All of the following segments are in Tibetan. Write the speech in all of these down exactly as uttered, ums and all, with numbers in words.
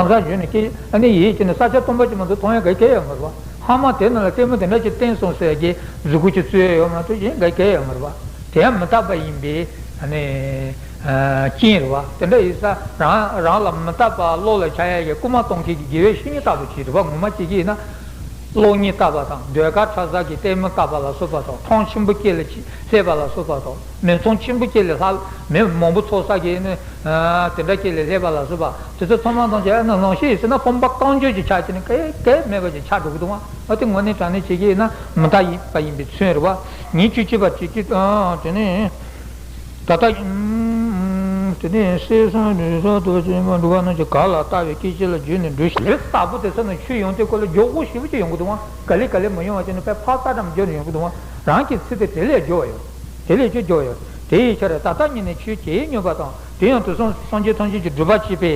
གང་ཟག་བརྗོད་ནས་སྐད་ཨ་ནི་ཡིད་ཀྱི་ནི་ས་ཆ་སྟོང་པ་ཅིག་མ་གཏོགས་མཐོང་ཡ་ག་གེ་ཡོད་མ་རེད་བ། ཧ་མ་དེ་ནང་ལ་ལྟད་མོ་དེ་འདྲ་ཅིག་བསྟན་སོང་ཟེར་གྱི་གཟུགས་སྐུ་ཅིག་བཙུགས་ཡ་ཡོད་མ་གཏོགས་གཞན་ག་གེ་ཡོད་མ་རེད་བ། དེ་ཡང་མི་རྟག་པ་ཡིན་པའི་ཨ་ནི་རྐྱེན་རེད་བ། དེ་འདྲ་ཡིན་ཙང་རང་རང་ལ་མི་རྟག་པ་བློ་ལ་འཆར་ཡ་གི་སྐུལ་མ་གཏོང་མཁན་གྱི་དགེ་བའི་བཤེས་གཉེན་ལྟ་བུ་ཅིག་རེད་བ། ངོ་མ་བྱེད་ཀྱི་ཡིན་ན། གློག་བརྙན་ལྟ་བ་དང་ཟློས་གར་འཁྲབ་ས་གི་ལྟད་མོ་ལྟ་བ་ལ་སོགས་པ་དང་། ཁྲོམ་ཆེན་པོ་ཅིག་ལ་སླེབས་པ་ལ་སོགས་པ་དང་། མི་ཚང་ཆེན་པོ་ཅིག་ལ་ལྷག་མི་མང་པོ་ཚོགས་ས་གི་ནི་དེ་འདྲ་ཅིག་ལ་སླེབས་པ་ལ་སོགས་པ་དེ་ཚོ་ཚང་མ་ཐམས་ཅད་ནི་ལོངས་སྤྱོད་ཡིན་ཟེར་ན་ཕོངས་པ་རྐང་འཇོག་ཅིག་ཆགས་ཀྱི་ནི་ག་གེ་མེད་པ་ཅིག་ཆགས་འགྲོ་གི་འདུག་ཨང་། ཨ་དེ་དངོས་གནས་དྲང་གནས་བྱེད་ཀྱི་ཡིན་ན་མི་རྟག་པ་ཡིན་པའི་མཚོན་རེད་བ། ཉིན་བཅུ་གཅིག་པ་བྱེད་ཀྱི་ཨང་དེ་ནི། ད་ལྟ། དེ་ནས་གསེར་སྲང་རི་རབ་ཏུ་ཅན་མ་འབྲུག་པ་རྣམས་ཀྱིས་ག་ལ་ལྟ་བའི་སྐད་ཅིག་ལ་བརྗོད་ནས་འགྲོ་ཞིང་། ལུས་བདག་པོ་དེ་ཚོ་ནང་ཆུ་ཡོང་དུས་སྐོར་ལ་མགྱོགས་པོ་ཞེ་པོ་ཅིག་ཡོང་གི་འདུག་ཨང་། ག་ལེ་ག་ལེ་མ་ཡོང་བ་བྱས་ནས་དཔེ་ཕག་རྩལ་འདྲ་མ་འཇོག་ནས་ཡོང་གི་འདུག་ཨང་། རང་གི་ཚེ་དེ་དེ་ལས་མགྱོགས་པ་ཡོད། དེ་ལས་ཆུ་མགྱོགས་ཡོད། དེ་ཡི་ཕྱིར་ད་ལྟ་ཉིད་ནས་ཆོས་བྱེད་སྙམ་པ་དང་། དེ་ཡང་དུས་གསུམ་སངས་རྒྱས་ཐམས་ཅད་ཀྱིས་སྒྲུབ་པར་བྱེད་པའི་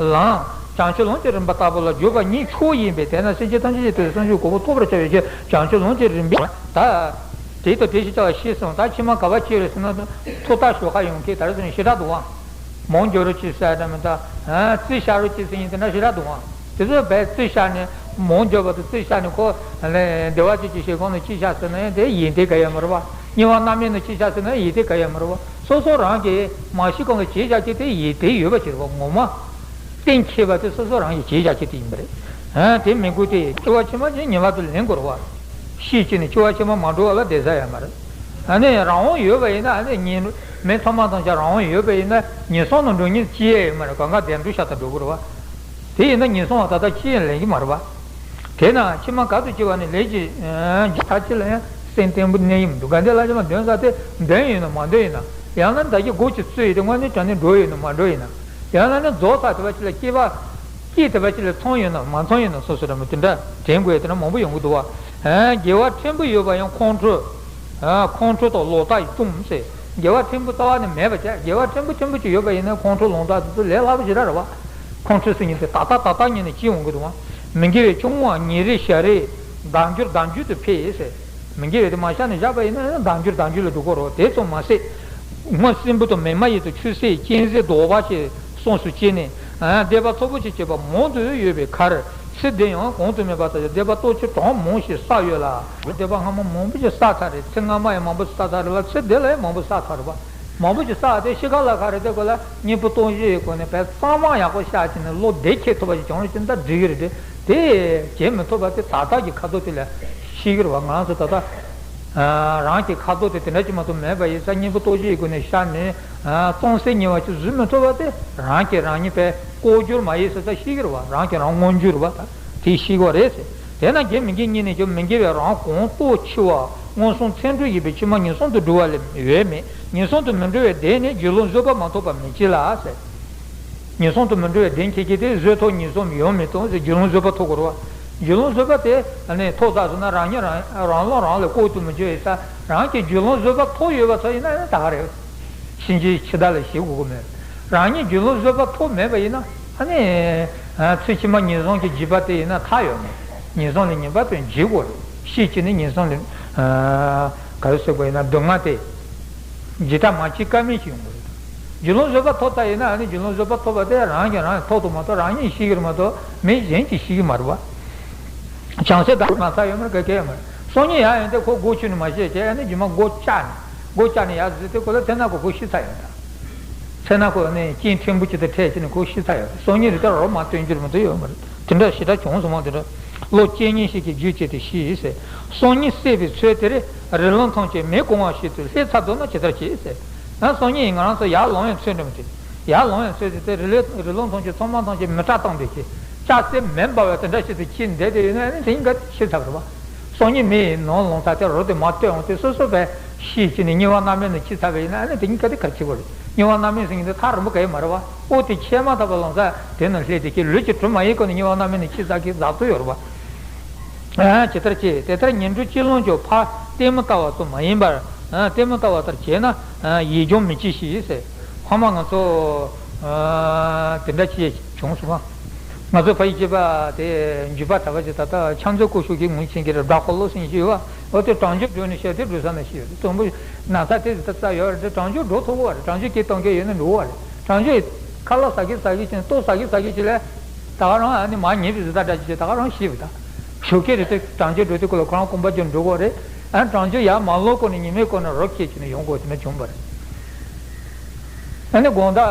ལམ། བྱང་ཆུབ་ལམ་གྱི་རིམ་པ་ལྟ་བུ་ལ་འཇུག་པ་ཉིད་མཆོག་ཡིན་པས། དེས་ན་སེམས་ཅན་ཐམས་ཅད་ཀྱི་དོན་དུ་སངས་རྒྱས་གོ་འཕང་ཐོབ་པར་བྱ་བའི་ཕྱིར་བྱང་ཆུབ་ལམ་གྱི་རིམ་པའི་ད། དེ་ལྟར་དེ་བཞིན་བྱ་བ་ཤེས་སོང་། ད་ཕྱི་མ་ག་པར་སྐྱེ་རེད་ཟེར་ན། ཐོག་མཐའ་ཞོག་ཁ་ཡོང་མཁན་ད་རེས་ཟེར་ན་ཞེ་དྲག་འདུག་ཨང་། མང་འགྱོ་རོགས་གྱིས་ཟེར་དང་མི་འདྲ། རྩིས་བཞག་རོགས་གྱིས་ཟེར་མཁན་དེ་འདྲ་ཞེ་དྲག་འདུག་ཨང་། དེ་ཚོ་བས་རྩིས་བཞག་ནས་མང་འགྱོ་བ་དང་རྩིས་བཞག་ནས་ཁོ་བདེ་བ་ཅན་གྱི་བཞེད་སྒོ་ནང་གཅིག་བཞག་ཟེར་ན་ཡང་དེ་ཡིན་དེ་ག་ཡོད་མ་རེད་བ། དམྱལ་བ་མནར་མེད་ནང་གཅིག་བཞག་ཟེར་ན་ཡང་ཡིན་དེ་ག་ཡོད་མ་རེད་བ། སོ་སོ་རང་གིས་མ་ཤི་གོང་ལ་བྱས་བཞག་རྒྱུ་དེ་ཡིན་དེ་ཡོད་པ་ཞིག་རེད་བ། ངོ་མ། གཏན་འཁེལ་བ་དེ་སོ་སོ་རང་གིས་བྱས་བཞག་རྒྱུ་དེ་ཡིན་པ་རེད། ཨ་དེ་མི་དགོས་ཏེ་སྐྱེ་བ་ཕྱི་མ་ཅིག་ངེས་པར་དུ་ལེན་དགོས་རེད་བ། ཤི་བྱས་ནས་སྐྱེ་བ་ཕྱི་མ་མ་འགྲོ་བ་ལ་བསྡད་ས་ཡོད་མ་རེད། ཨ་ནི་རང་དབང་ཡོད་པ་ཡིན་ན་ཨ་ནི་ཉིན་མི་ཚང་མ་དང་ཆ་རང་དབང་ཡོད་པ་ཡིན་ན་ཉིན་སྲུང་ནང་འགྲོ་མཁན་ཅི་ཡང་ཡོད་མ་རེད། གང་ག་བདེ་འགྲོ་ཤ་སྟག་འགྲོ་དགོས་རེད་བ། དེ་ཡིན་ན་ཉིན་སྲུང་བ་ད་ལྟ་ཅི་ཡང་ལེན་གྱི་མ་རེད་བ། དེས་ན་ཕྱི་མ་ག་ཏུ་སྐྱེ་བ་ནི་ལས་ཀྱི་རྒྱུ་མཐའ་ཅི་ལ་ཡང་སེམས་བརྟན་པོ་གནས་ཀྱི་མི་འདུག་དགའ་ལྡན་ལྷ་བྱེད་མ་འདོན་ས་དེ་འདོན་ཡིན་ན་མ་འདོན་ཡིན་ན། ཡང་ན་ད་ཀྱི་སྒོ་ཅིག་བཙུགས་ཡོད་དེ་དངོས་གནས་དྲང་གནས་འགྲོ་ཡོད་ན་མ་འགྲོ་ཡིན་ན། ཡང་ན་ནི་རྫོགས་ཚར་དེ་བ་ཅི་ལ་སྐྱེ་བ། སྐྱེས་དེ་བ་ཅི་ལ་ཚང་ཡོད་ན་མ་ཚང་ཡོད་ན་སོ་སོ་ར་མ་དེ་འདྲ་དྲན་དགོས་དེ་འདྲ་མང་པོ་ཡོང་གི་འདུག་བ། དགེ་བ་ཕྲན་བུ་ཡོད་པ་ཡང་ཁོང་ཁྲོ། ཁོང་ཁྲོ་དང་ལོག་ལྟ་ཡིས་གཏུམ་ཟེར། དགེ་བ་ཕྲན་བུ་རྩ་བ་ནས་མེད་པ་བྱས། དགེ་བ་ཕྲན་བུ་ཕྲན་བུ་ཅིག་ཡོད་པ་ཡིན་ན་ཁོང་ཁྲོ་ལོག་ལྟ་དེ་ཚོ་ལས་སླ་པོ་ཞེ་དྲག་རེད་བ། ཁོང་ཁྲོ་ཟེར་མཁན་དེ་ཏག་ཏག་ཏག་ཏག་ཉིད་ནས་སྐྱེ་འོང་གི་འདུག་བ། མི་དགེ་བའི་ཆུང་ངུའང་ཉིན་རེ་ཞག་རེ་ལྡབ་འགྱུར་ལྡབ་འགྱུར་དུ་འཕེལ་ཟེར། མི་དགེ་བའི་དེ་མ་བཤད་ནས་བཞག་པ་ཡིན་ན་ལྡབ་འགྱུར་ལྡབ་འགྱུར་ལ་འགྲོ་གི་རེད། དེ་ཙམ་མ་ཟད། སྔོན་སྲིན་པོ་དང་མི་མ་ཡིན་དང་ཆོས་སྲིད་གཅན་གཟན་གདོལ་པ་ཞེས་གསུམ་སུ་སྐྱེས་ནས། ཨ་འདོད་པ་ཚོགས་པ་ཅིག་བྱེད་པ་མང་དུ་ཡོད་པའི་ཁར། ཚེ་འདི་ཡང་གོང་དུ་སྨོས་པ་ལྟར་འདོད་པ་སྟོབས་ཆེ་གྲངས་མང་ཞིག་བསགས་ཡོད་ལ། འདོད་པ་སྔ་མ་མང་པོ་ཞིག་བསགས་ཚར་རེད། ཚེ་སྔ་མ་ཡང་མང་པོ་བསགས་ཚར་རེད་ལ། ཚེ་འདི་ལ་ཡང་མང་པོ་བསགས་ཚར་རེད་པ། མང་པོ་ཞིག་བསགས་ཏེ་ཤི་ཁ་ལ་ཁ་རེད། དེ་ཁོ་ལ་སྙིང་པོ་སྟོབས་བཞི་ཡི་སྒོ་ནས་བས་གཙང་མ་ཡག་པོ་བཤད་ཀྱི་ནས་བློ་བདེ་ཁྱེད་ཐུབ་པ་ཞིག་བྱུང་རེད་ཅེས་ད་འགྲིག་གི་རེད་དེ། དེ་བྱེད་མི་ཐུབ་པ་དེ་ད་ལྟ་གི་ཁ་དོག་དེ་ལ་ཤེས་ཀྱི་རེད་བ། ང་རང་ཚོ་ད་ལྟ་རང་གི་ཁ་དོག་དེ་དེ་འདྲ་ཅིག་མ་གཏོགས་མེད་པ་ཡིན་ཙང་སྙིང་པོ་སྟོབས་བཞི་ཡི་སྒོ་ནས་བཤད་ནས་གཙང་སེལ་ཉེ་བ་ཅིག་བཟོ་མི་ཐུབ་པ་དེ་རང་གིས་རང་ཉིད་པས་ལྐོག་གྱུར་མ་ཡིན་ཟེར་ད་ཤེས་ཀྱི་རེད་བ། རང་གིས་རང་མངོན་གྱུར་རེད་བ། ད་དེ་ཤེས་ཀྱི་རེད་ཟེར། དེས་ན་དགེ་མི་དགེ་གཉིས་ནས་ཀྱང་མི་དགེ་བའི་རང་གོང་སྟོབས་ཆེ་བ་མངོན་སུམ་ཚད་འགྲུབ་ཡིན་པས་ཕྱི་མ་ངན་སོང་དུ་འགྲོ་བ་ལས་འོས་མེད། ངན་སོང་དུ་མི་འགྲོ་བའི་བདེན་ནི་སྒྱུ་ལུས་བཟོད་པ་མ་ཐོབ་པ་མི་བྱེད་ལ་ཟེར། ངན་སོང་དུ་མི་འགྲོ་བའི་བདེན་ཁྱེད་ཀྱིས་དེ་བཟོད་ཐོབ་ངན་སོང་ཡོང་མི་ཐོབ་ཟེར། སྒྱུ་ལུས་བཟོད་པ་ཐོབ་དགོས་རེད་བ། སྒྱུ་ལུས་བཟོད་པ་དེ་ནི་ཐོབ་ཚར་སོང་ན་རང་ཉིད་རང་རང་བློ་རང་ལ་ལྐོག་ཏུ་མི་འཇོག་ཡིན་ཙང་རང་གིས་སྒྱུ་ལུས་བཟོད་པ་ཐོབ་ཡོད་པ་ཚོ་ཡིན་ན་ཡང་ད་ག་རེད། གཤིན་རྗེའི་འཆི་བདག་ལ་ཞེད་དགོས་ཀྱི་མེད། རང་ཉིད་སྒྱུ་ལུས་བཟོད་པ་ཐོབ་མེད་པ་ཡིན་ན་ཨ་ནི། ཚེ་ཕྱི་མ་ངན་སོང་གི་འཇིགས་པ་དེ་ཡིན་ན་ཐར་ཡོད་མེད། ངན་སོང་ལས་ངེས་པར་དུ་འཇིགས་དགོས་རེད། ཤེས་བྱས་ནས་ངན་སོང་ལས། ག་རེ་ཟེར་དགོས་ཡིན་ན་སྡུག་བསྔལ་དེ། འཇིགས་སྐྲག་མ་བྱེད་ཀ་མེད་ཅིག་ཡོང་གི་རེད། སྒྱུ་ལུས་བཟོད་པ་ཐོབ་ཚར་ཡིན་ན་ཨ་ནི་སྒྱུ་ལུས་བཟོད་པ་ཐོབ་པ་དེ་རང་གིས་རང་ཐོབ་ཏུ་མ་གཏོགས་རང་ཉིད་ཤེས་ཀྱི་རེད་མ་གཏོགས་མི་གཞན་གྱིས་ཤེས་ཀྱི་མ་རེད་བ། བྱང་སེམས་དག་མ་ཚར་ཡོད་མ་རེད། ག་གེ་ཡོད་མ་རེད། སང་ཉིན་ཡར་ཡོང་དུས་ཁོ་སྒོ་ཕྱེ་ནས་མ་བཤད་བྱས་ཨ་ནི་རྗེས་མ་སྒོ་བཅག་ནས་སྒོ་བཅག་ནས་ཡར་འཛུལ་དུས་ཁོ་ལ་ཐེ་ན་ཁོ་ཁོ་ཤི་ཚར་ཡོད་ད། ཚེ་ན་ཁོ་ནི་རྐྱེན་ཕྲན་བུ་ཅིག་དང་འཕྲད་བྱས་ནས་ཁོ་ཤི་ཚར་ཡོད། སང་ཉིན་རེ་ལྟར་རོ་མ་སྟོན་རྒྱུ་རེད་མ་གཏོགས་ཡོད་མ་རེད། དེ་འདྲ་ཞེ་དྲག་བྱུང་སོང་བ་དེ་འདྲ། བློ་སྐྱེ་ཉེན་ཞིག་གིས་རྒྱུ་བྱས་ཏེ་ཤི་ཟེར། སང་ཉིན་སྲེད་པའི་ཚོད་དེར་རི་ལུང་ཐམས་ཅད་མེ་གང་བ་ཞིག་ཏུ་སླེབས་ཚར་འདུག་ན་ཇི་ལྟར་བྱེད་ཟེར། ན་སང་ཉིན་ང་རང་ཚོ་ཡར་ལོང་ཡང་ཚོད་འགྲིམ་དེ། ཡར་ལོང་ཡང་ཚོད་དེ་དེ་རི་ལུང་རི་ལུང་ཐམས་ཅད་ཚང་མ་ཐམས་ཅད་མེ་སྲེག་བཏང་དེ་ཀྱི་ལྕགས་སྲེག་མེ་འབར་བ་དེ་འདྲ་ཞིག་ཏུ་ཁྱེད་བསྡད་དེ་ཡོད་ན་ཨ་ནི་དེ་གཉིས་ཀ་ཤི་ཚར་བ་རེད་བ། སང་ཉིན་མི་ཡི་ནང་ལོང་ཚར་ཏེ་རོ་དེ་མར་བཏོན་འོང་སྟེ་སོ་སོ་བས་ཤེས་ཀྱི་ནི་དམྱལ་བ་མནར་མེད་ནང་ཁྱེར་ཚར་བ་ཡིན་ན་ཨ་ནི་དེ་གཉིས་ཀ་དེ་ག་རེ་བྱེད་དགོས་རེད། དམྱལ་བ་མནར་མེད་ཟེར་མཁན་དེ་ཐག་རིང་པོ་ག་ཡོད་མ་རེད་བ། ཨོ་དེ་ཁྱེར་མ་ཐག་པ་ལོང་ཚར་དེ་ནང་སླེབས་དེ་ཁྱེད་ལུས་ཀྱི་གྲུབ་མ་ཡིན་གོང་ནས་དམྱལ་བ་མནར་མེད་ནང་ཁྱེར་ཚར་གི་བཟའ་ཐུབ་ཡོད་རེད་བ། ཇི་ལྟར་བྱེད། དེ་ལྟར་ཉིན་དྲུག་སྤྱི་ལོང་ཀྱང་ཕར་ལྟད་མོ་ལྟ་བ་ཙམ་མ་ཡིན་པར་ལྟད་མོ་ལྟ་བ་ལྟར་བྱས་ན་ཡིད་འཇོམས་མི་བྱེད་ཞེས་ཟེར། ཁོ་མ་ང་ཚོ་དེ་འདྲ་བྱས་བྱུང་སོང་ང་། ང་ཚོ་ཕ་ཡི་སྐྱེས་པ་དེ་འཇུ་པ་གྲྭ་པ་ཞིག་ད་ལྟ་ཕྱག་མཛོད་སྐུ་ཞབས་ཀྱི་ངོས་ཆེན་གྱི་རེད། བྲག་ཁོ་ལོ་སེང་ཞིག་ཡོད་བ། འོ་དེ་གྲང་སྦྱོར་འགྲོ་ནས་བཤད་དེ་འགྲོ་ས་ནས་ཤི་ཡོད་དེ་དུམ་བུ་ན་ཚ་དེ་ད་ས་ཡོད་རེད། དེ་གྲང་སྦྱོར་འགྲོ་ཐུབ་བ་རེད། གྲང་སྦྱོར་སྐྱེ་གཏོང་མཁན་ཡོད་ན་འགྲོ་བ་རེད། གྲང་སྦྱོར་ཁ་ལག་ཟ་གི་ཟ་གི་ཅན་ལྟོ་ཟ་གི་ཟ་གི་ཅན་ལས། ད་ག་རང་ཨ་ནི་མ་ཉེས་པའི་གཟི་ད་འདྲ་ཅིག་ད་ག་རང་ཤི་བ་ད། ཞོགས་ཀས་རེད་དེ་གྲང་ཅོ་འགྲོ་དུས་སྐོར་ལ་ཁོ་རང་སྐོམ་པ་ཅོ་འགྲོ་གོ་རེད། ཨ་གྲང་ཅོ་ཡར་མ་ལོག་གོ་ནས་ཉི་མའི་སྐོར་ནས་རོ་ཁྱེར་ཅིག་ནས་ཡོང་གོ་དེ་འདྲ་བྱུང་བ་རེད། ཨ་ནི་དགོང་དག་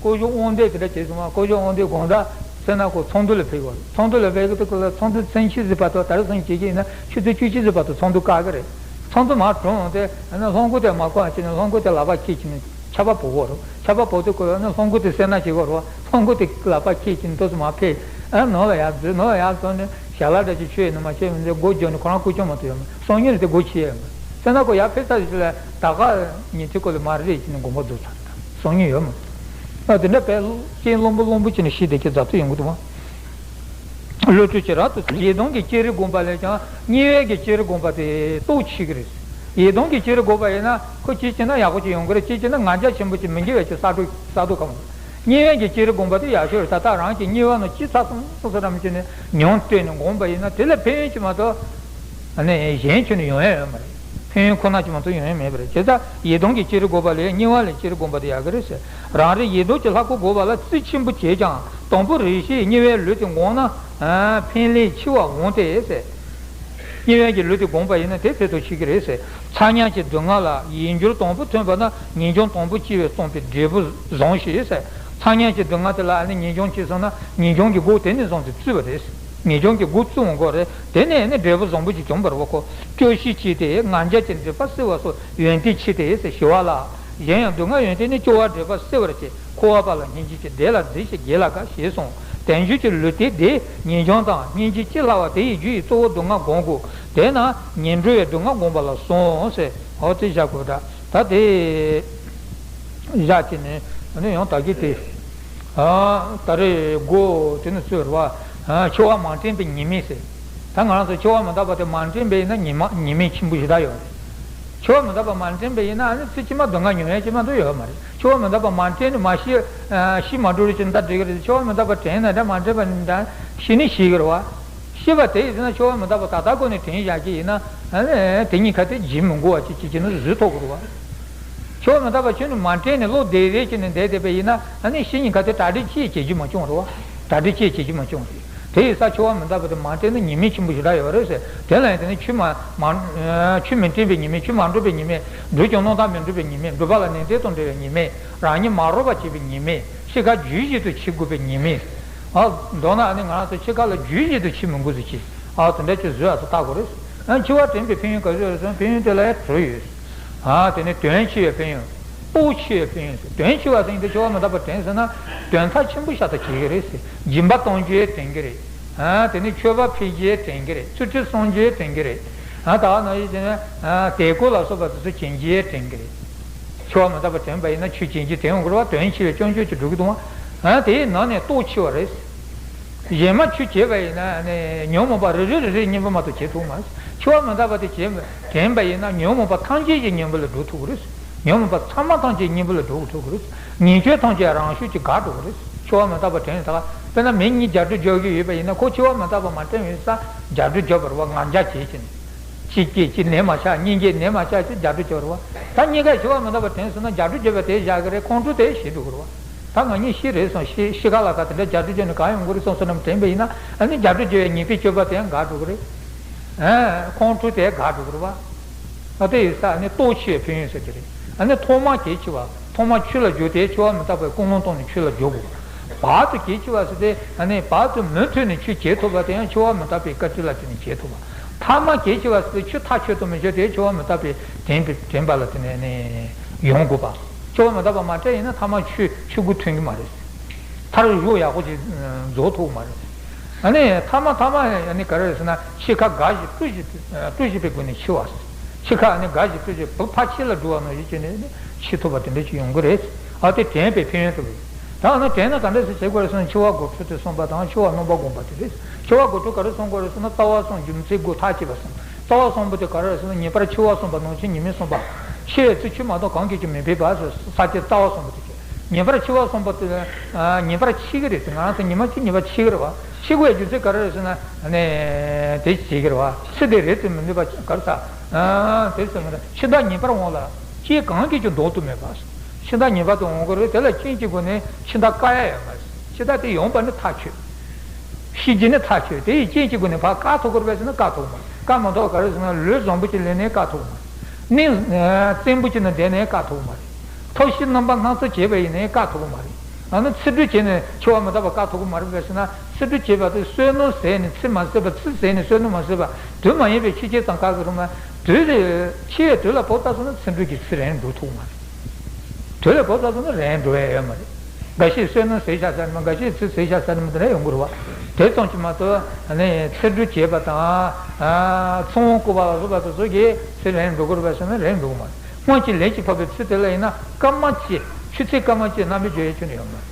སྐུ་ཞབས་དབང་འདུས་དེ་འདྲ་བྱས་སོང་བ། སྐུ་ཞབས་དབང་འདུས་དགོང་དག་སེ་ན་ཁོ་ཚོགས་འདུ་ལ་ཕེབས་ཡོད། ཚོགས་འདུ་ལ་ཕེབས་ཀྱི་དུས་སྐབས་ལ་ཚོགས་འདུ་ཚུན་ཆད་ཟིན་བར་དུ་ད་རེས་སང་བྱེད་ཀྱི་ཡིན་ན་ཆུ་ཚོད་བཅུ་གཅིག་ཟིན་བར་དུ་ཚོགས་འདུ་བཀག་གི་རེད། ཚོགས་འདུ་མར་གྲོངས་ཏེ་ཨ་ནི་ལྷམ་གོག་དེ་མ་བཀག་བྱས་ནས་ལྷམ་གོག་དེ་ལག་པ་འཁྱེར་བྱས་ནས་ཆར་པ་བབས་ཡོད་རེད། ཆར་པ་བབས་དུས་སྐབས་ལ་ཨ་ནི་ལྷམ་གོག་དེ་སེ་ན་བྱེད་ཀྱི་ཡོད་རེད་བ། ལྷམ་གོག་དེ་ལག་པ་འཁྱེར་བྱས་ནས་ཏོག་ཙམ་མར་ཕེབས། ཨ་ནི་ནང་ལ་ཡར་འཛུལ། ནང་ལ་ཡར་འཛུལ་ནས་ཞལ་ལག་འདྲ་ཅིག་མཆོད་ཡོད་ན་མ་མཆོད་མི་འདུག་སྒོ་བརྒྱབ་ནས་ཁོ་རང་སྐུ་ཅོག་མ་གཏོགས་ཡོད་མ་རེད། སང་ཉིན་ལ་དེ་སྒོ་ཕྱེ་ཡོད་མ་རེད། སེ་ན་ཁོ་ཡར་ཕེབས་ཚར་རྗེས་ལ་ད་ག་ཉིན་དེ་སྐོར་ལ་མར་རེད་ཅེས་ནས་དགོངས་པ་རྫོགས་ཚར་རེད། སང་ཉིན་ཡོད་མ་རེད། ཨ་དེ་འདྲ་བས་རྐྱེན་སློང་པོ་སློང་པོ་བྱས་ནས་ཤི་བསྡད་ཀྱི་རྫ་ཐོ་ཡོང་གི་འདུག་བ། བློ་གྲོས་ཀྱི་རབ་ཏུ་ཡེ་སྟོང་གི་བསྐྱེད་རིམ་བསྒོམ་པ་ལས་ཀྱང་དམྱལ་བའི་གི་བསྐྱེད་རིམ་བསྒོམ་པ་དེ་སྟོབས་ཆེ་གི་རེད། ཡེ་སྟོང་གི་བསྐྱེད་རིམ་བསྒོམ་པ་ཡིན་ན་ཁོ་གཅིག་བྱས་ན་ཡག་པོ་ཅིག་ཡོང་གི་རེད། གཅིག་བྱས་ན་ང་རྒྱལ་ཆེན་པོ་ཅིག་མི་འགྱུར་བའི་ཅིག་ས་འགྲོ་ས་འགྲོ་ག་མོ། དམྱལ་བའི་གི་བསྐྱེད་རིམ་བསྒོམ་པ་དེ་ཡག་ཤོས་རེད། ད་ལྟ་རང་གི་དམྱལ་བ་ནང་ཅི་ཚ་སོང་སོང་ས་རམ་ཅིག་ནས་མྱོང་བལྟས་ནས་བསྒོམ་པ་ཡིན་ན་དེ་ལ་ཕན་ཡོན་ཅིག་མ་གཏོགས་ཨ་ནི་གཞན་ཁྱོན་ནས་ཡོང་ཡ་ཡོད་མ་རེད། ཕན་ཡོན་ཁོ་ན་ཅིག་མ་གཏོགས་ཡོང་ཡ་མེད་པ་རེད། བྱས་ཙང་ཡེ་སྟོང་གི་བསྐྱེད་རིམ་བསྒོམ་པ་ལས་དམྱལ་བ་ལས་བསྐྱེད་རིམ་བསྒོམ་པ་དེ་ཡག་གི་རེད་ཟེར། རང་རེ་ཡེ་སྟོང་གི་ལྷ་སྐུ་བསྒོམ་པ་ལ་རྩིས་ཆེན་པོ་བྱས་ཀྱང་དང་པོ་རེ་ཞིག་དམྱལ་བའི་ལུས་དེ་བསྒོམས་ན་ཕན་ལས་ཆེ་བ་འོང་སྟེ་ཟེར། དམྱལ་བའི་གི་ལུས་དེ་བསྒོམས་པ་ཡིན་ན་དེ་ཕན་ཐོགས་ཆེ་གི་རེད་ཟེར། ཚ་དམྱལ་གྱི་སྡུག་བསྔལ་ལ་ཡིད་འགྱུར་དང་པོ་ཐོན་པ་ན་ངེས་འབྱུང་དང་པོ་སྐྱེ་བས་གསུངས་པའི་འབྲས་བུ་བཟང་ཞེས་ཟེར། ཚ་དམྱལ་གྱི་སྡུག་བསྔལ་དེ་ལ་ཨ་ནི་ངེས་འབྱུང་སྐྱེས་སོང་ན་ངེས་འབྱུང་གི་སྒོ་དེ་ནས་བཟུང་སྟེ་བཙུད་པ་རེད། ངེས་འབྱུང་གི་སྒོ་བཙུད་འོང་གི་རེད། དེ་ནས་ནི་འབྲས་བུ་བཟང་པོ་ཅིག་འབྱུང་བར་བ་ཁོ། སྐྱོ་ཤས་ཆེ་སྟེ་ང་རྒྱལ་གྱི་སྒྲིབ་པ་སེལ་བ་སོགས་ཡོན་ཏན་ཆེ་སྟེ་ཞི་བ་ལ། གཞན་ཡང་སྡུག་བསྔལ་ཡོན་ཏན་ནི་སྐྱོ་བ་སྒྲིབ་པ་སེལ་བར་བྱེད། འཁོར་བ་པ་ལ་སྙིང་རྗེ་ཆེ། བདེ་ལ་རྫས་ཆེ། དགེ་ལ་དགའ་ཞེས་གསུངས། དལ་འབྱོར་གྱི་ལུས་རྟེན་དེ་ངེས་འབྱུང་དང་སྙིང་རྗེ་ཅི་སླ་བ་དེ་ཡི་རྒྱུ་ཡིས་གཙོ་བོ་སྡུག་བསྔལ་སྒོམ་དགོས། དེས་ན་ངན་འགྲོ་བའི་སྡུག་བསྔལ་བསྒོམ་པ་ལ་གསུངས་ཟེར། འོ་དེ་བཞག་དགོས་ད། ད་དེ་བཞག་བྱས་ནས་ཨ་ནི་ཡང་ད་གི་དེ་ཨ་ད་རེས་སྒོ་དེ་ནི་ཚོས་རེད་བ། ཨ་འཆི་བ་མ་དྲན་པའི་ཉེས་དམིགས་ཟེར། ད་ང་རང་ཚོ་འཆི་བ་མི་རྟག་པ་དེ་མ་དྲན་པ་ཡིན་ན་ཉེས་དམིགས་ཉེས་དམིགས་ཆེན་པོ་ཞེ་དྲག་ཡོད་རེད། འཆི་བ་མི་རྟག་པ་མ་དྲན་པ་ཡིན་ན་ཨ་ནི་ཚེ་ཕྱི་མ་སྡུག་བསྔལ་མྱོང་ཡ་ཅིག་མ་གཏོགས་ཡོད་མ་རེད། འཆི་བ་མི་རྟག་པ་མ་དྲན་ནས་མ་ཤི། ཤི་མ་འགྲོ་རེ་ཅིག་ད་འགྲིག་གི་རེད། འཆི་བ་མི་རྟག་པ་དྲན་ན་འདྲ་མ་དྲན་པ་འདྲ་ཤི་ནི་ཤི་གི་རེད་བ། ཤི་བ་དེ་ཡིན་ན་འཆི་བ་མི་རྟག་པ་ད་ལྟ་ཁོ་ནས་དྲན་བཞག་གི་ཡིན་ན་ཨ་ནི་དེ་གཉིས་ཀ་དེ་བརྗེད་མི་དགོས་བ་ཅིག་ཅིག་བྱས་ན་བཟོད་ཐུབ་གི་རེད་བ། འཆི་བ་མི་རྟག་པ་ཁྱོན་ནས་མ་དྲན་ནས་བློ་བདེ་བདེ་བྱས་ནས་བསྡད་བསྡད་པ་ཡིན་ན་ཨ་ནི་ཤི་ཉིན་ག་དེ་གྲ་སྒྲིག་ཅིག་བྱེད་རྒྱུ་མ་བྱུང་རེད་བ། གྲ་སྒྲིག་ཅིག་བྱེད་རྒྱུ་མ་བྱུང་རེད། དེ་ཡིན་ཙང་འཆི་བ་མི་རྟག་པ་དེ་མ་དྲན་ན་ཉེས་དམིགས་ཆེན་པོ་ཞེ་དྲག་ཡོད་རེད་ཟེར། དེ་ལ་ཡང་དེ་ནི་ཆོས་མ་མ་ཆོས་མི་དྲན་པའི་ཉེས་དམིགས། ཆོས་མ་འགྲུབ་པའི་ཉེས་དམིགས། འགྲུབ་ཀྱང་སྣང་དག་མི་འགྲུབ་པའི་ཉེས་དམིགས། འགྲུབ་པ་ལ་ནན་ཏན་དང་བྲལ་བའི་ཉེས་དམིགས། རང་ཉིད་མ་རོགས་པ་བྱེད་པའི་ཉེས་དམིགས། འཆི་ཁ་རྒྱུད་བཞིན་དུ་འཆི་དགོས་པའི་ཉེས་དམིགས། ཨ་མདོར་ན་ཨ་ནི་ང་རང་ཚོ་འཆི་ཁ་ལ་རྒྱུད་བཞིན་དུ་འཆི་མི་དགོས་ཟེར་གྱི། ཨ་དེ་འདྲ་ཅིག་བཟོས་ཨ་ཚོ་ལྟ་དགོས་རེད། ཨ་འཆི་བ་དྲན་པའི་ཕན་ཡོན་ག་ཚོད་ཡོད་ཟེར་ན་ཕན་ཡོན་དེ་ལ་ཡང་དྲུག་ཡོད། ཨ་དེ་ནི་དོན་ཆེ་བའི་ཕན་ཡོན། སྟོབས་ཆེ་བའི་ཕན་ཡོན་ཟེར། དོན་ཆེ་བ་ཟེར་ཡིན་དུས་འཆི་བ་མི་རྟག་པ་དྲན་ཟེར་ན་དོན་ཚབས་ཆེན་པོ་ཤ་སྟག་བྱེད་ཀྱི་རེད་ཟེར། སྦྱིན་པ་གཏོང་རྒྱུ་ཡང་དྲན་གྱི་རེད། ཨ་དེ་ནི་མཆོད་པ་ཕུལ་རྒྱུ་ཡང་དྲན་གྱི་རེད། ཚུལ་ཁྲིམས་སྲུང་རྒྱུ་ཡང་དྲན་གྱི་རེད། ཨ་ད་ག་ནང་བཞིན་བྱས་ན་ཨ་དད་གུས་ལ་སོགས་པ་དེ་ཚོ་བྱེད་རྒྱུ་ཡང་དྲན་གྱི་རེད། འཆི་བ་མི་རྟག་པ་དྲན་པ་ཡིན་ན་ཆོས་བྱེད་ཀྱི་དྲན་ཡོང་གི་རེད་བ། དོན་ཆེ་བའི་སྐྱོན་བརྗོད་ཀྱི་འགྲོ་གི་འདུག་བ། ཨ་དེའི་ནང་ནས་སྟོབས་ཆེ་བ་རེད། གཞན་མ་ཆོས་བྱེད་པ་ཡིན་ན་ནི་ཉོན་མོངས་པ་རེ་རེ་རེ་རེ་གཉེན་པོ་མ་གཏོགས་བྱེད་ཐུབ་མ་རེད། འཆི་བ་མི་རྟག་པ་དེ་བྱེད་དྲན་པ་ཡིན་ན་ཉོན་མོངས་པ་ཐམས་ཅད་ཀྱི་གཉེན་པོ་ལ་འགྲོ་ཐུབ་ཀྱི་རེད། ཉོན་མོངས་པ་ཚང་མ་ཐམས་ཅད་གཉེན་པོ་ལ་འགྲོ་ཐུབ་ཀྱི་རེད། ཉེས་སྤྱོད་ཐམས་ཅད་རང་ཤུགས་ཀྱིས་འགག་འགྲོ་གི་རེད། འཆི་བ་མི་རྟག་པ་དྲན་ཡོད་ད་ག་དཔེར་ན་མི་གཉིས་རྒྱག་སྦྱོར་རྒྱག་གི་ཡོད་པ་ཡིན་ན་ཁོ་འཆི་བ་མི་རྟག་པ་མ་དྲན་པའི་ས་རྒྱག་སྦྱོར་རྒྱག་པ་རེད་བ། ང་རྒྱལ་བྱེད་ཀྱི་ནི། གཅིག་སྐྱེས་གཅིག་ནད་མ་ཆགས། གཉིས་སྐྱེས་ནད་མ་ཆགས་ཅེས་རྒྱག་སྦྱོར་བྱེད་རེད་བ། ད་གཉིས་ཀ་འཆི་བ་མི་རྟག་པ་དྲན་སོང་ན་རྒྱག་སྦྱོར་བྱེད་པ་དེ་བཞག་གི་རེད། ཁོང་ཁྲོ་དེ་ཞི་འགྲོ་གི་རེད་བ། ད་ང་གཉིས་ཤི་རེད་སོང་། ཤི་ཤི་ཁ་ལ་ཁ་དེ་འདྲ་རྒྱག་སྦྱོར་བྱས་ནས་གང་ཡོང་གི་རེད་སོང་བསམ་བསམ་དྲན་པ་ཡིན་ན་ཨ་ནི་རྒྱག་སྦྱོར་བྱེད་པའི་ཉེས་པའི་སྤྱོད་པ་དེ་འགག་འགྲོ་གི་རེད། ཨ་ཁོང་ཁྲོ་དེ་འགག་འགྲོ་གི་རེད་བ། ཨ་དེ་ཡིན་ཙང་ཨ་ནི་སྟོབས་ཆེ་བའི་ཕན་ཡོན་ཟེར་དེ་རེད། ཨ་ནི་ཐོག་མ་གལ་ཆེ་བ། ཐོག་མ་ཆོས་ལ་སྦྱོར་དེ་འཆི་བ་མི་རྟག་པའི་ཀུན་སློང་བཏང་ནས་ཆོས་ལ་སྦྱོར་དགོས། བར་དུ་གལ་ཆེ་བ་ཟེར་དེ་ཨ་ནི་བར་དུ་མུ་མཐུད་ནས་ཆོས་བྱེད་ཐུབ་པ་དེ་ཡང་འཆི་བ་མི་རྟག་པའི་བཀའ་དྲིན་ལ་བརྟེན་ནས་བྱེད་ཐུབ་པ། ཐ་མ་གལ་ཆེ་བ་ཟེར་དེ་ཆོས་མཐའ་ཆོད་དུ་མི་འཇོག་དེ་འཆི་བ་མི་རྟག་པའི་དྲན་པའི་དྲན་པ་ལ་བརྟེན་ནས་ནི་ཡོང་དགོས་པ། འཆི་བ་མི་རྟག་པ་མ་དྲན་ཡིན་ན་ཐ་མ་ཆོས་ཆོས་སྐུ་ཐོན་གྱི་མ་རེད། མཐར་གཞུག་ཡག་པོ་ཅིག་རྫོགས་ཐུབ་མ་རེད། ཨ་ནི་ཐ་མ་ཐ་མ་ཨ་ནི་ག་རེ་རེད་ཟེར་ན་འཆི་ཁ་དགའ་ཞིང་སྤྲོ་ཞིང་སྤྲོ་ཞིང་པའི་སྒོ་ནས་འཆི་བ། འཆི་ཁ་ཨ་ནི་དགའ་ཞིང་སྤྲོ་ཞིང་བུ་ཕ་ཁྱི་ལ་འགྲོ་བ་ནང་བཞིན་བྱས་ནས་ནི་འཆི་ཐུབ་པ་དེ་འདྲ་ཅིག་ཡོང་གི་རེད། ཨ་དེ་དྲན་པའི་ཕན་ཡོན་དུ་རེད། ད་ཨ་ནི་དྲན་ན་ག་འདྲ་ཞིག་བྱེད་དགོས་རེད་ཟེར་ན་འཆི་བ་དགོད་བྲོ་དེ་གསུངས་པ་དང་འཆི་བ་རྣམ་པར་བསྒོམ་པ་དེ་རེད། འཆི་བ་དགོད་བྲོ་ག་རེ་གསུང་དགོས་རེད་ཟེར་ན་རྩ་བ་གསུམ་རྒྱུ་མཚན་དགུ་མཐར་ཕྱིན་པ་གསུམ། རྩ་བ་གསུམ་པོ་དེ་ག་རེ་རེད་ཟེར་ན་ངེས་པར་འཆི་བ་གསུངས་པ་ནང་བཞིན་ཉི་མའི་གསུངས་པ། ཤི་བའི་ཚེ་ཆོས་མ་གཏོགས་གང་གིས་ཀྱང་མི་ཕན་པ་ཟེར། ས་བཅད་རྩ་བ་གསུམ་པོ་དེ། ཉེས་པར་འཆི་བ་གསུངས་པ་དེ། ཉེས་པར་འཆི་གི་རེད་ཟེར། ང་རང་ཚོ་ཉི་མ་གཅིག་ཉེས་པར་འཆི་གི་རེད་བ། འཆི་དགོས་རྒྱུ་མཚན་ག་རེ་རེད་ཟེར་ན། ནས་དེ་བྱེད་ཀྱི་རེད་བ། ཚེ་འདི་རེད་ཟེར་མི་ནུས་པ་ག་རེ་ཟ། དེ་ཟེར་མི་རེད། འཆི་བདག་ཉེས་པར་འོང་ལ། རྐྱེན་གང་གིས་ཀྱང་ལྡོག་ཏུ་མེད་པ། འཆི་བདག་ཉེས་པར་དུ་འོང་གི་རེད། དེ་ལ་རྐྱེན་གྱི་སྒོ་ནས་འཆི་བདག་བཀག་ཡ་ཡོད་མ་རེད། འཆི་བདག་དེ་ཡོང་པ་ནི་མཐའ་ཆོད། ཤི་རྗེས་ནས་ཐག་ཆོད། དེ་ཡི་རྐྱེན་གྱི་སྒོ་ནས་ཕར་བཀག་ཐུབ་དགོས་རེད་པས་ཟེར་ན་བཀག་ཐུབ་ཀྱི་མ་རེད། བཀག་མ་ཐུབ་པ་ག་རེ་ཟེར་ན་ལུས་བཟང་པོ་ཅིག་ལེན་ནའི་བཀག་ཐུབ་ཀྱི་མ་རེད། གནས་བཙན་པོ་ཅིག་ནང་བསྡད་ནའི་བཀག་ཐུབ་ཀྱི་མ་རེད། ཐབས་ཤེས་རྣམ་པ་སྣ་ཚོགས་བྱས་པ་ཡིན་ནའི་བཀག་ཐུབ་ཀྱི་མ་རེད། ཨ་ནི་ཚིག་འབྲུ་བྱས་ནས་འཆི་བ་མི་རྟག་པ་བཀག་ཐུབ་ཀྱི་མ་རེད་པས་ཟེར་ན། ཚིག་འབྲུ་བྱས་པ་དེ་བསོད་ནམས་ཟད་ནས་ཚིག་མ་ཟད་པ། ཚིག་ཟད་ནས་བསོད་ནམས་མ་ཟད་པ། དུས་མ་ཡིན་པའི་འཆི་རྐྱེན་ཙམ་བཀག་གི་རེད་མ། དུས་དེ་འཆི་བའི་དུས་ལ་བབ་ཚར་སོང་ན་ཚིག་འབྲུ་གྱི་ཚིག་རན་འགྲོ་ཐུབ་ཀྱི་མ་རེད། དུས་ལ་བབ་ཚར་སོང་ན་རན་འགྲོ་ཡ་ཡོད་མ་རེད། འགའ་ཤས་བསོད་ནམས་ཟད་ཤག་ཟེར་ནས་མ། འགའ་ཤས་ཚིག་ཟད་ཤག་ཟེར་ནས་མ། དེ་འདྲ་ཡོང་གི་རེད་བ། དེ་ཙམ་གྱིས་མ་གཏོགས་ནི་ཚིག་འབྲུ་བྱས་པ་དང་། ཚོགས་དབང་བསྐུར་བ་ལ་སོགས་པ་དེ་ཚོ་གིས་ཚིག་རན་འགྲོ་གི་རེད་པས་ཟེར་ན་རན་འགྲོ་གི་མ་རེད། སྔོན་གྱི་ལས་ཀྱིས་ཕབ་པའི་ཚིག་དེ་ལ་ཡིན་ན་སྐར་མ་གཅིག་ཆུ་ཚོད་སྐར་མ་གཅིག་རྣམ་པར་འགྱུར་ཡ་ཁྱོན་ནས་ཡོད་མ་རེད།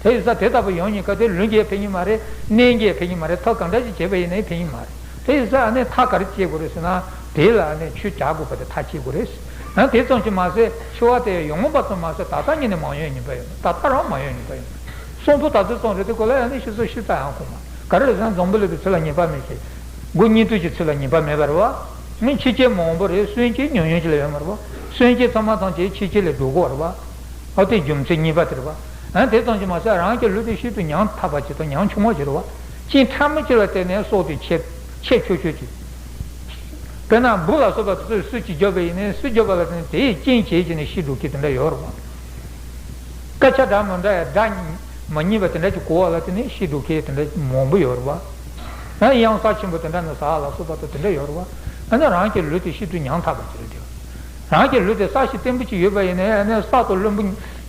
དེ་ཡིན་ཙང་དེ་ལྟ་བུ་ཡོང་ཉེན་ཁ་དེ་ལུས་ཀྱིས་ཕན་གྱི་མ་རེད། གནས་ཀྱིས་ཕན་གྱི་མ་རེད། ཐབས་གང་འདྲ་ཞིག་བྱས་པ་ཡིན་ནའི་ཕན་གྱི་མ་རེད། དེ་ཡིན་ཙང་ཨ་ནི་ཐབས་ག་རེ་བྱེད་དགོས་རེད་ཟེར་ན། དེ་ལ་ཨ་ནི་ཆོས་བྱ་དགོས་པ་དེ་ཐག་བཅད་དགོས་རེད། ཨ་དེ་ཙམ་གྱིས་མ་ཟད་འཆི་བ་དེ་ཡོང་བ་ཙམ་མ་ཟད་ད་ལྟ་ཉིད་ནས་མ་ཡོང་ཉེན་ཁ་ཡོད། ད་ལྟ་རང་མ་ཡོང་ཉེན་ཁ་ཡོད། གསོན་པོ་ད་ཚོད་ཙམ་རེད། དེ་ཁོ་ལ་ཨ་ནི་ཤི་སོང་ཤི་ཚར་ཡང་ཁོ་མ། ག་རེ་རེད་ཟེར་ན་འཛམ་བུ་གླིང་པའི་ཚུལ་ལ་ཉེས་པ་མེད་ཅེས། མགོ་གཉིས་དུས་ཀྱི་ཚུལ་ལ་ཉེས་པ་མེད་པ་རེད་བ། མི་འཆི་རྐྱེན་མང་པོ་རེད། གསོན་རྐྱེན་ཉུང་ཉུང་ཅིག་ལ་ཡོད་མ་རེད་བ། གསོན་རྐྱེན་ཚང་མ་ཐམས་ཅད་འཆི་རྐྱེན་ལས་སྒྲོལ་དགོས་རེད་བ། ཨ་དེ་རྒྱུ་མཚན་གཉིས་པ་དེ་རེད་བ། ཨ་དེ་ཙམ་གྱིས་མ་ཟད་རང་གི་ལུས་དེ་ཤིན་ཏུ་ཉམ་ཐག་པ་ཅིག་དང་ཉམ་ཆུང་བ་ཅིག་རེད་བ། རྐྱེན་ཕྲ་མོ་ཅིག་ལ་བརྟེན་ནས་སྲོག་དེ་ཆད་ཆད་ཆོག་ཆོག་ཅིག་དཔེར་ན་འབུ་ལ་སོགས་པ་ཚོས་སུ་ཅིག་བརྒྱབ་པ་ཡིན་ནའི་སུ་བརྒྱབ་པ་ལ་བརྟེན་ནས་དེའི་རྐྱེན་བྱས་བྱས་ནས་ཤི་འགྲོ་མཁན་དེ་འདྲ་ཡོད་རེད་བ། སྐད་ཆ་འདྲ་མི་འདྲ་ཡ་འདྲ་མ་ཉན་པ་དེ་འདྲ་ཅིག་གོ་བ་ལ་བརྟེན་ནས་ཤི་འགྲོ་མཁན་དེ་འདྲ་མང་པོ་ཡོད་རེད་བ། ཡང་གཡང་ས་ཆེན་པོ་དེ་འདྲ་ནས་ཟ་བ་ལ་སོགས་པ་དང་དེ་འདྲ་ཡོད་རེད་བ། ཨ་ནི་རང་གི་ལུས་དེ་ཤིན་ཏུ་ཉམ་ཐག་པ་ཅིག་རེད་དེ། རང་གི་ལུས་དེ་ས་གཞི་བརྟན་པོ་ཅིག་ཡོད་པ་ཡིན་ནའི་ཨ་ནི་ས་དང་རློན་པ་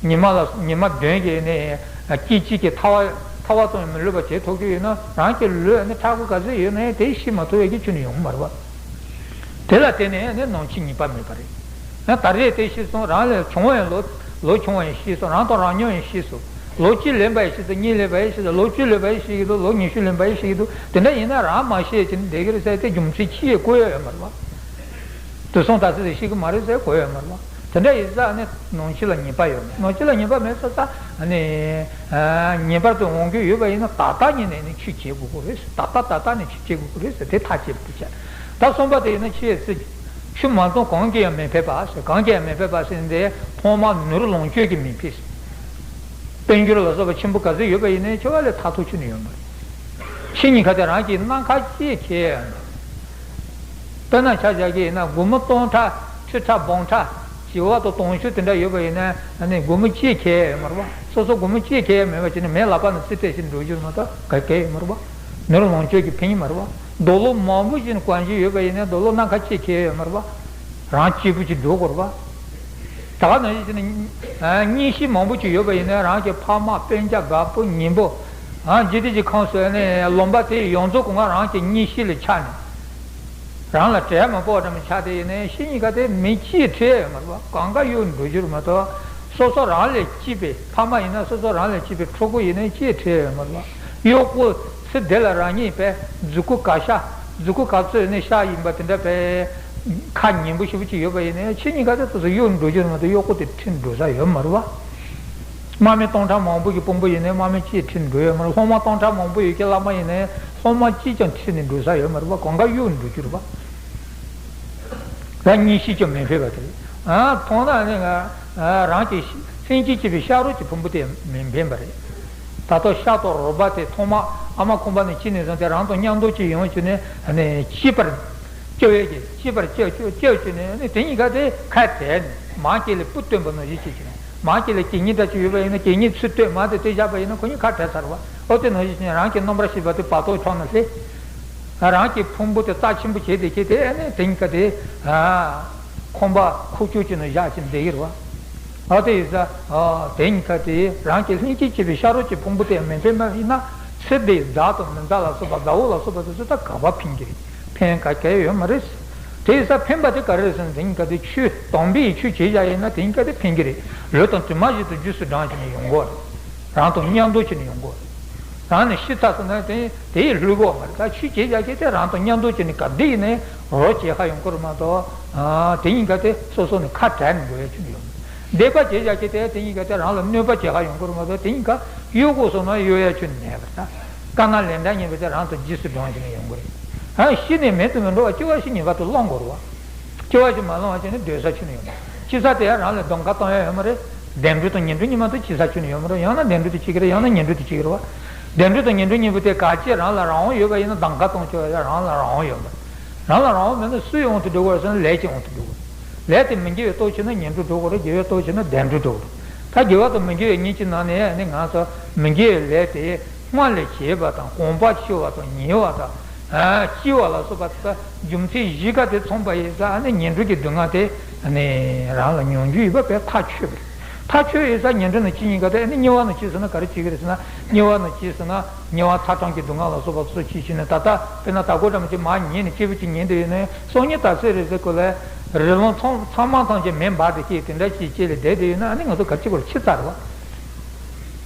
ཉི་མ་ལ་ཉི་མ་བདུན་གྱི་ནས་སྐད་ཅིག་གིས་ཐལ་བ་ཐལ་བ་ཙམ་ཡང་མི་ལུས་པ་བྱེད་ཐུབ་ཀྱི་ཡོད་ན། རང་གི་ལུས་ཨ་ནི་མཁྲེགས་པོ་ག་ཚོད་ཡོད་ནའི་དེ་ཤི་མ་ཐུབ་ཡ་གི་ཁྱོན་ནས་ཡོང་གི་མ་རེད་བ། དེ་ལ་བརྟེན་ནས་ནི་ནམ་འཆི་ངེས་པ་མེད་པ་རེད། ཡང་ད་རེས་དེ་ཤི་སོང་། རང་ལས་ཆུང་བ་ཡང་ལོ་ལོ་ཆུང་བ་ཡང་ཤི་སོང་། རང་དང་རང་མཉམ་ཡང་ཤི་སོང་། ལོ་གཅིག་ལོན་པ་ཡང་ཤི་སོང་། གཉིས་ལོན་པ་ཡང་ཤི་སོང་། ལོ་བཅུ་ལོན་པ་ཡང་ཤི་གི་འདུག་ལོ་ཉི་ཤུ་ལོན་པ་ཡང་ཤི་གི་འདུག་དེ་འདྲ་ཡིན་ན་རང་མ་ཤི་ཡ་ཅིག་བསྡད་ཀྱི་རེད་ཟེར་དེ་རྒྱུ་མཚན་ཅི་ཡང་བཀོད་ཡ་ཡོད་མ་རེད་བ། དུས་སང་ད་ཚོད་ཤི་གི་མ་རེད་ཟེར་གོ་ཡ་མ་རེད་བ། དེ་འདྲ་ཡིན་ཙང་ནི་ནམ་འཆི་ལ་ངེས་པ་ཡོད་མེད། ནམ་འཆི་ལ་ངེས་པ་མེད་ཙང་ནི། ངེས་པར་དུ་འོང་རྒྱུ་ཡོད་པ་ཡིན་ན་ད་ལྟ་ཉིད་ནས་ནི་ཆོས་བྱེད་དགོས་ཀྱི་རེད། ད་ལྟ་ད་ལྟ་ནས་ཆོས་བྱེད་དགོས་ཀྱི་རེད་ཟེར་དེ་ཐག་བཅད་པ་དེ་བྱས། ད་གསུམ་པ་དེ་ཡིན་ན་འཆི་ཡི་ཚེ། ཆོས་མ་འདོན་གང་གིས་ཡང་མི་ཕན་པ་ཟེར། གང་གིས་ཡང་མི་ཕན་པ་ཟེར་འདི་ཐོག་མར་ནོར་ལོངས་སྤྱོད་ཀྱིས་མི་ཕན་ཟེར། དཔལ་འབྱོར་ལ་སོགས་པ་ཆེན་པོ་ག་ཚོད་ཡོད་པ་ཡིན་ནའི་འཆི་བ་ལས་ཐར་ཐབས་ཁྱོན་ནས་ཡོད་མ་རེད། འཆི་ཉེན་ཁ་དེ་རང་གི་སྣ་ཁ་གཅིག་ཁེལ་ཡ་ཡོད་མ་རེད། དཔེར་ན་ཆ་བཞག་གི་ཡིན་ན་སྒོར་མོ་སྟོང་ཕྲག་ཁྲི་ཕྲག་འབུམ་ཕྲག་བྱེ་བ་དང་དུང་ཕྱུར་དེ་འདྲ་ཡོད་པ་ཡིན་ན་ཨ་ནི་སྒོར་མོ་གཅིག་ཁེལ་ཡ་ཡོད་མ་རེད་བ། སོ་སོ་སྒོར་མོ་གཅིག་ཁེལ་ཡ་མེད་པ་བྱས་ནས་མི་ལག་པ་ནས་རྩིས་སྤྲད་བྱས་འགྲོ་རྒྱུ་མ་གཏོགས་ག་གེ་ཡོད་མ་རེད་བ། ནོར་ལོངས་སྤྱོད་ཀྱིས་ཕན་གྱི་མ་རེད་བ། རྡོ་ལོ་མང་པོ་ཞིག་གོན་གྱི་ཡོད་པ་ཡིན་ན་རྡོ་ལོ་སྣ་ཁ་གཅིག་ཁེལ་ཡ་ཡོད་མ་རེད་བ། རང་གཅིག་པུ་གཅིག་འགྲོ་དགོས་རེད་བ། ད་ག་ནང་བཞིན་བྱས་ནས་གཉེན་བཤེས་མང་པོ་ཅིག་ཡོད་པ་ཡིན་ན་རང་གི་ཕ་མ་སྤུན་ཀྱག་རྒད་པོ་ཉེ་པོ། ཨ་འཇིག་རྟེན་གྱི་ཁམས་སུ་ནས་ལུང་པ་དེ་ཡོངས་རྫོགས་སྒང་ག་རང་གི་གཉེན་བཤེས་ལ་ཆགས་ནས། རང་ལ་དྲན་མ་པོ་འདྲ་མི་ཆགས་དེ་ཡིན་ནའི་འཆི་ཉེན་ཁ་དེ་མི་གཅིག་ཁྲིད་ཡོད་མ་རེད་བ། གང་ག་གཡུག་འགྲོ་རྒྱུ་རེད་མ་གཏོགས། སོ་སོ་རང་ལས་སྐྱིད་པའི་ཕ་མ་ཡིན་ན་སོ་སོ་རང་ལས་སྐྱིད་པའི་ཕྲུ་གུ་ཡིན་ནའི་གཅིག་ཁྲིད་ཡོད་མ་རེད་བ། གཡོག་པོ་ཚེ་འདི་ལ་རང་ཉིད་པའི་མཛུ་གུ་ག་ཤ་མཛུ་གུ་ག་ཚོད་ནས་ཤ་ཡིན་པ་དེ་འདྲ་པའི་ཁ་ཉན་པོ་ཞེ་པོ་ཅིག་ཡོད་པ་ཡིན་ནའི་འཆི་ཉེན་ཁ་དེ་སོ་སོ་གཡུག་འགྲོ་རྒྱུ་རེད་མ་གཏོགས་གཡོག་པོ་དེ་ཁྲིད་འགྲོ་ས་ཡོད་མ་རེད་བ། དམག་མི་སྟོང་ཕྲག་མང་པོ་ཡི་དཔུང་པ་ཡིན་ནའི་དམག་མི་གཅིག་ཁྲིད་འགྲོ་ཡོད་མ་རེད། སློབ་མ་སྟོང་ཕྲག་མང་པོ་ཡོད་ཀྱི་བླ་མ་ཡིན་ནའི་སློབ་མ་གཅིག་ཀྱང་ཁྲིད་ནས་འགྲོ་ས་ཡོད་མ་རེད་བ། གང་ག་གཡུག་འགྲོ་རྒྱུ་རེད་བ། ད་གཉེན་བཤེས་ཀྱང་མི་ཕན་པ་དེ་རེད། ཨ་མཐོང་ན་ནི་ང་རང་གི་ལྷན་སྐྱེས་སྐྱེས་པའི་ཤ་རོགས་ཀྱི་ཕུང་པོ་དེ་མི་ཕན་པ་རེད། ད་ལྟ་ཤ་དང་རོ་པ་དེ་ཐོག་མ་ཨ་མ་ཁང་པ་ནས་སྐྱེས་ནས་བཟུང་སྟེ་རང་དང་མཉམ་དུ་སྐྱེས་ཡོང་བྱས་ནས་ནི་སྐྱེས་པར་སྐྱེ་བའི་གི་སྐྱེས་པར་སྐྱེ་སྐྱེ་སྐྱེ་བྱས་ནས་ནི་དེ་གཉིས་ཀ་དེ་ཁ་བྲལ་ནས་མ་སྐྱེས་ལས་སྤུ་བཏོན་པ་ནང་བཞིན་བྱས་བྱས་ནས། མ་སྐྱེས་ལ་གད་སྙིགས་འདྲ་ཅིག་ཡོད་པ་ཡིན་ན་གད་སྙིགས་ཚུར་བཏོན་མ་དེ་བཏོན་བཞག་པ་ཡིན་ན་ཁོ་གཉིས་ཁ་བྲལ་ཚར་བ། ཨོ་དེ་ནང་བཞིན་བྱས་ནས་རང་གི་རྣམ་པར་ཤེས་པ་དེ་བར་དོ་ཕྱོགས་ནས་སླེབས། རང་གི་ཕུང་པོ་དེ་རྩ་ཆེན་པོ་བྱས་ཏེ་ཁྱེར་ཏེ་ཨ་ནི་དེ་གཉིས་ཀ་དེ་ཁང་པ་ཁུག་ཀྱོག་ཅིག་ནང་བཞག་ཅིག་བསྡད་ཀྱི་རེད་བ། ཨོ་དེ་ཡིན་ཙང་ཨོ་དེ་གཉིས་ཀ་དེ་རང་གི་ལྷན་སྐྱེས་སྐྱེས་པའི་ཤ་རོགས་ཀྱི་ཕུང་པོ་དེ་མི་ཕན་པ་ཡིན་ན་ཚེ་འདིའི་མཛའ་དང་མི་མཛའ་ལ་སོགས་པ་མཛའ་བོ་ལ་སོགས་པ་དེ་ཚོ་ད་ག་པར་ཕན་གྱི་རེད། ཕན་ག་གེ་ཡོད་མ་རེད། དེ་ཡིན་ཙང་ཕན་པ་དེ་ག་རེ་རེད་ཟེར་ན་དེ་གཉིས་ཀ་དེ་ཆོས་དམ་པའི་ཆོས་བྱེད་བཞག་ཡིན་ན་དེ་གཉིས་ཀ་དེ་ཕན་གྱི་རེད། ལུས་དང་གྲིབ་མ་བཞིན་དུ་རྗེས་སུ་འབྲང་བྱས་ནས་ཡོང་གི་རེད། རང་དང་མཉམ་དུ་བྱས་ནས་ཡོང་གི་རེད། རང་ནི་ཤི་ཚར་སོང་ན་དེ་དེ་ཡི་ལུས་པོ་མ་རེད། ད་ཆོས་བྱེད་བཞག་མཁན་དེ་རང་དང་མཉམ་དུ་བྱས་ནས་ག་དུས་ཡིན་ནའི་རོགས་བྱེད་ཁ་ཡོང་གི་རེད་མ་གཏོགས། དེ་གཉིས་ཀ་དེ་སོ་སོ་ནས་ཁ་བྲལ་ནས་འགྲོ་ཡ་ཁྱོན་ནས་ཡོད་མ་རེད། སྡིག་པ་བྱེད་བཞག་མཁན་དེ་དེ་གཉིས་ཀ་དེ་རང་ལ་གནོད་པ་བྱེད་ཁ་ཡོང་གི་རེད་མ་གཏོགས་དེ་གཉིས་ཀ་གཡོལ་དགོས་སོང་ན་གཡོལ་ཡ་ཁྱོན་ནས་མེད་པ་རེད། དཀར་ནག་ལན་གྲངས་ངེས་པ་དེ་རང་དང་རྗེས་སུ་འབྲང་བྱས་ནས་ཡོང་གི་རེད། ཨ་ཤི་ནས་མེད་དུ་མི་འགྲོ་བ་སྐྱེ་བ་ཕྱི་ཉིན་བར་དུ་བླང་དགོས་རེད་བ། སྐྱེ་བ་ཕྱི་མ་བླང་བ་བྱས་ནས་སྡོད་ས་ཁྱོན་ནས་ཡོད་མ་རེད། སྐྱེ་ས་དེ་ཡང་རང་ལ་གདོང་ཁ་གཏོང་ཡ་ཡོད་མ་རེད། བདེ་འགྲོ་དང་ངན་འགྲོ་གཉིས་མ་གཏོགས་སྐྱེ་ས་ཁྱོན་ནས་ཡོད་མ་རེད། ཡང་ན་བདེ་འགྲོ་དེ་སྐྱེ་གི་རེད། ཡང་ན་ངན་འགྲོ་དེ་སྐྱེ་གི་རེད་བ། བདེ་འགྲོ་དང་ངན་འགྲོ་གཉིས་པོ་དེ་ག་ཅི་རང་ལ་རང་དབང་ཡོད་པ་ཡིན་ན་གདམ་ག་གཏོང་ཆོག་ཡ། རང་ལ་རང་དབང་ཡོད་པ། རང་ལ་རང་དབང་མེད་ན་སུའི་དབང་དུ་འགྲོ་དགོས་རེད་ཟེར་ན་ལས་ཀྱི་དབང་དུ་འགྲོ་དགོས། ལས་དེ་མི་དགེ་བའི་སྟོབས་ཆེ་ན་ངན་འགྲོ་འགྲོ་དགོས་རེད། དགེ་བའི་སྟོབས་ཆེ་ན་བདེ་འགྲོ་འགྲོ་དགོས་རེད། ད་དགེ་བ་དང་མི་དགེ་བའི་གཉིས་ཀྱི་ནང་ནས་ནི་ང་ཚོ་མི་དགེ་བའི་ལས་དེ་སྔར་ལས་བྱས་པ་དང་གོམས་པ་ཆེ་བ་དང་ཉེ་བ་དང་། ལྕི་བ་ལ་སོགས་པ་དེ་དག་རྒྱུ་མཚན་བཞི་ཀ་དེ་མཚུངས་པ་ཡིན་ཙང་ནི་ངན་འགྲོ་གི་སྡུག་བསྔལ་དེ་ནི་རང་ལ་མྱོང་རྒྱུ་ཡོད་པ་བས་ཐག་ཆོད་པ་རེད། ཐག་ཆོད་ཡོད་ཙང་ངན་འགྲོ་ནང་སྐྱེ་ཉེན་ཁ་དེ་ནི་དམྱལ་བ་ནང་སྐྱེས་སོང་ན་ག་རེ་བྱེད་ཀྱི་རེད་ཟེར་ན། དམྱལ་བ་ནང་སྐྱེས་སོང་ན་དམྱལ་བ་ཚ་གྲང་གི་སྡུག་བསྔལ་ལ་སོགས་པ་སོགས་ཀྱིས་ཤི་ནས། ད་ལྟ་དཔེར་ན་ད་གོ་འདྲ་མོ་ཅིག་མར་ཉལ་ནས་སྐྱིད་པོ་ཅིག་ཉལ་བསྡད་ཡོད་ན་སང་ཉིན་ད་ཚེ་རེ་ཟེར་གོ་ལ། རི་ལུང་ཚང་ཚང་མ་ཐམས་ཅད་མེ་འབར་ཏེ་སྐྱེས་དེ་འདྲ་ཅིག་སྐྱེས་ལ་བསྡད་བསྡད་ཡོད་ན་ཨ་ནི་ང་ཚོ་ག་ཅི་གོ་ལ་ཁྱི་ཚ་རེད་བ།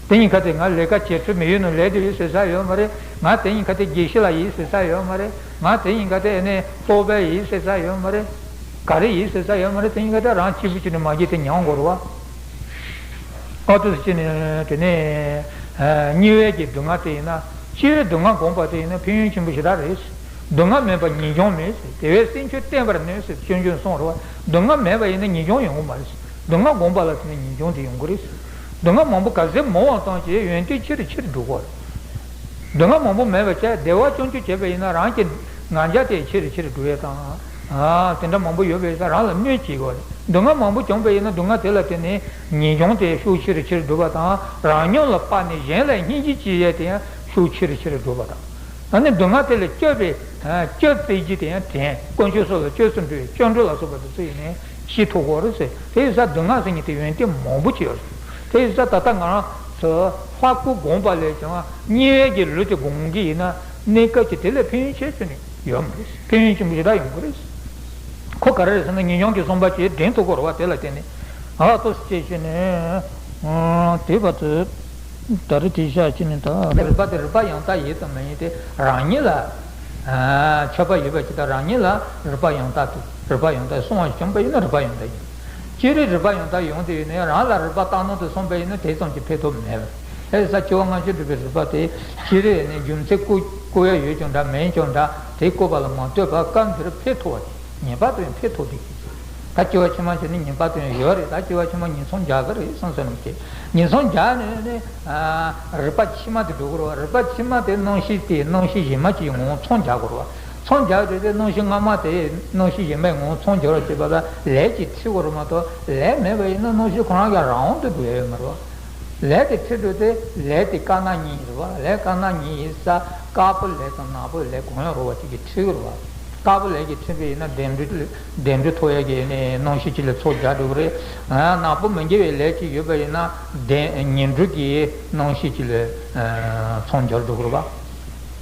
དེ་ཉིན་ཁ་དེ་ང་ལས་ཀ་བྱེད་ཁྲི་མི་ཡུལ་ནང་ལས་དེ་ཡིན་ཟེར་ས་ཡོད་མ་རེད། ང་དེ་ཉིན་ཁ་དེ་དགེ་བཤེས་ལགས་ཡིན་ཟེར་ས་ཡོད་མ་རེད། ང་དེ་ཉིན་ཁ་དེ་ཨ་ནི་སློབ་དཔོན་ཡིན་ཟེར་ས་ཡོད་མ་རེད། ག་རེ་ཡིན་ཟེར་ས་ཡོད་མ་རེད། དེ་ཉིན་ཁ་དེ་རང་སྐྱིད་པོ་བྱས་ནས་མ་གིས་དེ་མྱང་དགོས་རེད་བ། ཨ་ཏོ་སྐྱེས་ནས་དེ་ནས་དམྱལ་བའི་གི་སྡུག་བསྔལ་དེ་ཡིན་ན། སྐྱེ་བའི་སྡུག་བསྔལ་བསྒོམས་པ་དེ་ཡིན་ན་ཕན་ཡོན་ཆེན་པོ་ཞེ་དྲག་རེད། སྡུག་བསྔལ་མེད་པར་ངེས་འབྱུང་མེད་ཟེར། དེ་བས་སེམས་ཁྱོད་བརྟན་པར་ནུས་ཟེར་སྐྱོན་བརྗོད་གསུངས་རེད་བ། སྡུག་བསྔལ་མེད་པ་ཡིན་ན་ངེས་འབྱུང་ཡོང་གི་མ་རེད་ཟེར། སྡུག་བསྔལ་བསྒོམས་པ་ལ་བརྟེན་ནས་ངེས་འབྱུང་དེ་ཡོང་གི་རེད་ཟེར། སྡུག་བསྔལ་མང་པོ་ག་ཚད་མང་བ་ཙམ་གྱིས་ཡོན་ཏན་ཆེ་རུ་ཆེ་རུ་འགྲོ་གི་རེད། སྡུག་བསྔལ་མང་པོ་མེད་པ་བྱས་བདེ་བ་ཅུང་ཅུང་བྱས་པ་ཡིན་ན་རང་གི་ང་རྒྱལ་དེ་ཆེ་རུ་ཆེ་རུ་འགྲོ་ཡས་དང་། ཨ་དེ་འདྲ་མང་པོ་ཡོད་པས་རང་ལ་གནོད་བྱེད་ཀྱི་རེད། སྡུག་བསྔལ་མང་པོ་བྱུང་པ་ཡིན་ན་སྡུག་བསྔལ་དེ་ལ་བརྟེན་ནས་ངེས་འབྱུང་དེ་ཤུགས་ཆེ་རུ་ཆེ་རུ་འགྲོ་བ་དང་། རང་ཉམས་ལ་དཔག་ནས་གཞན་ལ་སྙིང་རྗེ་སྐྱེ་ཡས་དེ་ཡང་ཤུགས་ཆེ་རུ་ཆེ་རུ་འགྲོ་བ་དང་། ཨ་ནི་སྡུག་བསྔལ་དེ་ལ་སྐྱོབ་པའི་སྐྱོབ་རྩེ་གཞི་དེ་ཡང་དྲན། དཀོན་མཆོག་སོགས་ལ་སྐྱབས་སུ་འགྲོ་བའི་སྐྱབས་འགྲོ་ལ་སོགས་པ་དེ་ཚོ་ཡིན་ནས་ཤེས་ཐུབ་དགོས་རེད་ཟེར། དེ་ཡིན་ཙང་སྡུག་བསྔལ་ཟེར་མཁན་དེ་ཡོན་ཏན་མང་པོ་ཅིག་ཡོད་རེད། དེ་ཡིན་ཙང་ད་ལྟ་ང་རང་ཚོ་ལྷ་སྐུ་བསྒོམས་པ་ལས་ཀྱང་དམྱལ་བའི་གི་ལུས་དེ་བསྒོམ་གི་ཡིན་ན་གནས་སྐབས་ཀྱི་དེ་ལས་ཕན་ཡོན་ཆེ་ཤོས་ནི་ཡོད་མ་རེད། ཕན་ཡོན་ཆེན་པོ་ཞེ་དྲག་ཡོང་གི་རེད། ཁོ་ག་རེ་རེད་ཟེར་ན་ངེས་འབྱུང་གི་གསུངས་པ་ཅིག་དྲན་ཐུབ་དགོས་རེད་བ། དེ་ལ་བརྟེན་ནས་ཨ་ཏོ་སྐྱེས་ཤིག་ནས་དེ་བར་དུ། ད་རེས་དེ་བཞག་ཅི་ནས་ད། རིག་པ་དེ་རིག་པ་ཡང་དག་ཡིན་དང་མ་ཡིན་དེ་རང་ཉིད་ལ་ཁྱད་པར་ཡོད་པ་ཅིག་དང་རང་ཉིད་ལ་རིག་པ་ཡང་དག་ཏུ་རིག་པ་ཡང་དག་སོང་བ་བྱུང་བ་ཡིན་ན་རིག་པ་ཡང་དག་ཡིན། སྤྱིར་རིག་པ་ཡང་དག་ཡོང་དུས་ཡིན་ན་རང་ལ་རིག་པ་བཏང་སྣང་དུ་སོང་པ་ཡིན་ན་དེ་ཙམ་གྱི་ཕན་ཐོགས་མེད་པ། ཨེ་ས་སྐྱེ་བ་སྔ་ཕྱི་སྒྲིབ་པའི་རིག་པ་དེ་སྤྱིར་ནི་རྒྱུ་མཚན་བཀོད་བཀོད་ཡ་ཡོད་ཀྱང་འདྲ་མེད་ཀྱང་འདྲ་དེ་བཀོད་པ་ལ་མ་ལྟོས་པར་སྐབས་འདིར་ཕན་ཐོགས་པ་དེ་ངེས་པར་དུ་ཡང་ཕན་ཐོགས་བསྡད་ཀྱི། ད་སྐྱེ་བ་ཕྱི་མ་ཞིག་ནི་ངེས་པར་དུ་ཡང་ཡོད་རེད། ད་སྐྱེ་བ་ཕྱི་མ་ཉིན་མཚན་རྒྱག་གི་རེད་བསམ་བསམ་བྱས། ཉིན་མཚན་རྒྱག་ནས་ནི་རིག་པ་ཕྱི་མ་དེ་འགྲོ་གི་རེད་བ། རིག་པ་ཕྱི་མ་དེ་རྣམ་ཤེས་དེ་རྣམ་ཤེས་གཞན་མ་ཅིག་ངོ་མཚང་རྒྱག་དགོས་རེད་བ། མཚང་རྒྱག་དུས་དེ་རྣམ་ཤེས་སྔ་མ་དེ་རྣམ་ཤེས་གཞན་མའི་ངོ་མཚང་རྒྱག་རོགས་བྱེད་པ་ལ་ལས་ཀྱིས་འཁྲུད་དགོས་རེད་མ་གཏོགས་ལས་མེད་པ་ཡིན་ན་རྣམ་ཤེས་ཁོ་རང་གི་རང་དབང་དུ་འགྲོ་ཡ་ཡོད་མ་རེད་བ། ལས་དེ་འཁྲུད་དུས་དེ་ལས་དེ་དཀར་ནག་གཉིས་རེད་བ། ལས་དཀར་ནག་གཉིས་ཡིན་ས་དཀར་པོ་ལས་དང་ནག་པོ་ལས་གང་ཡང་རུང་བ་ཅིག་གིས་འཁྲུད་ཀྱི་རེད་བ། དཀར་པོ་ལས་ཀྱིས་འཁྲུད་པ་ཡིན་ན་བདེ་འགྲོ་བདེ་འགྲོ་ཐོབ་ཡ་གི་ནི་རྣམ་ཤེས་ཅིག་ལ་ཚོགས་རྒྱག་འགྲོ་གི་རེད། ནག་པོ་མི་དགེ་བའི་ལས་ཅིག་ཡོད་པ་ཡིན་ན་བདེ་ངན་འགྲོ་གི་རྣམ་ཤེས་ཅིག་ལ་མཚང་རྒྱག་འགྲོ་གི་རེད་བ།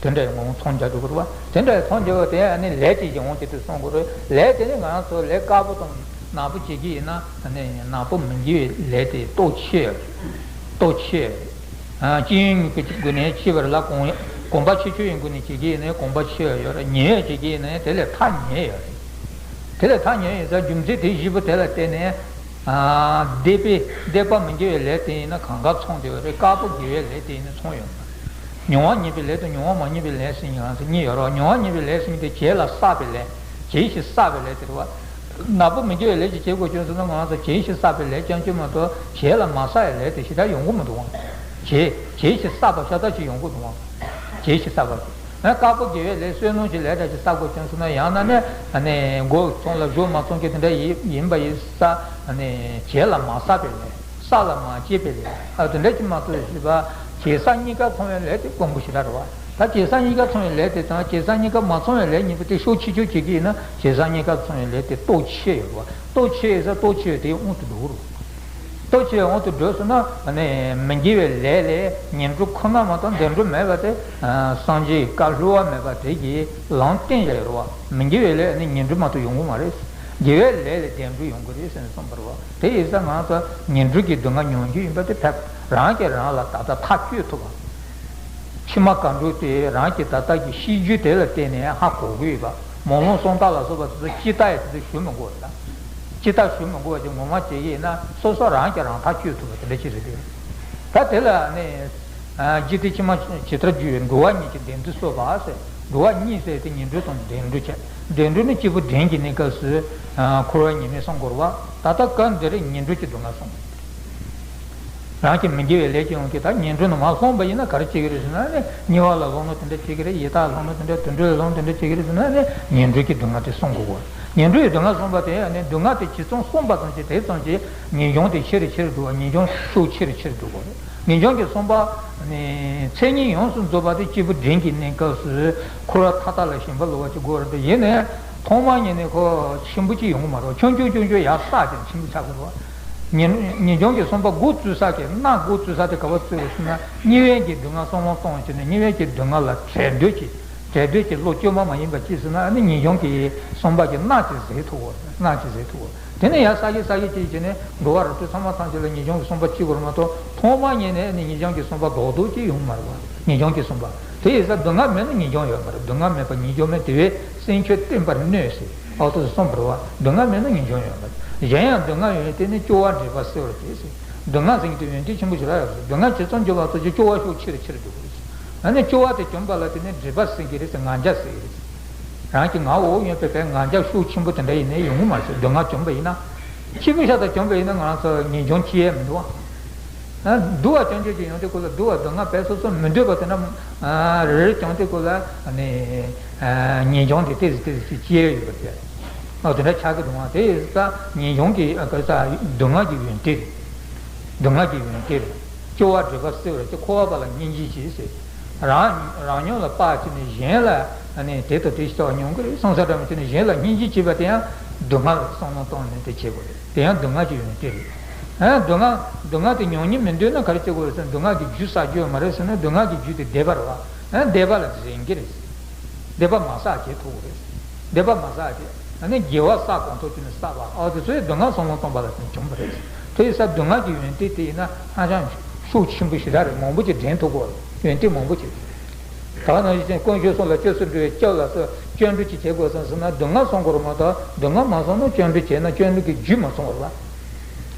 དེ་འདྲ་ཡི་ངོ་མཚང་རྒྱག་འགྲོ་གི་རེད་བ། དེ་འདྲ་ཡི་མཚང་རྒྱག་པ་དེ་ནི་ལས་ཅིག་གི་དབང་གིས་དེ་གསུང་དགོས་རེད། ལས་དེ་ནི་ང་རང་ཚོ་ལས་དཀར་པོ་དང་ནག་པོ་བྱེད་ཀྱི་ཡིན་ན་ནི་ནག་པོ་མི་དགེ་བའི་ལས་དེ་སྟོབས་ཆེ་སྟོབས་ཆེ། ཨ་སྤྱི་ཡོངས་ཀྱི་སྒོ་ནས་ཕྱེ་བ་ལ་གོམས་གོམས་པ་ཆེ་ཆུང་གི་སྒོ་ནས་བྱེད་ཀྱི་ཡིན་ན་གོམས་པ་ཆེ་བ་ཡོད་རེད། ཉེ་བས་བྱེད་ཀྱི་ཡིན་ན་དེ་ལས་ཐག་ཉེ་ཡོད་རེད། དེ་ལས་ཐག་ཉེ་ཡིན་ས་རྒྱུ་མཚན་དེ་བཞི་པོ་དེ་ལ་བརྟེན་ནས། ཨ་སྡིག་པའི་སྡིག་པ་མི་དགེ་བའི་ལས་དེ་ཡིན་ན་གང་ག་མཚུངས་བསྡད་པ་རེད། དཀར་པོ་དགེ་བའི་ལས་དེ་ཡིན་ན་མཚུངས་ཡོད་མ་རེད། མྱོང་བ་ཉེས་པའི་ལས་དང་མྱོང་བ་མ་ཉེས་པའི་ལས་ཟེར་མཁན་གཉིས་ཡོད་རེད་བ། མྱོང་བ་ཉེས་པའི་ལས་ཟེར་མཁན་དེ་བྱས་ལ་བསགས་པའི་ལས། བྱས་ཤིང་བསགས་པའི་ལས་དེ་རེད་བ། ནག་པོ་མི་དགེ་བའི་ལས་ཅིག་བྱེད་དགོས་བྱུང་སོང་ན་ང་ཚོ་བྱས་ཤིང་བསགས་པའི་ལས་རྐྱང་རྐྱང་མ་གཏོགས་བྱས་ལ་མ་བསགས་པའི་ལས་དེ་ཞེ་དྲག་ཡོང་གི་མི་འདུག་བ། བྱས་བྱས་ཤིང་བསགས་པ་ཤ་སྟག་ཅིག་ཡོང་གི་འདུག་བ། བྱས་ཤིང་བསགས་པ་ཅིག་ཨ་དཀར་པོ་དགེ་བའི་ལས་བསོད་ནམས་ཀྱི་ལས་འདྲ་ཅིག་བསགས་དགོས་བྱུང་སོང་ན་ཡང་ན་ནི་ཨ་ནི་མགོ་ཚོང་ལ་གཞུག་མ་ཚོང་གི་དེ་འདྲ་ཡིན་ཡིན་པ་ཡིན་ས། ཨ་ནི་བྱས་ལ་མ་བསགས་པའི་ལས། བསགས་ལ་མ་སྐྱེས་པའི་ལས། ཨ་དེ་འདྲ་ཅིག་མ་གཏོགས་ཞེས་པ། བྱས་བསགས་གཉིས་ཀ་མཚུངས་པའི་ལས་དེ་དཀོན་པོ་ཞེ་དྲག་རེད་བ། ད་བྱས་བསགས་གཉིས་ཀ་མཚུངས་པའི་ལས་དེ་དང་བྱས་བསགས་གཉིས་ཀ་མ་མཚུངས་པའི་ལས་གཉིས་པོ་དེ་ཕྱོགས་ཆེ་ཆུང་བྱེད་ཀྱི་ཡིན་ན་བྱས་བསགས་གཉིས་ཀ་མཚུངས་པའི་ལས་དེ་སྟོབས་ཆེ་ཡོད་རེད་བ། སྟོབས་ཆེ་ཡོད་ས་སྟོབས་ཆེ་ཡོད་དེའི་དབང་དུ་འགྲོ་གི་རེད། སྟོབས་ཆེ་བའི་དབང་དུ་འགྲོ་སོང་ན་ཨ་ནི་མི་དགེ་བའི་ལས་ལས་ངན་འགྲོ་ཁོ་ན་མ་གཏོགས་བདེ་འགྲོ་མེད་པ་དེ། སངས་རྒྱས་བཀའ་སླུ་བ་མེད་པ་དེ་གིས་ལམ་བསྟན་བཞག་ཡོད་རེད་བ། མི་དགེ་བའི་ལས་ནི་ངན་འགྲོ་མ་གཏོགས་ཡོང་གི་མ་རེད། དགེ་བའི་ལས་ལས་བདེ་འགྲོ་ཡོང་གི་རེད་ཟེར་ནས་གསུངས་པ་རེད་བ། དེ་ཡིན་ཙང་ང་ཚོ་ངན་འགྲོ་གི་སྡུག་བསྔལ་མྱོང་རྒྱུ་ཡིན་པ་དེ་ཕེབས་རང་གིས་རང་ལ་ད་ལྟ་ཐག་གཅོད་ཐུབ་པ། ཕྱི་མ་ག་འགྲོ་དེ་རང་གི་ད་ལྟ་གི་ཤེས་རྒྱུ་དེ་ལ་བརྟེན་ནས་ཧ་གོ་གི་ཡོད་པ། མོ་ལོང་སོང་ད་ལ་སོགས་པ་དེ་ཚོ་ཅི་ལྟ་ཡ་དེ་ཚོ་ཞུ་མི་དགོས་ད། ཅི་ལྟ་ཞུ་མི་དགོས་པ་ཅིག་ངོ་མ་བྱེད་ཀྱི་ཡིན་ན་སོ་སོ་རང་གིས་རང་ཐག་གཅོད་ཐུབ་པ་དེ་འདྲ་ཅིག་རེད་དེ། ད་དེ་ལ་ནི། ཨ་ཇི་སྟེ་ཕྱི་མ་ཇི་ལྟར་རྒྱུ་བའི་འགྲོ་བ་གཉིས་ཀྱི་བདེ་འགྲོ་གསོལ་བ་ཟེར། འགྲོ་བ་གཉིས་ཟེར་དེ་ངན་འགྲོ་དང་བདེ་འགྲོ་བྱས། བདེ་འགྲོ་ནི་སྐྱེས་བུ་བདེན་གྱི་གནས་སྐབས་སུ་ཨ་འཁོར་བའི་ཉེས་དམིགས་གསུང་དགོས་རེད་བ། ད་ལྟ་སྐབས་འདིར་ངན་འགྲོ་གྱི་སྡུག་བསྔལ་གསུངས། རང་གི་མི་དགེ་བའི་ལས་ཀྱི་དབང་གིས་ད་ངན་འགྲོ་ནང་མར་ལྷུང་པ་ཡིན་ན་ག་རེ་བྱེད་ཀྱི་རེད་ཟེར་ན་ནི། དམྱལ་བ་ལ་ལྷུང་ན་དེ་འདྲ་བྱེད་ཀྱི་རེད། ཡི་དྭགས་ལྷུང་ན་དེ་འདྲ། དུད་འགྲོ་ལ་ལྷུང་དེ་འདྲ་བྱེད་ཀྱི་རེད་ཟེར་ན་ནི། ངན་འགྲོའི་གི་སྡུག་བསྔལ་དེ་བསམ་དགོས་གོ། ངན་འགྲོའི་སྡུག་བསྔལ་བསམ་པ་དེ་ནི། སྡུག་བསྔལ་དེ་ཇི་ཙམ་བསམ་པ་ཙམ་གྱིས་དེ་ཙམ་གྱིས་ངེས་འབྱུང་དེ་ཆེ་རུ་ཆེ་རུ་འགྲོ་བ། ངེས་འབྱུང་ཤུགས་ཆེ་རུ་ཆེ་རུ་འགྲོ་གོ། ངེས་འབྱུང་གི་བསམ་པ་ནི་མཚན་ཉིད་ཡོངས་སུ་རྫོགས་པ་དེ་སྐྱེས་བུ་འབྲིང་གི་གནས་སྐབས་སུ་འཁོར་བ་མཐའ་དག་ལ་ཞེན་པ་ལོག་པ་ཅིག་དགོས་རེད་དེ། ཡིན་ནའི་ཐོག་མ་ཉིད་ནས་ཁོ་ཆེན་པོ་ཅིག་ཡོང་གི་མ་རེད། ཆུང་ཆུང་ཆུང་ཆུང་ཡར་བསགས་ཀྱང་ཆེན་པོ་ཆགས་ཀྱི་རེད། ངེས་ངེས་འབྱུང་གི་བསམ་པ་འགོ་བཙུགས་ས་གི་སྣ་འགོ་བཙུགས་ས་དེ་ག་པར་བཙུགས་རེད་ཟེར་ན། དམྱལ་བའི་གི་སྡུག་བསྔལ་བསམ་བློ་གཏོང་བྱས་ནས་དམྱལ་བའི་གི་སྡུག་བསྔལ་ལ་བྲལ་འདོད་ཀྱི། བྲལ་འདོད་ཀྱི་བློ་བཅོས་མ་མ་ཡིན་པ་ཅིག་ཟེར་ན། ཨ་ནི་ངེས་འབྱུང་གི་བསམ་པ་གི་སྣ་ཅིག་ཟད་ཐུབ་གོ། སྣ་ཅིག་ཟད་ཐུབ་གོ། དེ་ནས་ཡར་བསགས་ཀྱི་བསགས་ཀྱི་ཅིག་བྱས་ནས་འགྲོ་བ་རིགས་དྲུག་ཚང་མ་ཐམས་ཅད་ལ་ངེས་འབྱུང་གི་བསམ་པ་སྐྱེ་དགོས་རེད་མ་གཏོགས། ཐོག་མ་ཉིད་ནས་ཨ་ནི་ངེས་འབྱུང་གི་བསམ་པ་རྡོག་རྡོག་ཅིག་ཡོང་མ་རེད་བ། ངེས་འབྱུང་གི་བསམ་པ། དེ་ཡིན་ཙང་སྡུག་བསྔལ་མེད་ན་ངེས་འབྱུང་ཡོད་མ་རེད། སྡུག་བསྔལ་མེད་པར་ངེས་འབྱུང་མེད། དེ་བས་སེམས་ཁྱོད་བརྟན་པར་གནས་ཟེར། ཨོ་ཏོ་གསུངས་པ་རེད་བ། སྡུག་བསྔལ་མེད་ན་ངེས་འབྱུང་ཡོད་མ་རེད། གཞན་ཡང་སྡུག་བསྔལ་ཡོན་ཏན་ནི། སྐྱོ་བ་འདྲེས་པ་སེལ་བར་བྱེད་ཟེར། སྡུག་བསྔལ་ཟེར་གྱི་དེ་ཡོན་ཏན་ཆེན་པོ་ཞེ་དྲག་ཡོད་རེད། སྡུག་བསྔལ་ཇི་ཙམ་འབྱུང་བ་ཙམ་གྱིས་སྐྱོ་བ་ཤུགས་ཆེ་རུ་ཆེ་རུ་འགྲོ་གི་རེད། ཨ་ནི་སྐྱོ་བ་དེ་བྱུང་བ་ལ་དེ་ནི་འདྲེས་པ་ཟེར་གྱི་རེད་ཟེར། ང་རྒྱལ་ཟེར་གྱི་རེད་ཟེར། རང་གི་ངའོ་ཡོད་པའི་བའི་ང་རྒྱལ་ཤུགས་ཆེན་པོ་དེ་འདྲ་ཡིན་ནའི་ཡོང་གི་མ་རེད་ཟེར། སྡུག་བསྔལ་བྱུང་བ་ཡིན་ན། སྐྱེས་བུ་ཤ་སྟག་བྱུང་བ་ཡིན་ན་ང་རང་ཚོ་ངེས་འབྱུང་སྐྱེ་ཡས་མི་འདུག་བ། སྡུག་པ་བྱུང་རྒྱུ་ཅིག་ཡོང་དུས་སྐབས་ལ། སྡུག་པ་སྡུག་བསྔལ་བས་སོ་སོ་མི་འདོད་པ་དེ་འདྲ་རེ་རེ་བྱུང་དུས་སྐབས་ལ་ནི། ངེས་འབྱུང་དེ་ཏོག་ཙམ་ཏོག་ཙམ་ཅིག་སྐྱེ་ཡས་ཡོད་པ་དེ། ཨོ་དེ་འདྲ་ཆགས་ཀྱི་འདུག་བ། དེ་ཡིན་ཙང་ངེས་འབྱུང་གི་ཨ་ག་ས་སྡུག་བསྔལ་གྱི་ཡོན་ཏན་རེད། སྡུག་བསྔལ་གྱི་ཡོན་ཏན་རེད། སྐྱོ་བ་འདྲེས་པ་སེལ་བར་བྱེད། འཁོར་བ་པ་ལ་སྙིང་རྗེ་བྱེད་ཟེར། རང་རང་ཉམས་ལ་དཔག་བྱས་ནས་གཞན་ལ་ནི་དེ་དང་དེ་བྱས་ལྟ་བ་མྱོང་གི་རེད། སོང་ཙང་འདྲ་མི་བྱས་ནས་གཞན་ལ་སྙིང་རྗེ་བྱེད་པ་དེ་ཡང་སྡུག་བསྔལ་བསམ་བློ་བཏང་ནས་དེ་བྱེད་དགོས་རེད། དེ་ཡང་སྡུག་བསྔལ་གྱི་ཡོན་ཏན་རེད། ཨ་སྡུག་བསྔལ་སྡུག་བསྔལ་དེ་མྱོང་སྙིང་མི་འདོད་ན་ག་རེ་བྱེད་དགོས་རེད་ཟེར་ན། སྡུག་བསྔལ་གྱི་རྒྱུ་བསགས་རྒྱུ་ཡོད་མ་རེད་ཟེར་ན། སྡུག་བསྔལ་གྱི་རྒྱུ་དེ་བདེ་བ་རེད་བ། ཨ་བདེ་བ་ལ་འཛིན་གྱི་རེད། བདེ་བ་མ་བསགས་བྱེད་ཐུབ་ཀྱི་རེད། བདེ་བ་མ་བསགས་བྱེད། ཨ་ནི་དགེ་བ་བསགས་གོང་ཐོག་བྱས་ནས་བསགས་པ། ཨ་དེ་ཚོའི་སྡུག་བསྔལ་བསམ་བློ་གཏོང་བ་ལ་བརྟེན་བྱུང་བ་རེད། དེ་ཡིན་ཙང་སྡུག་བསྔལ་གྱི་ཡོན་ཏན་དེ་ཡིན་ན་ཧ་ཅང་ཤུགས་ཆེན་པོ་ཞེ་དྲག་རེད། མང་པོ་ཅིག་འདྲེན་ཐུབ་ཀྱི་རེད། ཡོན་ཏན་མང་པོ་ཅིག། ད་ག་ནང་བཞིན་དཀོན་མཆོག་གསུམ་ལ་སྐྱབས་སུ་འགྲོ་བའི་སྐྱབས་ལ་སོགས་སྐྱབས་འགྲོ་ཅིག་བྱེད་དགོས་བསམ་ཟེར་ན། སྡུག་བསྔལ་བསམ་དགོས་རེད་མ་གཏོགས། སྡུག་བསྔལ་མ་བསམ་ན་སྐྱབས་འགྲོ་བྱས་ན་སྐྱབས་འགྲོ་གི་རྒྱུ་མ་ཚང་བ་རེད་བ།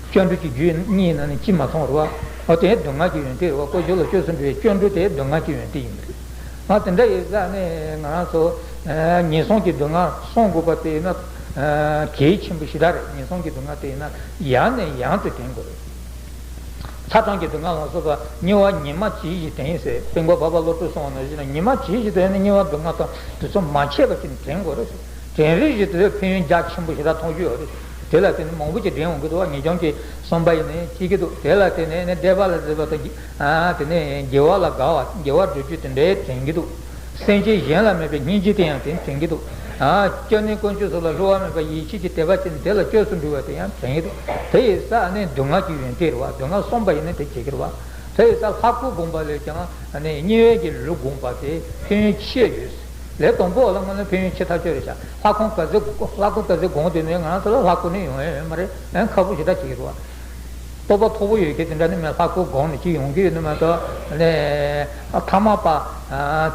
སྐྱབས་འགྲོ་གི་རྒྱུ་གཉིས་ནང་ནས་གཅིག་མ་ཚང་བ་རེད་བ། འོ་དེ་སྡུག་བསྔལ་གྱི་ཡོན་ཏན་རེད་བ། དཀོན་མཆོག་ལ་སྐྱབས་སུ་འགྲོ་བའི་སྐྱབས་འགྲོ་དེ་སྡུག་བསྔལ་གྱི་ཡོན་ཏན་ཡིན་པ་རེད། ང་དེ་འདྲ་ཡིན་ཙང་ནི་ང་རང་ཚོ་ངན་སོང་གི་སྡུག་བསྔལ་བསམ་དགོས་པ་དེ་ཡིན་ན་གལ་ཆེན་པོ་ཞེ་དྲག་རེད། ངན་སོང་གི་སྡུག་བསྔལ་དེ་ཡིན་ན་ཡང་ནས་ཡང་དུ་དྲན་དགོས་རེད། ཚ་གྲང་གི་སྡུག་བསྔལ་ལ་སོགས་པ་དམྱལ་བ་ཉི་མ་ཇི་བཞིན་དྲན་ཟེར། སེམས་པ་འཕགས་པ་བློ་གྲོས་གསུངས་པ་ནང་བཞིན་ལ། ཉི་མ་ཇི་བཞིན་དུ་ཡང་ནི་དམྱལ་བ་སྡུག་བསྔལ་དང་དེ་ཚོ་མ་ཆད་པ་ཅིག་དྲན་དགོས་རེད་ཟེར། དྲན་རེས་བཞིན་དུ་ཕན་ཡོན་རྒྱ་ཆེན་པོ་ཞེ་དྲག་མཐོང་རྒྱུ་ཡོད་རེད། དེ་ལ་བརྟེན་ནས་མང་པོ་ཅིག་དྲན་འོང་གི་འདུག་བ། ངེས་འབྱུང་གི་བསམ་པ་ཡིན་ནའི་སྐྱེ་གི་འདུག། དེ་ལ་བརྟེན་ནས་ནི་བདེ་བ་ལ་བརྩེ་བ་དང་། ཨ་དེ་ནས་དགེ་བ་ལ་དགའ་བ། དགེ་བ་སྒྲུབ་རྒྱུ་དེ་འདྲའི་དྲན་གི་འདུག། སེམས་ཅན་གཞན་ལ་མེད་པའི་སྙིང་རྗེ་དེ་ཡང་དེ་དྲན་གི་འདུག། ཨ་སྐྱབས་གནས་དཀོན་མཆོག་གསུམ་ལ་བསླུ་བ་མེད་པ་ཡིད་ཆེས་ཀྱི་དད་པ་བྱས་ནས་དེ་ལ་སྐྱབས་སུ་འགྲོ་བ་དེ་ཡང་དྲན་གི་འདུག། དེ་ཡིན་ཙང་ནི་སྡུག་བསྔལ་གྱི་ཡོན་ཏན་རེད་བ། སྡུག་བསྔལ་བསམ་པ་ཡིན་ན་དེ་བྱེད་ཀྱི་རེད་བ། དེ་ཡིན་ཙང་ལྷ་སྐུ་བསྒོམ་པ་ལས་ཀྱང་ནི་དམྱལ་བའི་གི་ལུས་བསྒོམ་པ་དེ་ཕན་ཡོན་ཆེ་ཡོད། ལས་དང་པོ་ལ་དངོས་གནས་ཕན་ཡོན་ཆེ་ཐག་ཆོད་རེད་ཤག། ལྷ་ཁང་ག་ཚོད་ལྷ་སྐུ་ག་ཚོད་བསྒོམ་དེ་ནས་ང་རང་ཚོ་ལ་ལྷ་སྐུ་ནི་ཡོང་ཡ་ཡོད་མ་རེད། ཨ་ཁག་པོ་ཞེ་དྲག་ཅིག་རེད་བ། རྟོགས་པ་མཐོ་པོ་ཡོད་མཁན་དེ་འདྲ་ནི་མི་ལྷ་སྐུ་བསྒོམས་ནས་ཅིག་ཡོང་གི་ཡོད་ནི་མ་གཏོགས་ནི། ཐ་མལ་པ་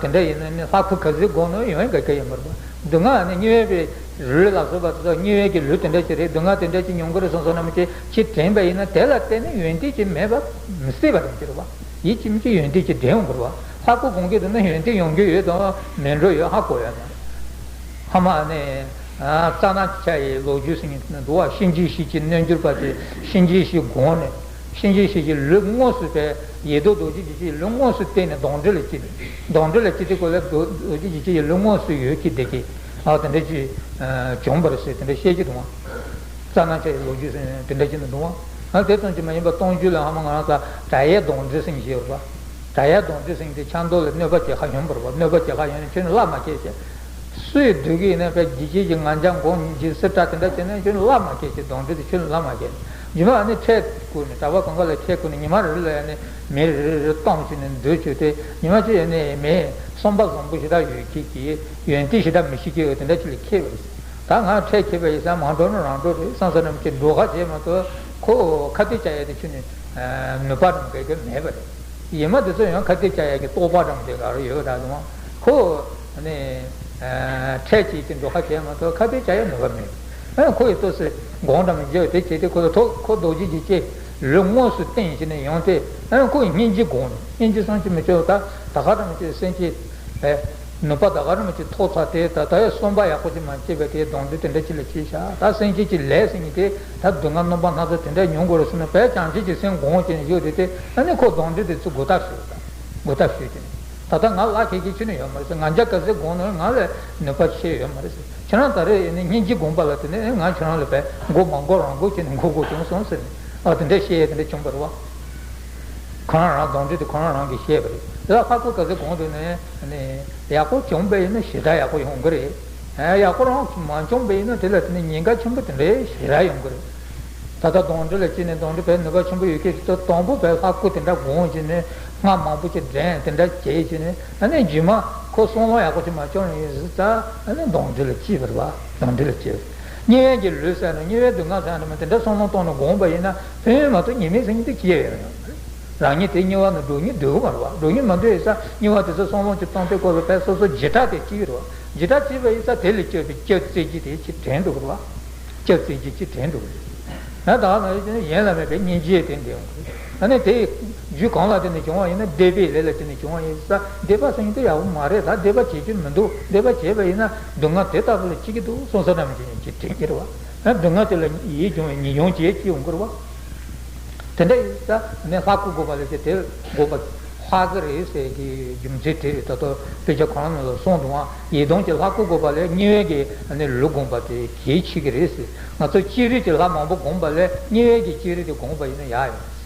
དེ་འདྲ་ཡིན་ན་ནི་ལྷ་སྐུ་ག་ཚོད་བསྒོམས་ན་ཡོང་ཡ་ག་གེ་ཡོད་མ་རེད་པ། སྡུག་བསྔལ་ནི་དམྱལ་བའི་ལུས་ལ་སོགས་པ་དེ་ཚོ་དམྱལ་བའི་གི་ལུས་དེ་འདྲ་ཅིག་རེད། སྡུག་བསྔལ་དེ་འདྲ་ཅིག་མྱོང་གི་རེད་བསམ་སོང་ན་མི་ཅིག་ཅིག་དྲན་པ་ཡིན་ན་དེ་ལ་བརྟེན་ནས་ཡོན་ཏན་ཅིག་མེད་པ་མི་སྲིད་པ་རེད་ཀྱི་རེད་པ། ཡིད་ཀྱིས་མི་ཅིག་ཡོན་ཏན་ཅིག་དྲན་ཡོང་གི་རེད་པ། ལྷ་སྐུ་བསྒོམ་གི་འདུག་ན་ཡོན་ཏན་ཡོང་གི་ཡོད་དང་མེད་འགྲོ་ཡོད་ཧ་གོ་ཡ་མ་རེད། ཧ་མ་ནི། རྩ་ན་ཆ་ཡི་ལོ་རྒྱུས་ཟེར་མཁན་དེ་འདུག་བ། གཤིན་རྗེའི་གཤེད་ཀྱི་རྣལ་འབྱོར་པ་དེ་གཤིན་རྗེའི་གཤེད་བསྒོམས་ནས། གཤིན་རྗེའི་གཤེད་ཀྱི་ལུས་དངོས་སུ་དེ་ཡེ་རྡོར་རྡོ་རྗེ་འཇིགས་བྱེད་ཀྱི་ལུས་དངོས་སུ་བསྟན་ནས་གདོན་འདྲེ་ལ་བྱིན། གདོན་འདྲེ་ལ་བྱིན་དུས་སྐབས་ལ་རྡོ་རྡོ་རྗེ་འཇིགས་བྱེད་ཀྱི་ལུས་དངོས་སུ་ཡོད་ཀྱི་བསྡད་ཀྱི། ཨ་དེ་འདྲ་ཅིག་བྱུང་བ་རེད་ཟེར་དེ་འདྲ་བཤད་ཀྱི་འདུག་བ། རྩ་ན་ཆ་ཡི་ལོ་རྒྱུས་ཟེར་དེ་འདྲ་ཅིག་ནི་འདུག་བ། ཨ་དེ་ཙམ་གྱིས་མ་ཡིན་པར་སྟོང་རྒྱུད་ལ་ཧ་མ་ང་རང་ཚོ་དགྲ་ཡའི་གདོན་འདྲེ་ཟེར་མཁན་ཞིག་ཡོད་རེད་པ། དགྲ་ཡའི་གདོན་འདྲེ་ཟེར་མཁན་དེ་ཆང་རྡོ་ལ་གནོད་པ་བྱེད་ཁ་ཡོང་བ་རེད་པ། གནོད་པ་བྱེད་ཁ་ཡོང་ནས་ཁྱོད་ནི་བླ་མ་སྐྱེས་བྱས། སུས་སྡུག་གི་ཡིན་ན་པའི་འཇིགས་བྱེད་ཀྱི་ང་རྒྱལ་འགོང་འཇིགས་སྲིད་དྲག་དེ་འདྲ་བྱས་ན་ཁྱོད་ནི་བླ་མ་སྐྱེས་བྱས། གདོན་འདྲེ་དེ་ཁྱོད་ནི་བླ་མ་སྐྱེས། རྗེས་མ་ཨ་ནི་ཁྲལ་བསྐུར་ནས། གྲྭ་པ་གང་ག་ལ་ཁྲལ་བསྐུར་ནས་ཉི་མ་རེ་རེ་ལ་ཡ་ནི་མི་རེ་རེ་རེ་བཏང་བྱས་ནས་འདུལ་བྱས་ཏེ། ཉི་མ་གཅིག་ཡ་ནི་མི་བསམ་པ་བཟང་པོ་ཞེ་དྲག་ཡོད་མཁན་གྱི་ཡོན་ཏན་ཞེ་དྲག་མི་ཤེས་མཁན་དེ་འདྲ་ཅིག་ལ་ཁེལ་བ་རེད། ད་ང་ཁྲལ་ཁེལ་བ་ཡིན་ཙང་མ་འགྲོ་ན་རང་འགྲོ་རེད་བསམ་བསམ་ནམ་གྱི་འགྲོ་ཁ་བྱས་མ་གཏོགས་ཁོ་ཁ་གཏད་བཅག་ཡ་དེ་ཁྱོད་ནི་ནུས་པ་རང་ག་གེ་མེད་པ་རེད། ཡིན་མ་དེ་ཚོ་ཡང་ཁ་གཏད་བཅག་ཡ་གི་རྟོགས་པ་རང་དེ་ག་རེ་ཡོད་ད་དུང་ཁོ་ནི་ཁྲལ་བྱས་ཀྱི་འགྲོ་ཁ་བྱས་མ་གཏོགས་ཁ་གཏད་བཅག་ཡ་ནུས་པ་མེད། ཨ་ཁོ་ཡི་ལྟོས་སེ་དགོངས་དྲངས་བརྗོད་དེ་བྱས་ཏེ་ཁོ་ཁོ་རྡོ་རྗེ་འཇིགས་བྱེད་ལུས་དངོས་སུ་བསྟན་བྱས་ནས་ཡོང་སྟེ། ཨ་ཁོ་ཡི་སྙིང་རྗེ་དགོངས་ནས། སྙིང་རྗེ་བསམ་གྱིས་མི་ཁྱབ་པ། ད་ད་ག་དྲངས་བྱས་སེམས་ཅན་པས། ནུས་པ་ད་ག་རེ་མ་ཅིག་ཐོག་ཚར་དེ་ད་ལྟ་ཡང་བསམ་པ་ཡག་པོ་ཅིག་མ་སྐྱེས་པའི་དེའི་སྡང་སྒྲིབ་དེ་འདྲ་ཅིག་ལ་སྐྱེས་ཤག་ད་སེམས་ཅན་གྱི་ལས་ཟེར་མཁན་དེ་ད་སྡུག་བསྔལ་རྣམ་པ་སྣ་ཚོགས་དེ་འདྲ་མྱོང་དགོས་རེད་ཟེར་ན། བས་བྱང་ཆུབ་ཀྱི་སེམས་སྒོམ་བྱས་ནས་བཞུགས་དེ་དེ་ཨ་ནི་ཁོ་སྡང་སྒྲིབ་དེ་ཚོ་སྒོ་རྟགས་ཞུས་ད། སྒོ་རྟགས་ཞུས་དེ་ནི་ད་ལྟ་ང་ལ་ཁེ་ཁེ་ཁྱོན་ནས་ཡོད་མ་རེད་ཟེར། ང་རྒྱལ་ག་ཚད་སྒོམ་ན་ང་ལས་ནུས་པ་ཆེ་ཡོད་མ་རེད་ཟེར། ཁྱེད་རང་ད་རེས་ཨ་ནི་སྙིང་རྗེ་སྒོམ་པ་ལ་དེ་ནི་ཨེ་ང་ཁྱེད་རང་ལ་བས་མགོ་མ་འགོར་རང་འགོར་བྱས་ནས་འགོར་དགོས་བྱུང་སོང་ཟེར་ནས་ཨ་དེ་འདྲ་བཤད་ཡས་དེ་འདྲ་བྱུང་བ་རེད་བ། ཁོ་རང་རང་སྡང་སྒྲིབ་དེ་ཁོ་རང་རང་གིས་ཤེས་པ་རེད། ད་ལྷག་པར་ག་ཚོད་གོང་དུ་ནས་ནས་ཡག་པོ་བྱུང་པ་ཡིན་ན་ཞེ་དྲག་ཡག་པོ་ཡོང་གི་རེད། ཡག་པོ་རང་མ་བྱུང་པ་ཡིན་ན་དེ་ལ་དེ་ནས་ཉེན་ཁ་ཆེན་པོ་དེ་འདྲའི་ཞེ་དྲག་ཡོང་གི་རེད། ད་ལྟ་སྡང་སྒྲིབ་ལ་སྐྱེས་ནས་སྡང་སྒྲིབ་བས་ནུས་པ་ཆེན་པོ་ཡོད་མཁན་ཞིག་ད་དང་པོ་བས་ལྷག་པོ་དེ་འདྲ་སྒོམ་བྱས་ནས་སྔ་མང་པོ་ཅིག་འདྲེན་དེ་འདྲ་བྱས་བྱས་ནས་ཨ་ནི་རྗེས་མ་ཁོ་བསམ་བློ་ཡག་པོ་ཅིག་མ་བྱུང་ཡིན་ཟེར་ཙང་ཨ་ནི་སྡང་སྒྲིབ་ལ་སྐྱེས་པ་རེད་བ། སྡང་སྒྲིབ་ལ་སྐྱེས་པ་རེད། དམྱལ་བའི་གི་ལུས་ཟེར་ན་དམྱལ་བའི་སྡུག་བསྔལ་ཟེར་ན་མ་དེ་འདྲ་བསམ་བློ་བཏང་ནས་སྒོམ་པ་ཡིན་ན་ཕན་ཡོན་མ་གཏོགས་ཉེས་དམིགས་ཟེར་མཁན་དེ་སྐྱེ་ཡོད་ཡང་མ་རེད། རང་ཉིད་དེ་དམྱལ་བ་ནང་འགྲོ་སྙིང་འདོད་ཀྱི་མ་རེད་བ། འགྲོ་སྙིང་མ་འདོད་ཡོད་ཙང་དམྱལ་བ་དེ་ཚོ་བསམ་བློ་ཅིག་བཏང་དུས་སྐབས་ལ་བས་སོ་སོ་འཇིགས་སྐྲག་དེ་སྐྱེ་གི་རེད་བ། འཇིགས་སྐྲག་སྐྱེས་པ་ཡིན་ཙང་དེ་ལས་སྐྱོབ་པའི་སྐྱབས་བཙལ་རྒྱུ་དེ་ཅིག་དྲན་འགྲོ་གི་རེད་བ། སྐྱབས་བཙལ་རྒྱུ་ཅིག་དྲན་འགྲོ་གི་རེད། ཡང་དག་ན་ཡོད་ཀྱང་ཡེངས་ལ་མེད་པའི་སྙིང་རྗེ་དེ་འདི་ཡོང་གི་རེད། ཨ་ནི་དེ་རྒྱུ་གང་ལ་བརྟེན་ནས་བྱུང་བ་ཡིན་ན་འདོད་པའི་ལས་ལ་བརྟེན་ནས་བྱུང་བ་ཡིན་ཙང་འདོད་པ་ཟེར་མཁན་དེ་ཡག་པོ་མ་རེད། ད་འདོད་པ་བྱེད་རྒྱུ་མི་འདུག་འདོད་པ་བྱས་པ་ཡིན་ན་སྡུག་བསྔལ་དེ་ལྟ་བུ་ལ་སྐྱེ་གི་འདུག་བསམ་ས་འདྲ་མི་ཅིག་ཅིག་དྲན་གྱི་རེད་བ། ཨ་སྡུག་བསྔལ་དེ་ལ་ཡིད་གྱོང་བའི་ངེས་གྱོང་བྱས་སྐྱེ་ཡོང་གི་རེད་བ། དེ་འདྲ་ཡིན་ཙང་ནས་ལྷག་དགོས་པ་ལས་ཀྱི་དེ་དགོས་པ་ལྷག་གི་རེད་ཟེར་གྱི་རྒྱུ་མཚན་དེ་རེད། ད་ལྟ་དཔེ་ཆ་གང་ནང་ལ་གསུངས་འདུག་ཨང་། ཡིད་གདུང་གི་ལྷག་དགོས་དགོས་པ་ལས་དམྱལ་བའི་གི་ནི་ལུས་སྒོམ་པ་དེ་གལ་ཆེ་གི་རེད་ཟེར། ང་ཚོ་སྤྱིར་རིག་གི་ལྷ་མང་པོ་སྒོམ་པ་ལས་དམྱལ་བའི་གི་སྤྱིར་རིག་དེ་སྒོམ་པ་ཡིན་ན་ཡག་ཡོད།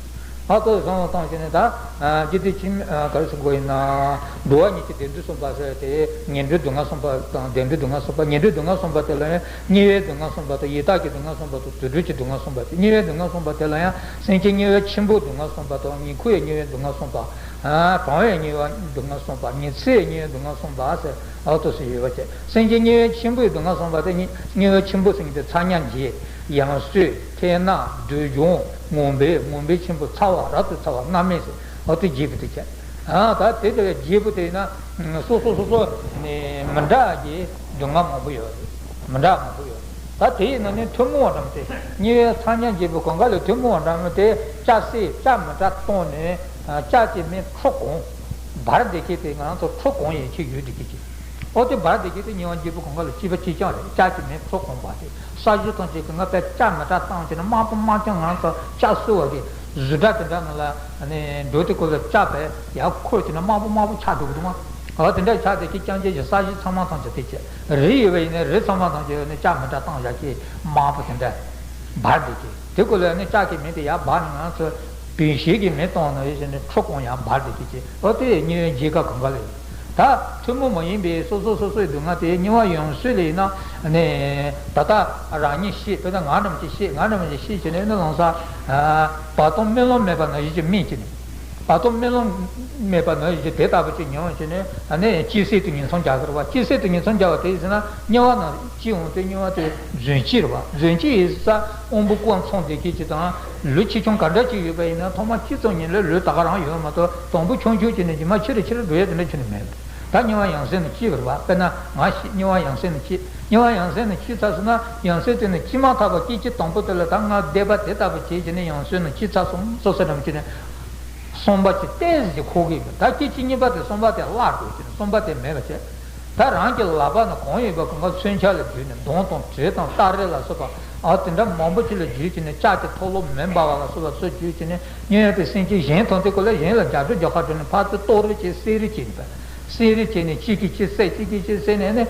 ཨ་ཏོ་བསམ་བློ་བཏང་བྱས་ནས་ད་ཨ་ཅི་སྟེ་ཁྱིམ་ཨ་ག་རེ་ཟེར་དགོས་ཡིན་ན། འགྲོ་བ་ཉིད་ཀྱི་བདེ་སྡུག་གསུམ་པ་ཟེར་དེ་ངན་འགྲོའི་སྡུག་བསྔལ་གསུམ་པ་དང་བདེ་འགྲོའི་སྡུག་བསྔལ་གསུམ་པ། ངན་འགྲོའི་སྡུག་བསྔལ་གསུམ་པ་དེ་ལ་ཡང་དམྱལ་བའི་སྡུག་བསྔལ་གསུམ་པ་དང་ཡི་དྭགས་ཀྱི་སྡུག་བསྔལ་གསུམ་པ་དང་དུད་འགྲོ་གི་སྡུག་བསྔལ་གསུམ་པ་དེ། དམྱལ་བའི་སྡུག་བསྔལ་གསུམ་པ་དེ་ལ་ཡང་སེམས་ཅན་དམྱལ་བ་ཆེན་པོའི་སྡུག་བསྔལ་གསུམ་པ་དང་ཉིང་ཁུ་ཡི་དམྱལ་བའི་སྡུག་བསྔལ་གསུམ་པ། ཨ་གྲང་བའི་དམྱལ་བའི་སྡུག་བསྔལ་གསུམ་པ། ཉི་ཚེ་ཡི་དམྱལ་བའི་སྡུག་བསྔལ་གསུམ་པ་ཟེར་ཨ་ཏོ་ཟེར་ཡོད་པ་བྱས། སེམས་ཅན་དམྱལ་བའི་ཆེན་པོའི་སྡུག་བསྔལ་གསུམ་པ་དེ་དམྱལ་བའི་ཆེན་པོ་ཟེར་མཁན་དེ་ཚ་དམྱལ་བརྒྱད། ཡང་གསོས། ཐེར་ནག་སྦྲུལ་གཞོན། ངུ་འབོད། ངུ་འབོད་ཆེན་པོ་ཚ་བ་རབ་ཏུ་ཚ་བ་མནར་མེད་ཟེར་ཨ་ཏོ་བརྒྱད་པོ་དེ་བྱས། ཨ་ད་དེ་ལྟ་བུའི་བརྒྱད་པོ་དེ་ཡིན་ན་སོ་སོ་སོ་སོ་ནས་མི་འདྲ་གི་སྡུག་བསྔལ་མང་པོ་ཡོད་རེད། མི་འདྲ་མང་པོ་ཡོད་རེད། ད་དེ་ཡིན་ན་ནི་ཐུན་མོང་བ་འདྲ་མོ་དེ་དམྱལ་བའི་ཚ་དམྱལ་བརྒྱད་པོ་གང་ག་ལས་ཐུན་མོང་བ་འདྲ་མོ་དེ་ལྕགས་སྲེག་ལྕགས་མི་འདྲ་བཏང་ནས་ལྕགས་ཀྱི་མེ་ཁྲོ་གོང་འབར་བསྡད་མཁན་དེ་ང་རང་ཚོ་ཁྲོ་གོང་ཡན་ཆད་ཡོད་བསྡད་མཁན་ཅིག་ཨོ་དེ་འབར་བསྡད་མཁན་དེ་དམྱལ་བ་བརྒྱད་པོ་གང་ག་ལ་སྐྱེས་པ་གཅིག་རྐྱང་རེད། ལྕགས་ཀྱི་མེ་ཁྲོ་གོང་འབར་ཏེ་ས་གཞི་ཐམས་ཅད་ཀྱི་ང་དཔེ་ལྕགས་མི་འདྲ་བཏང་བྱས་ནས་དམར་པོ་དམར་རྐྱང་ང་རང་ཚོ་ལྕགས་བསྲུབས་པ་གི་གཟུགས་སྒྲ་དེ་འདྲ་ནང་ལ་ནས་འགྲོ་དེ་ཀོ་ལ་ལྕགས་པས་ཡར་འཁོར་བྱས་ནས་དམར་པོ་དམར་པོ་ཆགས་འགྲོ་གི་འདུག་མ། ཨོ་དེ་འདྲ་ཆགས་དེ་ཀྱི་རྐྱང་རྐྱང་གི་ས་གཞི་ཚང་མ་ཐམས་ཅད་དེ་བྱས། རི་ཡོད་པ་ཡིན་ན་རི་ཚང་མ་ཐམས་ཅད་ནས་ལྕགས་མི་འདྲ་བཏང་བཞག་གི་དམར་པོ་དེ་འདྲ་འབར་བསྡད་ཀྱི་དེ་ཀོ་ལ་ནི་ལྕགས་ཀྱི་མེ་དེ་ཡར་འབར་ནས་ང་ཚོ་བུད་ཤིང་གི་མེ་གཏོང་ན་ཡོད་ཟེར་ནས་ཁྲོ་གོང་ཡང་འབར་བསྡད་ཀྱི་ཅེས། ཨོ་དེ་དམྱལ་བའི་མཇལ་ཁ་གང་ག་ལ་ཡོད། ད་ཐུན་མོང་མ་ཡིན་པའི་སོ་སོ་སོ་སོའི་སྡུག་བསྔལ་དེ་དམྱལ་བ་ཡོངས་སུ་ལས་ཡིན་ན་ནས་ད་ལྟ་རང་ཉིད་ཤེས། དཔེར་ན་ང་འདྲ་མ་ཅིག་ཤེས། ང་འདྲ་མ་ཅིག་ཤེས་བྱས་ནས་ནི་ལོང་ས་བར་སྟོང་སྨོན་ལམ་མེད་པ་ན་གཞི་ཅིག་སྨིན་བྱས་ནས། བར་སྟོང་སྨོན་ལམ་མེད་པ་ན་གཞི་དེ་ལྟ་བུ་ཅིག་མྱོང་བྱས་ནས་ནས་སྐྱེ་སྲིད་དུ་ཉིང་མཚམས་སྦྱར་དགོས་རེད་བ། སྐྱེ་སྲིད་དུ་ཉིང་མཚམས་སྦྱར་བ་དེ་ཡིན་ཟེར་ན་དམྱལ་བ་ན་སྐྱེ་འོང་དུས་དམྱལ་བ་དེ་རྫུན་སྐྱེས་རེད་བ། རྫུན་སྐྱེས་ཡིན་ས་དབང་པོ་ཀུན་ཚང་བསྡད་མཁན་ཅིག་དང་། ལུས་ཆེ་ཆུང་ག་འདྲ་ཅིག་ཡོད་པ་ཡིན་ན་ཐོག་མ་སྐྱེས་ཙམ་ཉིད་ལ་ལུས་ད་ག་རང་ཡོད་མ་གཏོགས་དང་པོ་ཆུང་ཆུང་བྱས་ནས་རྗེས་མ་ཆེ་རུ་ཆེ་རུ་འགྲོ་ཡ་དེ་འདྲ་ཁྱོན་ནས་མེད། ད་དམྱལ་བ་ཡང་སེ་ནས་སྐྱེས་པ་རེད་བ། དཔེར་ན་ང་ཤི་དམྱལ་བ་ཡང་སེ་ནས་སྐྱེས། དམྱལ་བ་ཡང་སེ་ནས་སྐྱེས་ཚར་སོང་ན་ཡང་སེ་དེ་ནས་སྐྱེས་མ་ཐག་པ་སྐྱེ་སྤྱི་དང་པོ་དེ་ལ་ད་ང་འདོད་པ་དེ་ལྟ་བུ་བྱས་བྱས་ནས་ཡང་སེ་ནས་སྐྱེས་ཚར་སོང་སོ་སོ་འདྲ་མོ་བྱས་ནས། བསམ་པ་ཅིག་ཏོག་ཙམ་ཅིག་འཁོར་གྱི་ཡོད། ད་སྐད་ཅིག་གཉིས་པ་དེ་བསམ་པ་དེ་བརླག་འགྲོ་གི་ནས་བསམ་པ་དེ་མེད་པ་བྱས། ད་རང་གི་ལག་པ་ནས་གང་ཡོད་པ་གང་ག་མཚོན་ཆ་ལ་བརྒྱུས་ནས་མདུང་དང་གྲི་དང་སྟ་རེ་ལ་སོགས་པ་ཨ་དེ་འདྲ་མང་པོ་ཅིག་ལ་བརྒྱུས་བྱས་ནས་ལྕགས་ཀྱི་ཐོ་ལོ་མེ་འབར་བ་ལ་སོགས་པ་ཚོ་བརྒྱུས་བྱས་ནས་དམྱལ་བའི་སེམས་ཅན་གཞན་དང་དེ་ཀོ་ལ་གཞན་ལ་རྒྱབ་སྐྱོར་རྒྱག་ཁ་བྲལ་ནས་ཕར་ཚུར་གཏོར་རེས་བྱས་བསད་རེས་བྱས་ནས་བསད་རེས་བྱས་ནས་གཅིག་གིས་གཅིག་བསད་གཅིག་གིས་གཅིག་བསད་ནས་ནི་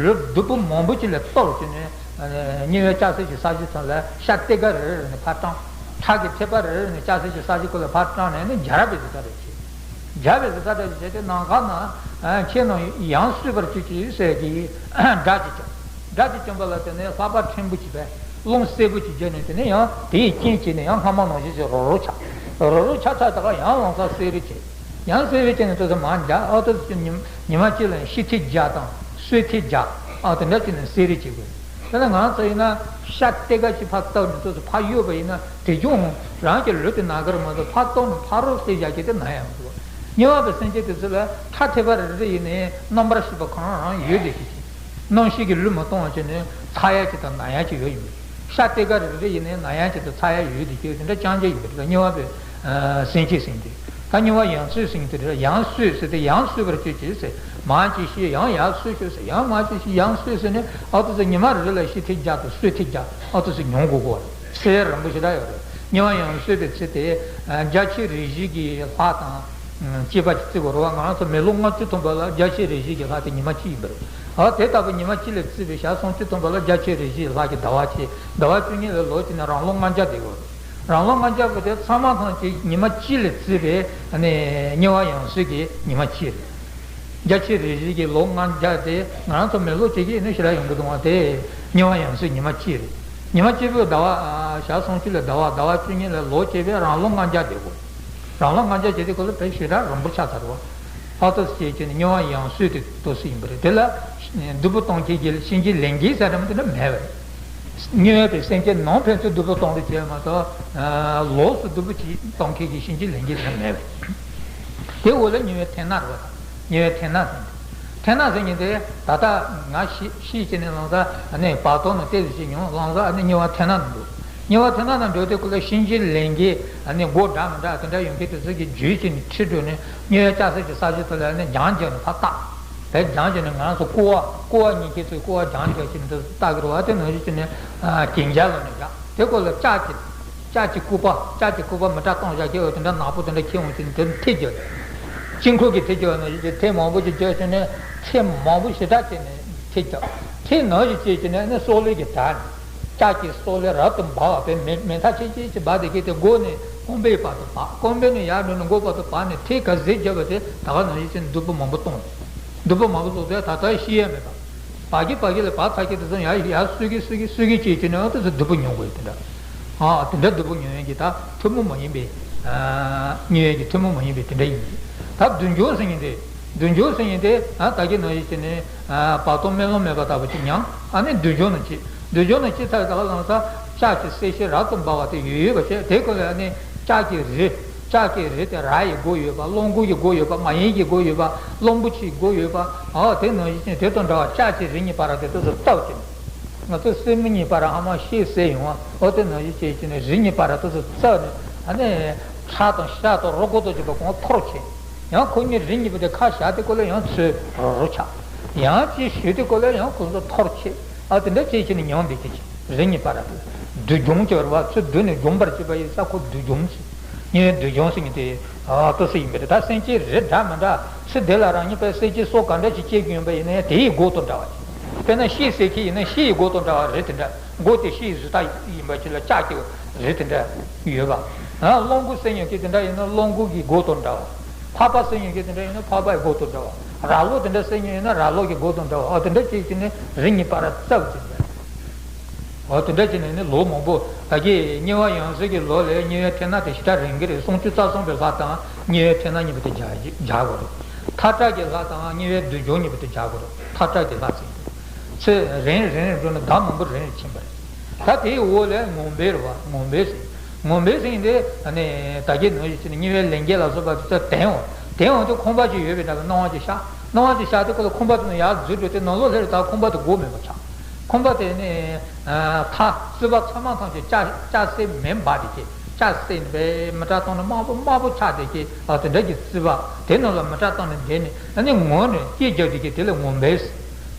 ལུས་སྡུག་པོ་མང་པོ་ཅིག་ལ་གཏོར་བྱས་ནས། དམྱལ་བའི་ལྕགས་སྲེག་གི་ས་གཞི་ཚང་ལ་ཤ་ཏེ་ཀ་རེ་རེ་ནས་ཕར་བཀྲམ། ཁྲག་གི་ཐིགས་པ་རེ་རེ་ནས་ལྕགས་སྲེག་གི་ས་གཞི་ཀོ་ལ་ཕར་བཀྲམ་ནས་ནི་སྦྱར་བའི་གཟི་ཁ་རེ་བྱས། སྦྱར་བའི་གཟི་ཁ་རེ་བྱས་ཏེ་ནམ་མཁའ་ན་ཁྱེད་རྣམས་ཡང་གསོད་པར་གྱུར་ཅིག་ཟེར་གྱི་སྒྲ་ཅིག་བྱུང་། སྒྲ་ཅིག་བྱུང་བ་ལ་བརྟེན་ནས་ལྷགས་པ་ཕྲན་བུ་ཅིག་པས་རླུང་གསལ་པོ་ཅིག་བརྒྱབ་ནས་དེ་ནས་ཡང་དེའི་རྐྱེན་བྱས་ནས་ཡང་སྔ་མ་ནང་བཞིན་ཅིག་རོ་རོ་ཆགས། རོ་རོ་ཆགས་ཚར་ད་ག་ཡང་ལོང་ས་བསད་རེས་བྱས། ཡང་བསད་རེས་བྱས་ནས་ཏོག་ཙམ་མར་འཇགས། ཨ་ཏོག་ཙམ་ཉི་ཉི་མ་གཅིག་ལ་ཡང་ཤི་ཐེངས་བརྒྱ་དང་གསོད་ཐེངས་བརྒྱ་ཨ་དེ་འདྲ་བྱས་ནས་བསད་རེས་བྱེད་དགོས། དེ་ལ་ང་ཚོ་ཡིན་ན་ཤ་ཏེ་ཀ་ཅིག་ཕར་བཏབ་ནས་ཏོག་ཙམ་ཕར་གཡུགས་པ་ཡིན་ན་དེ་ཀྱང་རང་གི་ལུས་དེ་ན་གི་རེད་མ་གཏོགས་ཕར་བཏབ་ནས་ཕར་རོ་བསད་བཞག་གི་དེ་ན་ཡང་མི་འདུག་དམྱལ་བ་པའི་སེམས་ཅན་དེ་ཚོ་ལ་ཁྲག་ཐིགས་པ་རེ་རེ་ཡིན་ནའི་རྣམ་པར་ཤེས་པ་གང་རང་ཡོད་དེ་ཞིག་ཅིག་རྣམ་ཤེས་ཀྱིས་ལུས་མ་གཏོང་བ་བྱས་ནས་ཚ་ཡ་ཅིག་དང་ན་ཡ་ཅིག་ཡོད་ཡིན་པས། ཤ་ཏེ་ཀ་རེ་རེ་ཡིན་ནའི་ན་ཡ་ཅིག་དང་ཚ་ཡ་ཡོད་དེ་ཞིག་དེ་འདྲ་རྐྱང་རྐྱང་ཡོད་རེད། དམྱལ་བ་པའི་ སེམས་བསྐྱེད་ཟེར་དུས། ད་དམྱལ་བ་ཡང་གསོས་ཟེར་དུས་རེད། ཡང་གསོས་ཟེར་ཏེ་ཡང་གསོས་པར་གྱུར་ཅིག་ཟེར། མར་གྱིས་ཤིག་ཡང་ཡར་གསོས་ཤོག་ཟེར། ཡང་མར་གྱིས་ཤིག་ཡང་གསོས་ཟེར་ནས་ཨ་ཏོ་ཟེར། ཉི་མ་རེ་ལ་ཤིག་ཐེངས་བརྒྱ་དང་གསོས་ཐེངས་བརྒྱ་ཨ་ཏོ་ཟེར་མྱོང་དགོས་ཀྱི་རེད། ཚེ་རིང་པོ་ཞེ་དྲག་ཡོད་རེད། དམྱལ་བ་ཡང་གསོས་པའི་ཚེ་དེ་རྒྱ་ཆེ་རིགས་བཞི་གི་ལྷ་དང་བཅས་པ་ཅིག་བརྩི་དགོས་རེད་བ། ང་རང་ཚོ་མི་ལོ་ལྔ་བཅུ་ཐམ་པ་ལ་རྒྱ་ཆེ་རིགས་བཞི་གི་ལྷ་དེ་ཉི་མ་གཅིག་ཡིན་པ་རེད། ཨ་དེ་ལྟ་བུ་ཉི་མ་གཅིག་ལས་བརྩིས་པའི་ཞག་སུམ་ཅུ་ཐམ་པ་ལ་རྒྱ་ཆེ་རིགས་བཞིའི་ལྷ་གི་ཟླ་བ་གཅིག་ཟླ་བ་བཅུ་གཉིས་ལ་ལོ་གཅིག་ནས་རང་ལོ་ལྔ་བརྒྱ་བསྡད་དགོས། རང་ལོ་ལྔ་བརྒྱ་བོ་དེ་ཚང་མ་ཚང་གཅིག་ཉི་མ་གཅིག་ལས་བརྩིས་པའི་ཨ་ནི་དམྱལ་བ་ཡང་གསོས་ཀྱི་ཉི་མ་གཅིག་རེད། རྒྱ་ཆེ་རིགས་བཞི་གི་ལོ་ལྔ་བརྒྱ་དེ་ང་རང་ཚོ་མི་ལོ་གཅིག་གི་ནི་ཞེ་དྲག་ཡོང་གི་འདུག་བ། དེ་དམྱལ་བ་ཡང་གསོས་ཉི་མ་གཅིག་རེད། ཉི་མ་གཅིག་པོའི་ཟླ་བ་ཨ་ཞག་སུམ་ཅུ་ལ་ཟླ་བ་ཟླ་བ་བཅུ་གཉིས་ལ་ལོ་བྱས་པས་རང་ལོ་ལྔ་བརྒྱ་བསྡད་དགོས། རང་ལོ་ལྔ་བརྒྱ་བྱས་དུས་ཁོ་ལ་དཔེ་ཞེ་དྲག་རིང་པོ་ཆགས་ཚར་བ། ཨ་ཏོ་ཟེར་བྱས་ནས་དམྱལ་བ་ཡང་གསོས་དེ་ཏོག་ཙམ་ཡིན་པ་རེད། དེ་ལ་སྡུག་པོ་གཏོང་མཁན་གྱི་གཤིན་རྗེ་ལས་འགན་ཟེར་རམ་དེ་འདྲ་མེད་པ་རེད། དམྱལ་བའི་སེམས་ཅན་ནང་ཕན་ཚུན་སྡུག་པོ་གཏོང་རེས་བྱས་མ་གཏོགས་ལོགས་སུ་སྡུག་པོ་ཅིག་གཏོང་མཁན་གྱི་གཤིན་རྗེ་ལས་འགན་ཟེར་མེད་པ་རེད། དེ་འོག་ལ་དམྱལ་བའི་ཐེན་ན་རེད་བ། དམྱལ་བའི་ཐེན་ན་ཟེར་ཏེ། ཐེན་ན་ཟེར་མཁན་དེ་ད་ལྟ་ང་ཤི་ཤི་བྱས་ནས་ལོང་ས་ནས་བར་དོ་ནས་ལྟས་སུ་ཅིག་ཡོང་ལོང་ས་ཨ་ནི་དམྱལ་བ་ཐེན་ན་ནས་འདུག་དམྱལ་བ་ཐེན་ན་ནས་འགྲོ་དུས་ཁོ་ལ་གཤིན་རྗེ་ལས་འགན་ཨ་ནི་མགོ་འདྲ་མི་འདྲ་དེ་འདྲ་ཡོང་མཁན་དེ་ཚོ་གིས་འཇུས་བྱས་ནས་ཁྲིད་འགྲོ་ནས་དམྱལ་བའི་ལྕགས་སྲེག་གི་ས་གཞི་དེ་ལ་ཨ་ནི་རྒྱང་བརྒྱབ་ནས་ཕར་བཏགས། དེ་རྒྱང་བརྒྱབ་ནས་ང་རང་ཚོ་ཀོ་བ་ཀོ་བ་གཉིས་ཁྱེད་ཚོས་ཀོ་བ་རྒྱང་བརྒྱབ་བྱས་ནས་འདི་བཏགས་ཀྱི་རེད་བ། དེ་ནང་བཞིན་བྱས་ནས་གན་རྒྱ་ལོག་ནས་བཞག་དེ་ཁོ་ལ་ལྕགས་ཀྱི་ལྕགས་ཀྱི་སྐུད་པ་ལྕགས་ཀྱི་སྐུད་པ་མི་གྲངས་སྟོང་བཞག་ཁྱེད་འོ་དེ་འདྲ་ནག་པོ་དེ་འདྲ་ཁྱེད་འོང་བྱས་ནས་དེ་ཐེ་རྒྱབ། དཀྱིལ་འཁོར་གྱི་ཐེ་རྒྱབ་ནང་བཞིན་གྱི་ཐེ་མང་པོ་ཅིག་རྒྱབ་བྱས་ནས་ཚེ་མང་པོ་ཞེ་དྲག་བྱས་ནས་ཐེ་རྒྱབ། ཐེ་ནང་བཞིན་བྱས་བྱས་ནས་ནི་སྲོག་ལུས་ཀྱི་དགྲ་ནི། ལྕགས་ཀྱི་སོ་ལས་རབ་ཏུ་འབར་བ་དེ་མེ་མེ་མཐའ་ཆེ་ཆེ་ཅིག་འབར་དེ་གས་དེ་མགོ་ནས་རྐང་པའི་བར་དུ་འབར། རྐང་པའི་ནས་ཡར་འགྲོ་ནས་མགོ་བར་དུ་འབར་ནས་ཐེ་ག་ཟེ་བརྒྱབ་པ་དེ་ད་ག་ནང་བཞིན་བྱས་ནས་སྡུག་པོ་མང་པོ་གཏོང་། སྡུག་པོ་མང་པོ་གཏོང་དེ་ད་ལྟ་ཤི་ཡས་མེད་པ། བར་གྱི་བར་གྱི་ལ་བར་ཚ་གྱི་དེ་ཚོ་ཡར་ཡར་སུ་གི་སུ་གི་སུ་གི་བྱེད་ཀྱི་ནས་དེ་ཚོ་སྡུག་པོ་མྱོང་དགོས་དེ་འདྲ། ཨ་དེ་འདྲ་སྡུག་པོ་མྱོང་ཡས་ཀྱི་ད་ཐུན་མོང་མ་ཡིན་པའི་དམྱལ་བའི་གི་ཐུན་མོང་མ་ཡིན་པའི་དེ་འདྲ་ཡིན་གྱི། ད་སྡུག་སྦྱོང་ཟེར་མཁན་དེ། སྡུག་སྦྱོང་ཟེར་མཁན་དེ་ཨ་ད་གིན་ནང་བཞིན་བྱས་ནས་ཨ་བར་དོ་སྨོན་ལམ་མེད་པ་ལྟ་བུ་ཅིག་མྱང་། ཨ་ནི་སྡུག་སྦྱོང་ནང་བྱེད། སྡུག་སྦྱོང་ནང་བྱེད་ཚར་ད་ག་ལ་ལ་ལྕགས་ཀྱི་གསེར་ཞལ་རབ་ཏུ་འབར་བ་དེ་ཡོད་ཡོད་པ་བྱས། དེ་ཀུན་ལ་ཨ་ནི་ལྕགས་ཀྱི་རི། ལྕགས་ཀྱི་རི་དེ་ར་ཡི་མགོ་ཡོད་པ། གླང་མགོ་ཡི་མགོ་ཡོད་པ། མ་ཡིན་གྱི་མགོ་ཡོད་པ། གླང་པོ་ཆེའི་མགོ་ཡོད་པ། ཨོ་དེ་ནང་བཞིན་བྱས་དེ་དང་འདྲ་བ་ལྕགས་ཀྱི་རི་གཉིས་བར་དེ་དེ་ཚོ་བཏབ་ཀྱི། ང་ཚོ་སེམས་མི་གཉིས་བར་ཧ་མ་ཤེས་གསལ་ཡོང་བ། ཨོ་དེ་ནང་བཞིན་བྱས་ཀྱི་ནས་རི་གཉིས་བར་དེ་ཚོ་བཏབ་ནས་ཨ་ནི་ཁྲག་དང་ཤ་དང་རོ་ཀོ་དང་བཅས་པ་གང་འཐོར་བྱས། ཡང་ཁོ་གཉིས་རི་གཉིས་པོ་དེ་ཁ་བཞག་དེ་ཀོ་ལ་ཡང་ཚོས་རོ་རོ་ཆགས། ཡང་ཅིག་ཞུ་དེ་ཀོ་ལ་ཡང་ཁོ་ཚོ་འཐོར་བྱས། ཨ་དེ་འདྲ་བྱས་ཀྱི་ནས་མྱོང་བསྡད་ཀྱི་ཅིག་རི་གཉིས་བར་དེ། སྡུག་སྦྱོང་བྱས་པ་རེད་བ། ཚུར་སྡུག་ནས་སྦྱོང་བར་བྱེད་པ་ཡིན་ས་ཁོ་སྡུག་སྦྱོང་ཟེར། དམྱལ་བའི་སྡུག་སྦྱོང་ཟེར་མཁན་དེ་ཨ་ཏོ་སེ་ཡིན་པ་རེད། ད་སེམས་ཅན་རེ་འདྲ་མི་འདྲ་ཚེ་འདི་ལ་རང་ཉིད་པའི་སེམས་ཅན་སྲོག་ག་འདྲ་ཞིག་སྐྱེ་གི་ཡིན་པ་ཡིན་ན་ཡང་དེ་ཡི་མགོ་དང་འདྲ་བ་ཅིག་དཔེར་ན་ཤེས་ཟེར་མཁན་ཡིན་ན་ཤེས་ཡི་མགོ་དང་འདྲ་བ་རེད། དེ་འདྲ་མགོ་དེ་ཤེས་ཡི་གཟུགས་རྟགས་ཡིན་པ་ཅིག་ལ་ལྕགས་ཀྱི་རེད། དེ་འདྲ་ཡོད་པ། ཨ་གླང་པོ་ཟེར་མཁན་གྱི་དེ་འདྲ་ཡིན་ན་གླང་པོ་གི་མགོ་དང་འདྲ་བ། ཕག་པ་ཟེར་མཁན་གྱི་དེ་འདྲ་ཡིན་ན་ཕག་པའི་མགོ་དང་འདྲ་བ། ར་ལོ་དེ་འདྲ་ཟེར་མཁན་ཡིན་ན་ར་ལོ་གི་མགོ་དང་འདྲ་བ། ཨ་དེ་འདྲ་བྱས་ཀྱི་ནས་རི་གཉིས་བར་བཏབ་ཀྱི་འདུག་འོ་དེ་འདྲ་བྱས་ནས་ནི་ལོ་མང་པོ་ད་གིན་དམྱལ་བ་ཡང་གསོས་ཀྱི་ལོ་ལས་དམྱལ་བའི་ཐེན་ན་དེ་ཞེ་དྲག་རིང་གི་རེད། སུམ་ཅུ་རྩ་གསུམ་པའི་ལྷ་དང་དམྱལ་བའི་ཐེན་ན་གཉིས་པོ་དེ་རྒྱག་རྒྱག་དགོས་རེད། མཐའ་བྲལ་གྱི་ལྷ་དང་དམྱལ་བའི་སྡུག་སྦྱོང་གཉིས་པོ་དེ་རྒྱག་དགོས་རེད། མཐའ་བྲལ་གྱི་ལྷ་ཟེར་གྱི་འདུག་ཚེ་རིང་རིང་རིང་འགྲོ་ནས་ཟླ་མང་པོ་རིང་རིང་ཕྱིན་པ་རེད། ད་དེའི་འོག་ལས་ངུ་འབོད་རེད་བ། ངུ་འབོད་ཟེར། ངུ་འབོད་ཟེར་མཁན་དེ་ཨ་ནི་ད་གིན་ནང་བཞིན་བྱས་ནས་དམྱལ་བའི་ལས་འགན་ལ་སོགས་པ་དེ་ཚོ་དེ་འོང་། དེ་འོང་དུས་ཁང་པ་ཅིག་ཡོད་པའི་འདྲ་བའི་སྣང་བ་ཅིག་ཤར། སྣང་བ་ཅིག་ཤར་དུས་ཁོ་ལ་ཁང་པ་དེ་ནས་ཡར་འཛུལ་འགྲོ་དུས་ནང་ལོགས་སླེབས་རེད། ད་ཁང་པ་དེ་སྒོ་མེད་པ་ཆགས། ཁང་པ་དེ་ནི་མཐའ་རྩིག་པ་ཚང་མ་ཐམས་ཅད་ལྕགས་ལྕགས་སྲེག་མེ་འབར་བསྡད་ཀྱི། ལྕགས་སྲེག་པའི་མེ་སྲེག་བཏང་ནས་དམར་པོ་དམར་པོ་ཆགས་བསྡད་ཀྱི། ཨ་དེ་འདྲ་གི་རྩིག་པ་དེ་ནང་ལ་མེ་སྲེག་བཏང་ནས་བསྡད་ནས་ཨ་ནི་ངུ་ནས་སྐད་རྒྱག་བསྡད་ཀྱི། དེ་ལ་ངུ་འབོད་ཟེར།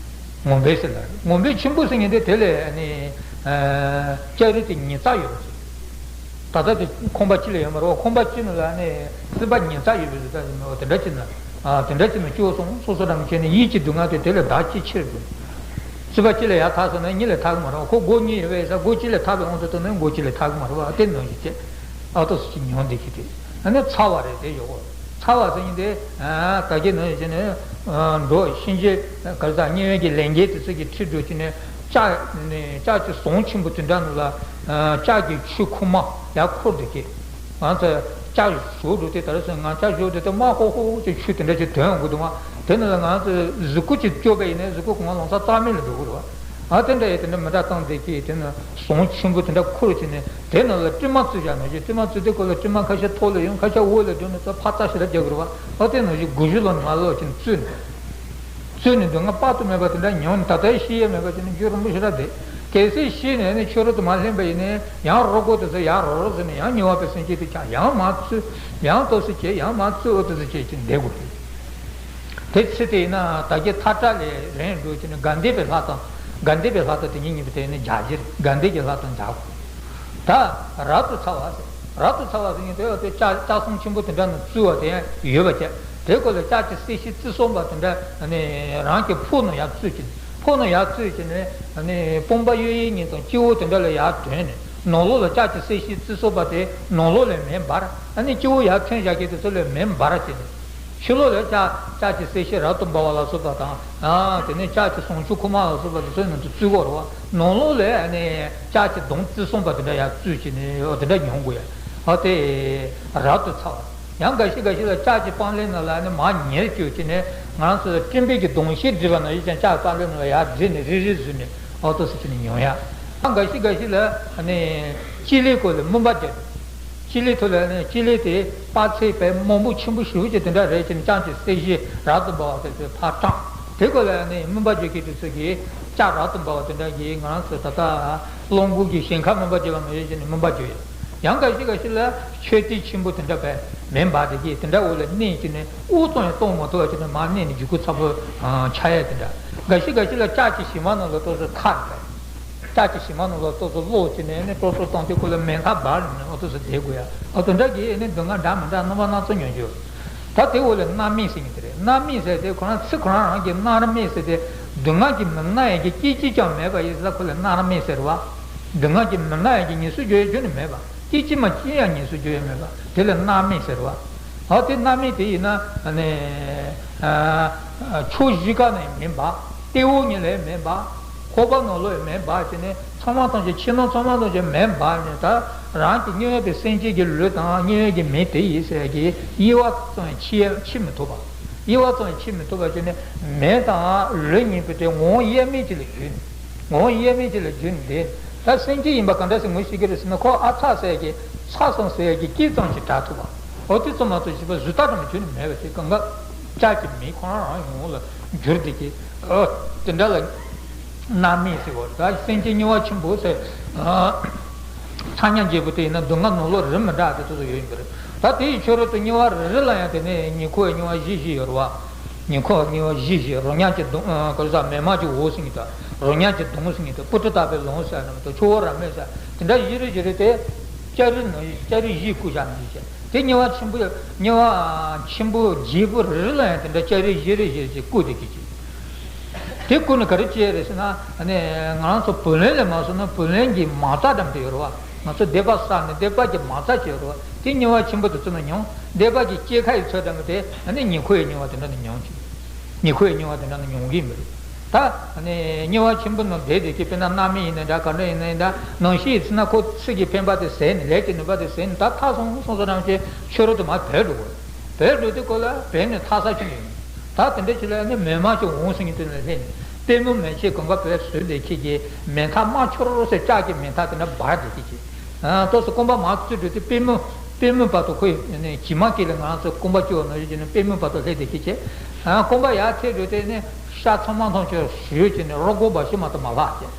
ངུ་འབོད་ཟེར་ལ། ངུ་འབོད་ཆེན་པོ་ཟེར་མཁན་དེ་དེ་ལས་ཨ་ནི་ལྕགས་རི་དེ་ཉིས་རྩ་ཡོད་པ་ཅིག་ད་ལྟ་དེ་ཁང་པ་གཅིག་ལས་ཡོད་མ་རེད་བ། ཁང་པ་གཅིག་ནང་ལ་ནི་རྩིག་པ་ཉིས་རྩ་ཡོད་པའི་རི་དྭགས་ཡིན་ནོ། དེ་འདྲ་བྱས་ན། ཨ་དེ་འདྲ་བྱས་ན་སྐྱོ་སོང་། སོ་སོ་རང་བྱས་ནས་ཡིད་ཀྱི་སྡུག་བསྔལ་དེ་དེ་ལས་བདག་ཅི་ཆེར་དགོས། རྩིག་པ་གཅིག་ལས་ཡར་ཐར་སོང་ན་གཉིས་ལས་ཐར་གི་མ་རེད་བ། ཁོ་སྒོ་གཉིས་ཡོད་པའི་ས་སྒོ་གཅིག་ལས་ཐར་བའི་དབང་དུ་བཏང་ན་སྒོ་གཅིག་ལས་ཐར་གི་མ་རེད་བ། དེ་ནང་བཞིན་བྱས། ཨ་ཏོ་སུ་ཅིག་མྱོང་བསྡད་ཀྱི་དེ། ཨ་ནི་ཚ་བ་རེད་དེ་ཡོད་གོ། ཚ་བ་ཟེར་མཁན་དེ། ད་གིན་ནང་བཞིན་བྱས་ནས་འགྲོ་གཤིན་རྗེ་ག་རེ་ཟ་དམྱལ་བའི་གི་ལས་འགན་དེ་ཚོ་གི་ཁྲིད་འགྲོ་བྱས་ནས་ལྕགས་ནས་ལྕགས་ཀྱི་ཟངས་ཆེན་པོ་དེ་འདྲ་ནང་ལ་ལྕགས་ཀྱི་ཆུ་ཁུག་མ་ཡར་འཁོར་འདུག་གི། ང་ཚོ་ལྕགས་ཞོ་འགྲོ་དེ་ལྟར་སོང་། ང་ལྕགས་ཞོ་འགྲོ་དེ་དམར་ཧོ་ཧོ་ཅིག་ཆུ་དེ་འདྲ་ཅིག་ཐོན་འོང་གི་འདུག་ང་། དེ་ནང་ལ་ང་ཚོ་གཟུགས་པོ་ཅིག་སྐྱོ་བ་ཡིན་ན་གཟུགས་པོ་གང་ལོང་ས་རྩ་མེད་ལ་འགྲོ་གི་རེད་བ། ཨ་དེ་འདྲ་ཡིན་དེ་འདྲ་མི་འདྲ་བཏང་བསྡད་ཀྱི། དེ་ནང་ཟངས་ཆེན་པོ་དེ་འདྲ་འཁོར་བྱས་ནས་དེ་ནང་ལ་སྲན་མ་བཙུགས་བཞག་ནང་བཞིན། སྲན་མ་བཙུགས་དུས་སྐབས་ལ་སྲན་མ་ཁ་ཤས་ཐོག་ལ་ཡོང་། ཁ་ཤས་འོག་ལ་འགྲོ་ནས་ཚ་ཕར་རྩ་ཞེ་དྲག་རྒྱག་གི་རེད་བ། ཨ་དེ་ནང་བཞིན་སྒོ་གཞུག་ལ་མར་ལོག་ཅིག་བཙུགས་ནས། བཙུགས་ནས་སྡུག་བསྔལ་དཔག་ཏུ་མེད་པ་དེ་འདྲ་མྱོང་ནས་ད་ལྟའི་ཤི་ཡས་མེད་པ་བྱས་ནས་རྒྱུན་རིང་པོ་ཞེ་དྲག་བསྡད། གལ་སྲིད་ཤི་ནས་ནི་ཆོས་རོ་དུ་མ་ལྷན་པ་ཡིན་ནས་ཡང་རོ་གོ་དུ་ཟེར་ཡང་རོ་རོ་ཟེར་ནས་ཡང་ཉེ་བ་པའི་སེམས་ཅན་དུ་ཆགས་ཡང་མ་ཚུད་ཡང་ལྟོ་སུ་བྱེད་ཡང་མ་ཚུད་འོ་དུ་ཟེར་བྱེད་ཀྱི་འདེ་དགོས་རེད། དེ་ཚེ་དེ་ཡིན་ན་ད་གི་ཐག་ཁྲ་ལས་རན་འགྲོ་ཀྱི་ནི་དགའ་ལྡན་པའི་ལྷ་དང་དགའ་ལྡན་པའི་ལྷ་དང་དེ་ཉིད་གཉིས་པོ་དེ་ནི་འཇའ་གྱི་རེད། དགའ་ལྡན་གྱི་ལྷ་དང་འཇའ་གོ། ད་རབ་ཏུ་ཚ་བ་ཟེར། རབ་ཏུ་ཚ་བ་ཟེར་མཁན་དེ་ལ་དེ་ལྕགས་ལྕགས་ཟམ་ཆེན་པོ་དེ་འདྲ་ནང་བཙུགས་པ་དེ་ཡང་ཡོད་པ་བྱས། དེ་སྐོར་ལ་ལྕགས་ཀྱི་གསེར་ཞལ་རྩི་གསུམ་པ་དེ་འདྲ་ནི་རང་གི་ཕུག་ནང་ཡར་བཙུགས་ཀྱི། ཕུག་ནང་ཡར་བཙུགས་ཀྱི་ནི་ནི་དཔུང་པ་གཡས་གཡོན་གཉིས་དང་སྤྱི་བོ་དེ་འདྲ་ལ་ཡར་དོན་ནས་ནང་ལོགས་ལ་ལྕགས་ཀྱི་གསེར་ཞལ་རྩི་གསུམ་པ་དེ་ནང་ལོགས་ལ་མེ་འབར། ཨ་ནི་སྤྱི་བོ་ཡར་ཐོན་བཞག་མཁན་དེ་ཚོ་ལ་མེ་འབར་བྱས་ནས། ཕྱི་ལོགས་ལ་ལྕགས་ལྕགས་ཀྱི་གསེར་ཞལ་རབ་ཏུ་འབར་བ་ལ་སོགས་པ་དང་། ཨ་དེ་ནས་ལྕགས་ཀྱི་ཟངས་ཆུ་ཁུག་མ་ལ་སོགས་པ་དེ་ཚོའི་ནང་དུ་བཙུགས་པ་རེད་བ། ནང་ལོགས་ལ་ཨ་ནི་ལྕགས་ཀྱི་མདུང་རྩི་གསུམ་པ་དེ་འདྲ་ཡར་བཙུགས་བྱས་ནས་འོ་དེ་འདྲ་མྱོང་དགོས་ཡ། ཨ་དེ་རབ་ཏུ་ཚ་བ། ཡང་འགའ་ཞིག་འགའ་ཞིག་ལ་ལྕགས་ཀྱི་སྤང་ལེབ་ནང་ལ་ཨ་ནི་མར་ཉལ་བཅུག་བྱས་ནས་ང་རང་ཚོ་སྤྲིན་པའི་གི་གདོང་ཤེལ་བསྒྲིལ་བ་ནང་བཞིན་ཀྱང་ལྕགས་སྤང་ལེབ་ནང་ལ་ཡར་བསྒྲིལ་ནས་རི་རི་བཟོས་ནས་འོ་དེ་ཚོ་བྱས་ནས་མྱོང་ཡ། ཡང་འགའ་ཞིག་འགའ་ཞིག་ལ་ཨ་ནི་སྤྱི་ལེ་སྐོར་ལ་མུན་པ་རྒྱག་སྤྱི་ལེ་ཐོག་ལ་ནི་སྤྱི་ལེ་དེ་དཔག་ཚད་དཔེ་མང་པོ་ཆེན་པོ་ཞེ་པོ་ཅིག་དེ་འདྲ་རེད་ཅེས་ནི་ལྕགས་ཀྱི་གསེར་ཞལ་རབ་ཏུ་འབར་བ་དེ་ཚོས་ཕར་དྲངས། དེ་སྐོར་ལ་ནི་མུན་པ་བརྗོད་མཁན་དེ་ཚོ་གིས་ལྕགས་རབ་ཏུ་འབར་བ་དེ་འདྲ་གིས་ང་རང་ཚོ་ད་ལྟ་རླུང་བུ་གི་ཞིང་ཁ་མུན་པ་བརྗོད་པ་མ་ཡོད་ཅེས་ནི་མུན་པ་བརྗོད་ཡོད། ཡང་འགའ་ཞིག་འགའ་ཞིག་ལ་མཆོད་རྟེན་ཆེན་པོ་དེ་འདྲ་བས་མེ་འབར་དེ་གིས་དེ་འདྲ་འོག་ལ་གནས་ཀྱི་ནི་དབུགས་གཏོང་ཡང་གཏོང་མ་ཐུབ་པ་ཅིག་ནི་མར་གནས་ནས་རྒྱུ་སྐུ་ཚ་པོ་ཆགས་ཡ་དེ་འདྲ། འགའ་ཞིག་འགའ་ཞིག་ལ་ལྕགས་ཀྱི་ཞལ་མ་ནང་ལ་ཏོག་ཙམ་ཐག་རེད། ལྕགས་ཀྱི་ཞལ་མ་ནང་ལ་ཏོག་ཙམ་སློག་བྱས་ནས་ནི་ཀྲོག་ཀྲོག་བཏང་དུས་ཁོ་ལ་མེ་ཐག་འབར་ནས་ཨོ་ཏོག་ཙམ་བསྡད་དགོས་ཡ། ཨོ་དེ་འདྲ་གིས་ནི་སྡུག་བསྔལ་འདྲ་མི་འདྲ་རྣམ་པ་སྣ་ཚོགས་མྱོང་རྒྱུ། ད་དེ་འོག་ལ་རྣམ་སྨིན་ཟེར་གྱི་དེ་རེད། རྣམ་སྨིན་ཟེར་དེ་ཁོ་རང་ཚེ་ཁོ་རང་རང་གི་རྣམ་སྨིན་ཟེར་དེ་སྡུག་བསྔལ་གྱིས་མི་མནར་ཡ་གི་སྐད་ཅིག་ཀྱང་མེད་པ་ཡིན་ཙང་ཁོ་ལ་རྣམ་སྨིན་ཟེར་བ། སྡུག་བསྔལ་གྱིས་མི་མནར་ཡ་གི་ངལ་གསོ་རྒྱུ་ཡ་ཁྱོན་ནས་མེད་པ། སྐད་ཅིག་མ་གཅིག་ཡང་ངལ་གསོ་རྒྱུ་ཡ་མེད་པ་དེ་ལ་རྣམ་སྨིན་ཟེར་བ། ཨ་དེ་རྣམ་སྨིན་དེ་ཡིན་ན་ནི་ཕྱོགས་བཞི་ཀ་ནས་མེ་འབར། སྟེགས་བུ་གཉིས་ལ་མེ་འབར། ཁོག་པ་ནང་ལོགས་མེ་འབར་བྱས་ནས་ཚང་མ་ཐམས་ཅད་ཕྱི་ནང་ཚང་མ་ཐམས་ཅད་མེ་འབར་ནས་ད་རང་གི་དམྱལ་བའི་སེམས་ཅན་གྱི་ལུས་དང་དམྱལ་བའི་མེ་དེ་ཡིན་ཟེར་གྱི་དབྱེ་བ་ཙམ་ཡང་ཕྱེ་ཕྱེ་མི་ཐུབ་པ། དབྱེ་བ་ཙམ་ཡང་ཕྱེ་མི་ཐུབ་པ་བྱས་ནས་མེ་དང་ལུས་གཉིས་པོ་དེ་ངོ་བོ་དབྱེར་མེད་ཅིག་ལ་གྱུར་ནས། ངོ་བོ་དབྱེར་མེད་ཅིག་ལ་གྱུར་ནས་བསྡད། ད་སེམས་ཅན་ཡིན་པ་ག་འདྲ་ཞིག་ངོ་ཤེས་ཀྱི་རེད་ཟེར་ན་ཁོ་ཨ་ཚ་ཟེར་ཡ་གི་ཚ་སོང་ཟེར་ཡ་གི་སྐད་ཙམ་ཞིག་གྲགས་ཐུབ་པ། འོ་དེ་ཙམ་མ་གཏོགས་བྱིས་པ་གཟུགས་རྟག་ཏུ་མི་གྱུར་ནས་མེད་པ་ཞིག་གང་ག་ལྕགས་ཀྱི་མེ་ཁོ་རང་རང་ངོ་བོ་ལ་གྱུར་བསྡད་ཀྱི། འོ་དེ་འདྲ་ལ་རྣམ་སྨིན་ཟེར་བ་རེད། ད་སེམས་ཅན་དམྱལ་བ་ཆེན་པོ་ཟེར། ཚ་དམྱལ་བརྒྱད་པོ་དེ་ཡིན་ན་སྡུག་བསྔལ་ནང་ལོགས་རིམ་མི་འདྲ་དེ་ཚོ་ཡོད་ཡིན་པ་རེད། ད་དེ་ཡི་ཕྱོགས་རོལ་དུ་དམྱལ་བ་རེ་རེ་ལ་ཡང་དེ་ནས་ཉེ་འཁོར་དམྱལ་བ་བཞི་བཞི་ཡོད་རེད་བ། ཉེ་འཁོར་དམྱལ་བ་བཞི་བཞི་རོ་མཉམ་གྱི་གདོང་། ཨ་ག་རེ་ཟ། མེ་མ་གྱི་འོག་ཟེར་མཁན་དང་རོ་མཉམ་གྱི་གདོང་ཟེར་མཁན་དང་པུ་ཏི་ཏ་པའི་ལུང་ཟེར་ནམ་དང་ཆུ་བོ་ར་མེ་ཟེར་དེ་འདྲ་བཞི་རེ་བཞི་རེ་དེ་ལྕགས་རི་ནང་བཞིན་ལྕགས་རི་བཞིས་བསྐོར་བཞག་ནས་བཞག་དེ་དམྱལ་བ་ཆེན་པོ་དམྱལ་བ་ཆེན་པོ་བརྒྱད་པོ་རེ་རེ་ལ་ཡང་དེ་འདྲ་ལྕགས་རི་བཞི་རེ་བཞི་རེ་བཞིན་བསྐོར་བསྡད་ཀྱི་ཅིག་དེ་བསྐོར་ནས་ག་རེ་བྱས་རེད་ཟེར་ན་ནི་ང་རང་ཚོ་བུ་ལོན་ལས་མ་སོང་ན་བུ་ལོན་གྱི་མ་རྩ་འགྲམ་དེ་ཡོད་རེད་བ། ང་ཚོ་སྡིག་པ་བསགས་ནས་སྡིག་པ་གྱི་མ་རྩ་བྱས་རེད་བ། དེ་དམྱལ་བ་ཆེན་པོ་དེ་ཚོ་ནས་མྱོང་། སྡིག་པ་གི་སྐྱེད་ཀ་ཡི་ཚོད་འགྲམ་དེ་ནི་ཉེ་འཁོར་ཡི་དམྱལ་བ་དེ་འདྲ་ནས་མྱོང་ཅིག་ཉེ་འཁོར་ཡི་དམྱལ་བ་དེ་འདྲ་ནི་མྱོང་གི་མི་རེད། ད་ནི་དམྱལ་བ་ཆེན་པོ་ནང་བསྡད་བསྡད་ཀྱི་དཔེར་ན་རྣམ་སྨིན་ཡིན་ནའི་འདྲ་ག་འདྲ་ཡིན་ནའི་འདྲ་ནང་བཞིན་ཡིན་ན་ཁོ་ཚིག་གི་འཕེན་པ་དེ་ཟད་ནས་ལས་ཀྱི་ནུས་པ་དེ་ཟད་ནས་ད་ཐར་སོང་སོང་ཙམ་ཅིག་ཆོས་རོལ་དུ་མར་བྲོས་འགྲོ་དགོས། བྲོས་འགྲོ་དུས་ཁོ་ལ་བྲོས་ནས་ཐར་ས་ཅི་ཡོད། ད་དེ་འདྲ་ཅིག་ལ་ནི་མེ་མ་ཅིག་འོང་ཟེར་མཁན་དེ་ལ་སླེབས་ནས་པུས་མོ་མེ་ལྕེ་གང་ག་བོད་བཟོས་བསྡད་ཁྱེད་ཀྱིས་མེ་ཐག་དམར་ཕྱུར་ཟེར་ལྕགས་ཀྱི་མེ་ཐག་དེ་འདྲ་འབར་བསྡད་ཁྱེད་ཀྱིས། ཏོག་ཙམ་རྐང་པ་མར་བཙུགས་འགྲོ་དུས་པུས་མོ་པུས་མོ་བར་དུ་ཁོ་ཡི་གྱིབ་མ་སྐེ་ལ་ང་རང་ཚོ་རྐང་པ་སྐྱོར་བ་ནང་བཞིན་བྱས་ནས་པུས་མོ་བར་དུ་སླེབས་བསྡད་ཁྱེད་ཀྱིས། རྐང་པ་ཡར་ཐེག་འགྲོ་དུས་ནི་ཤ་ཚང་མ་ཐམས་ཅད་ཞུ་བྱས་ནས་རོ་མགོ་བ་ཤི་མ་གཏོགས་མ་ལྷག་ཅིག་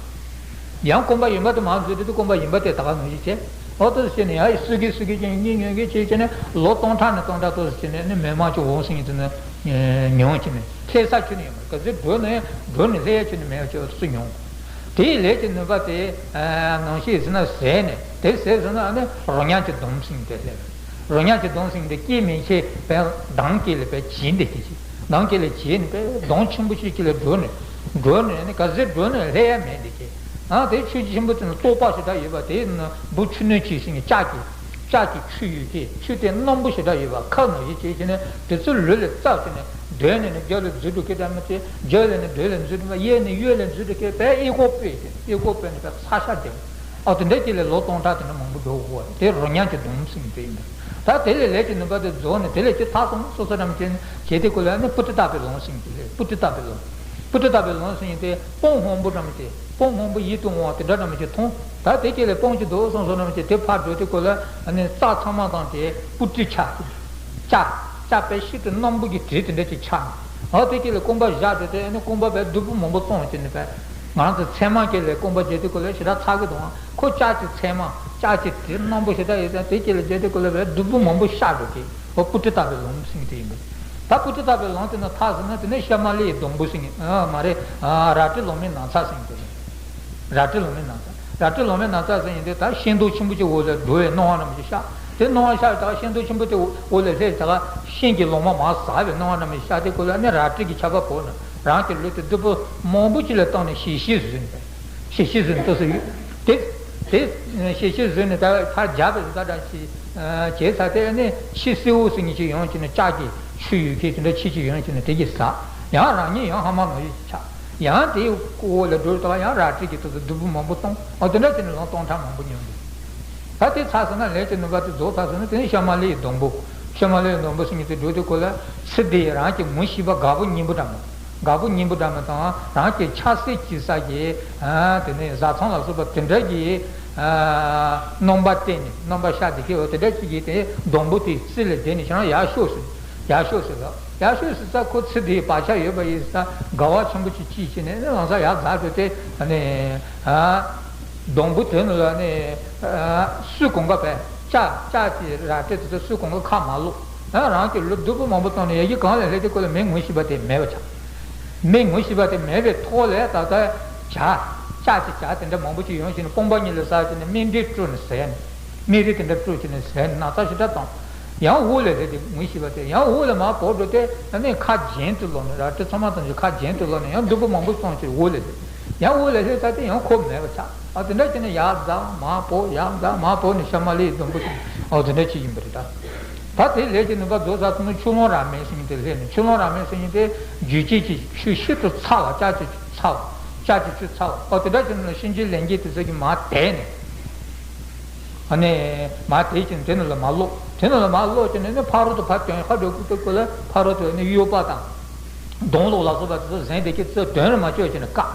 ཡང་རྐང་པ་གཞན་པ་དེ་མར་འཛུལ་དུས་རྐང་པ་གཞན་པ་དེ་ད་ག་ནང་བཞིན་བྱས། འོ་དེ་ཚོ་བྱས་ནས་ཡང་སུ་གི་སུ་གི་ཅན་གཉིས་ཉོན་གི་བྱས་བྱས་ནས་ལོ་སྟོང་ཕྲག་ནས་སྟོང་ཕྲག་ཏོག་ཙམ་བྱས་ནས་ནི་མེ་མ་ཅིག་འོང་ཟེར་མཁན་དེ་ནི་མྱོང་བྱས་ནས་སླེབས་ས་ཁྱོན་ནས་ཡོད་མ་རེད། ག་ཚོད་འགྲོ་ནས་འགྲོ་ནས་སླེབས་ཡ་ཁྱོན་ནས་མེད་པ་བྱས་པ་དེ་ཚོ་མྱོང་། དེའི་ལས་ཀྱི་ནུས་པ་དེ་ནང་བཞིན་ཟེར་ན་ཟད་ནས་དེ་ཟད་སོང་ན་ནི་རོ་མཉམ་གྱི་གདོང་ཟེར་མཁན་དེ་སླེབས། རོ་མཉམ་གྱི་གདོང་ཟེར་མཁན་དེ་སྐེ་མེ་ལྕེ་བས་མདངས་སྐེ་ལ་བས་བྱིན་བསྡད་ཀྱི་ཅིག་མདངས་སྐེ་ལ་བྱིན་ནས་བས་གདོང་ཆེན་པོ་ཞིག་ཅིག་ལ་འགྲོ་ནས་འགྲོ་ནས་ནི་ག་ཚོད་འགྲོ་ནས་སླེབས་ཡ་མེད་བསྡད་ཀྱི། ཨ་དེ་ཆུ་ཆེན་པོ་དེ་ནི་རྟོག་པ་ཞེ་དྲག་ཡོད་པ་དེ་ནི་འབུ་ཆུ་སྣོད་ཅིག་ཟེར་མཁན་ལྕགས་ཀྱི་ལྕགས་ཀྱི་ཆུ་ཡོད་ཀྱི་ཆུ་དེ་རྣོན་པོ་ཞེ་དྲག་ཡོད་པ་ཁ་ནང་བཞིན་བྱས་བྱས་ནས་དེ་ཚོ་ལུས་ལ་བཙབས་བྱས་ནས་གདོད་ནས་ནི་རྒྱབ་ལ་འཛུལ་འགྲོ་མཁན་འདྲ་མི་བྱེད། རྒྱབ་ལ་ནི་གདོད་ལ་འཛུལ་འགྲོ་མ་གཡས་ནས་གཡོན་ལ་འཛུལ་འགྲོ་མཁན་བས་ཨི་ཁོག་སྤོས་ཏེ་ཨི་ཁོག་སྤོས་ནས་བས་ཚ་ཤ་སྟེར། ཨ་དེ་འདྲ་ཅིག་ལས་ལོ་སྟོང་ཕྲག་དེ་འདྲ་མང་པོ་འགྲོ་དགོས་པ་རེད། དེ་རོ་མཉམ་གྱི་གདོང་ཟེར་མཁན་དེ་ཡིན་པ་རེད། ད་དེ་ལས་ལས་ཀྱི་ནུས་པ་དེ་རྫོགས་ནས་དེ་ལས་ཅི་ཐར་སོང་སོ་སོ་རང་བྱས་ནས་བྱས་དེ་ཁོ་ལ་ནི་པུ་ཏི་ཏ་པའི་ལུང་ཟེར་མཁན་དེ་རེད། པུ་ཏི་ཏ་པའི་ལུང་། པུ་ཏི་ཏ་པའི་ལུང་ཟེར་མཁན་དེ་སྤང་སྔོན་པོ་རང་བྱས་སྤང་སྔོན་པོ་ཡིད་དུ་འོང་བ་དེ་འདྲ་རང་བྱས་མཐོང་། ད་དེ་ཁྱེད་ལས་སྤང་གི་འདུག་སོང་སོ་རང་བྱས་དེ་ཕར་འགྲོ་དུས་ཁོ་ལ་ནི་རྩྭ་ཚང་མ་དང་དེ་སྤུ་གྲི་ཆགས་ཀྱི། ལྕགས་ལྕགས་པའི་ཤིན་ཏུ་རྣོན་པོ་གི་གྲི་དེ་འདྲ་ཅིག་ཆགས་ནས། འོ་དེ་ཁྱེད་ལས་རྐང་པ་བཞག་འགྲོ་དུས་ནི་རྐང་པ་བས་རྡུལ་བུ་མང་པོ་བཙོང་བྱས་ནས་བས། ང་རང་ཚོ་ཚད་མ་སྐད་ལ་སྐོམ་པ་བརྗོད་དུས་སྐབས་ལ་ཞེ་དྲག་ཚ་གི་འདུག་ཨ། ཁོ་ལྕགས་ཀྱི་ཚད་མ་ལྕགས་ཀྱི་དེ་རྣོན་པོ་ཞེ་དྲག་ཡོད་ཙང་དེ་སྐད་ལ་བརྗོད་དུས་སྐབས་ལ་བས་བདུད་པོ་མང་པོ་གཤགས་འགྲོ་གི། འོ་པུ་ཏི་ཏ་པའི་ལུང་ཟེར་མཁན་དེ་ཡིན་པས། ད་པུ་ཏི་ཏ་པའི་ལུང་དེ་ན་ཐག་ཟིན་ན་དེ་ནས་ཤ་མ་ལི་ཡི་སྡོང་པོ་ཟེར་མཁན་ཨ་མ་རེད། རལ་གྲི་ལོ་མའི་ན་ཚ་ཟེར་མཁན་དེ་རེད། རལ་གྲི་ལོ་མའི་ན་ཚ། རལ་གྲི་ལོ་མའི་ན་ཚ་ཟེར་མཁན་དེ་ད་ཤིང་སྡོང་ཆེན་པོ་ཅིག་འོག་ལ་འགྲོ་བའི་སྣང་བ་རྣམས་ཀྱིས་ཤར། དེ་སྣང་བ་ཤར་ད་ཤིང་སྡོང་ཆེན་པོ་དེ་འོག་ལ་སླེབས་ད་ཤིང་གི་ལོ་མ་མར་ཟག་པའི་སྣང་བ་རྣམས་ཀྱིས་ཤར། དེ་སྐབས་ལ་ནི་རལ་གྲི་གི་ཆར་པ་བབས་ནས་རང་གི་ལུས་དེ་བདུད་པོ་མང་པོ་ཅིག་ལ་བཏང་ནས་ཞལ་ཤེས་བཟོས་ནས། ཞལ་ཤེས་བཟོས་ནས་ལྟོས་སུ་ཡོད། དེ་དེ་ཞལ་ཤེས་བཟོས་ནས་ད་ཕར་རྒྱབ་པའི་ད་འདྲ་ཞིག་བྱས་ཚར་དེ་ནི་ཁྱི་སེར་པོ་ཟེར་མཁན་ཅིག་ཡོང་བྱས་ནས་ལྕགས་ཀྱི་ཆུ་ཡོད་མཁན་དེ་འདྲ་ཁྱི་ཅིག་ཡོང་བྱས་ནས་དེ་གིས་ཟག་ཡང་རང་ཉིད་ཡང་ཧ་མ་ནོར་ཡོད་ཆགས། ཡང་དེའི་འོག་ལ་འགྲོ་དུས་ཡང་རལ་གྲི་གིས་ཏོག་ཙམ་བདུད་པོ་མང་པོ་བཏང་། འོ་དེ་འདྲ་བྱས་ནས་ལོ་སྟོང་ཕྲག་མང་པོ་མྱོང་འདུག་ད་དེ་ཚར་སོང་ན་ལས་ཀྱི་ནུས་པ་དེ་རྫོགས་ཚར་སོང་ན་དེ་ནས་ཤ་མ་ལི་ཡི་སྡོང་པོ། ཤ་མ་ལི་ཡི་སྡོང་པོ་ཟེར་མཁན་དེ་འགྲོ་དུས་སྐབས་ལ་ཚེ་འདིའི་རང་གི་ངོ་ཤེས་པ་དཀར་པོ་སྙིང་པོ་འདྲ་མོ། དཀར་པོ་སྙིང་པོ་འདྲ་མོ་དང་རང་གི་ཆགས་སྲེད་ཀྱི་ས་གི་དེ་ནས་བཟའ་ཚང་ལ་སོགས་པ་དེ་འདྲ་གི་རྣམ་པ་བསྟན་ནས་རྣམ་པ་ཤར་དེ་གི་འོ་དེ་འདྲ་ཅིག་གིས་དེ་སྡོང་པོ་དེའི་རྩེ་ལ་བསྡད་ནས་ཁྱེད་རང་ཡར་ཤོག་ཟེར། ཡར་ཤོག་ཟེར་ལ། ཡར་ཤོག་ཟེར་ས་ཁོ་ཚེ་འདིའི་བག་ཆགས་ཡོད་པ་ཡིན་ས་དགའ་བ་ཆེན་པོ་ཅིག་སྐྱེས་བྱས་ནས་ལམ་སང་ཡར་འཛེགས་འགྲོ་དེ་ནས་སྡོང་པོ་དེ་ནི་ལ་ནི་སུས་གོང་ཀ་བས་ལྕགས་ལྕགས་ཀྱི་རལ་གྲི་དེ་ཚོ་སུས་གོང་ཀ་ཁ་མ་ལོག་རང་གི་ལུས་བདུད་པོ་མང་པོ་བཏང་ནས་ཡ་གི་གང་ལ་སླེབས་དེ་ཁོ་ལ་མི་ངོ་ཤེས་པ་དེ་མེད་པ་ཆགས། མི་ངོ་ཤེས་པ་དེ་མེད་པའི་ཐོག་ལས་ད་ལྟ་བྱ་ལྕགས་ཀྱི་བྱ་དེ་འདྲ་མང་པོ་ཅིག་ཡོང་བྱས་ནས་དཔུང་པ་གཉིས་ལ་ཟགས་བྱས་ནས་སྨན་རིལ་བཀྲུས་ནས་ཟས་ནས་སྨན་རིལ་དེ་འདྲ་བཀྲུས་བྱས་ནས་ཟས་ནས་ན་ཚ་ཞེ་དྲག་བཏང་། ཡང་འོག་ལ་སླེབས་དེ་ངོ་ཤེས་པ་དེ་ཡང་འོག་ལ་མར་བབས་འགྲོ་དེ་ཨ་ནི་ཁ་རྒྱན་དུ་ལོག་ནས་རལ་གྲི་ཚང་མ་ཐམས་ཅད་ཁ་རྒྱན་དུ་ལོག་ནས་ཡང་བདུད་པོ་མང་པོ་སོང་ཅིག་འོག་ལ་སླེབས། ཡང་འོག་ལ་སླེབས་ཚར་དེ་ཡང་ཁོ་མེད་པ་ཆགས། ཨ་དེ་འདྲ་བྱས་ནས་ཡར་འཛེགས་མར་བབས་ཡར་འཛེགས་མར་བབས་ནས་ཤ་མ་ལི་ཡི་སྡོང་པོ་ཟེར་ཨོ་དེ་འདྲ་བྱེད་ཀྱིན་པ་རེད་ད། ད་དེ་ལས་ཀྱི་ནུས་པ་རྫོགས་ཚར་སོང་ན་ཆུ་ཀླུང་རཱ་མེ་ཟེར་མཁན་དེ་སླེབས་ནས་ཆུ་ཀླུང་རཱ་མེ་ཟེར་མཁན་དེ་རྒྱུ་སྐྱེས་ཀྱི་ཆུ་ཤིན་ཏུ་ཚ་བ་ལྕགས་ཀྱི་ཚ་བ་ལྕགས་ཀྱི་ཆུ་ཚ་བ་ཨོ་དེ་འདྲ་བྱས་ནས་གཤིན་རྗེའི་ལས་མཁན་དེ་ཚོ་གིས་མར་དེད་ནས། ཨ་ནི་མར་དེད་ཀྱིན་དེ་ནང་ལ་མར་ལོག་དེ་ནང་ལ་མར་ལོག་ཀྱིན་ནི་ཕ་རོལ་ཏུ་ཕར་དོན་ཧ་འགྲོ་ཀུ་ཏུ་ཀུ་ལ་ཕ་རོལ་ཏུ་ནི་གཡོ་བ་དང་། སྡོང་ལོག་ལ་སོགས་པ་དེ་ཚོ་གཟན་དེ་གི་ཚུར་དོན་རེ་མ་བཅོས་ཀྱིན་ནི་བཀག་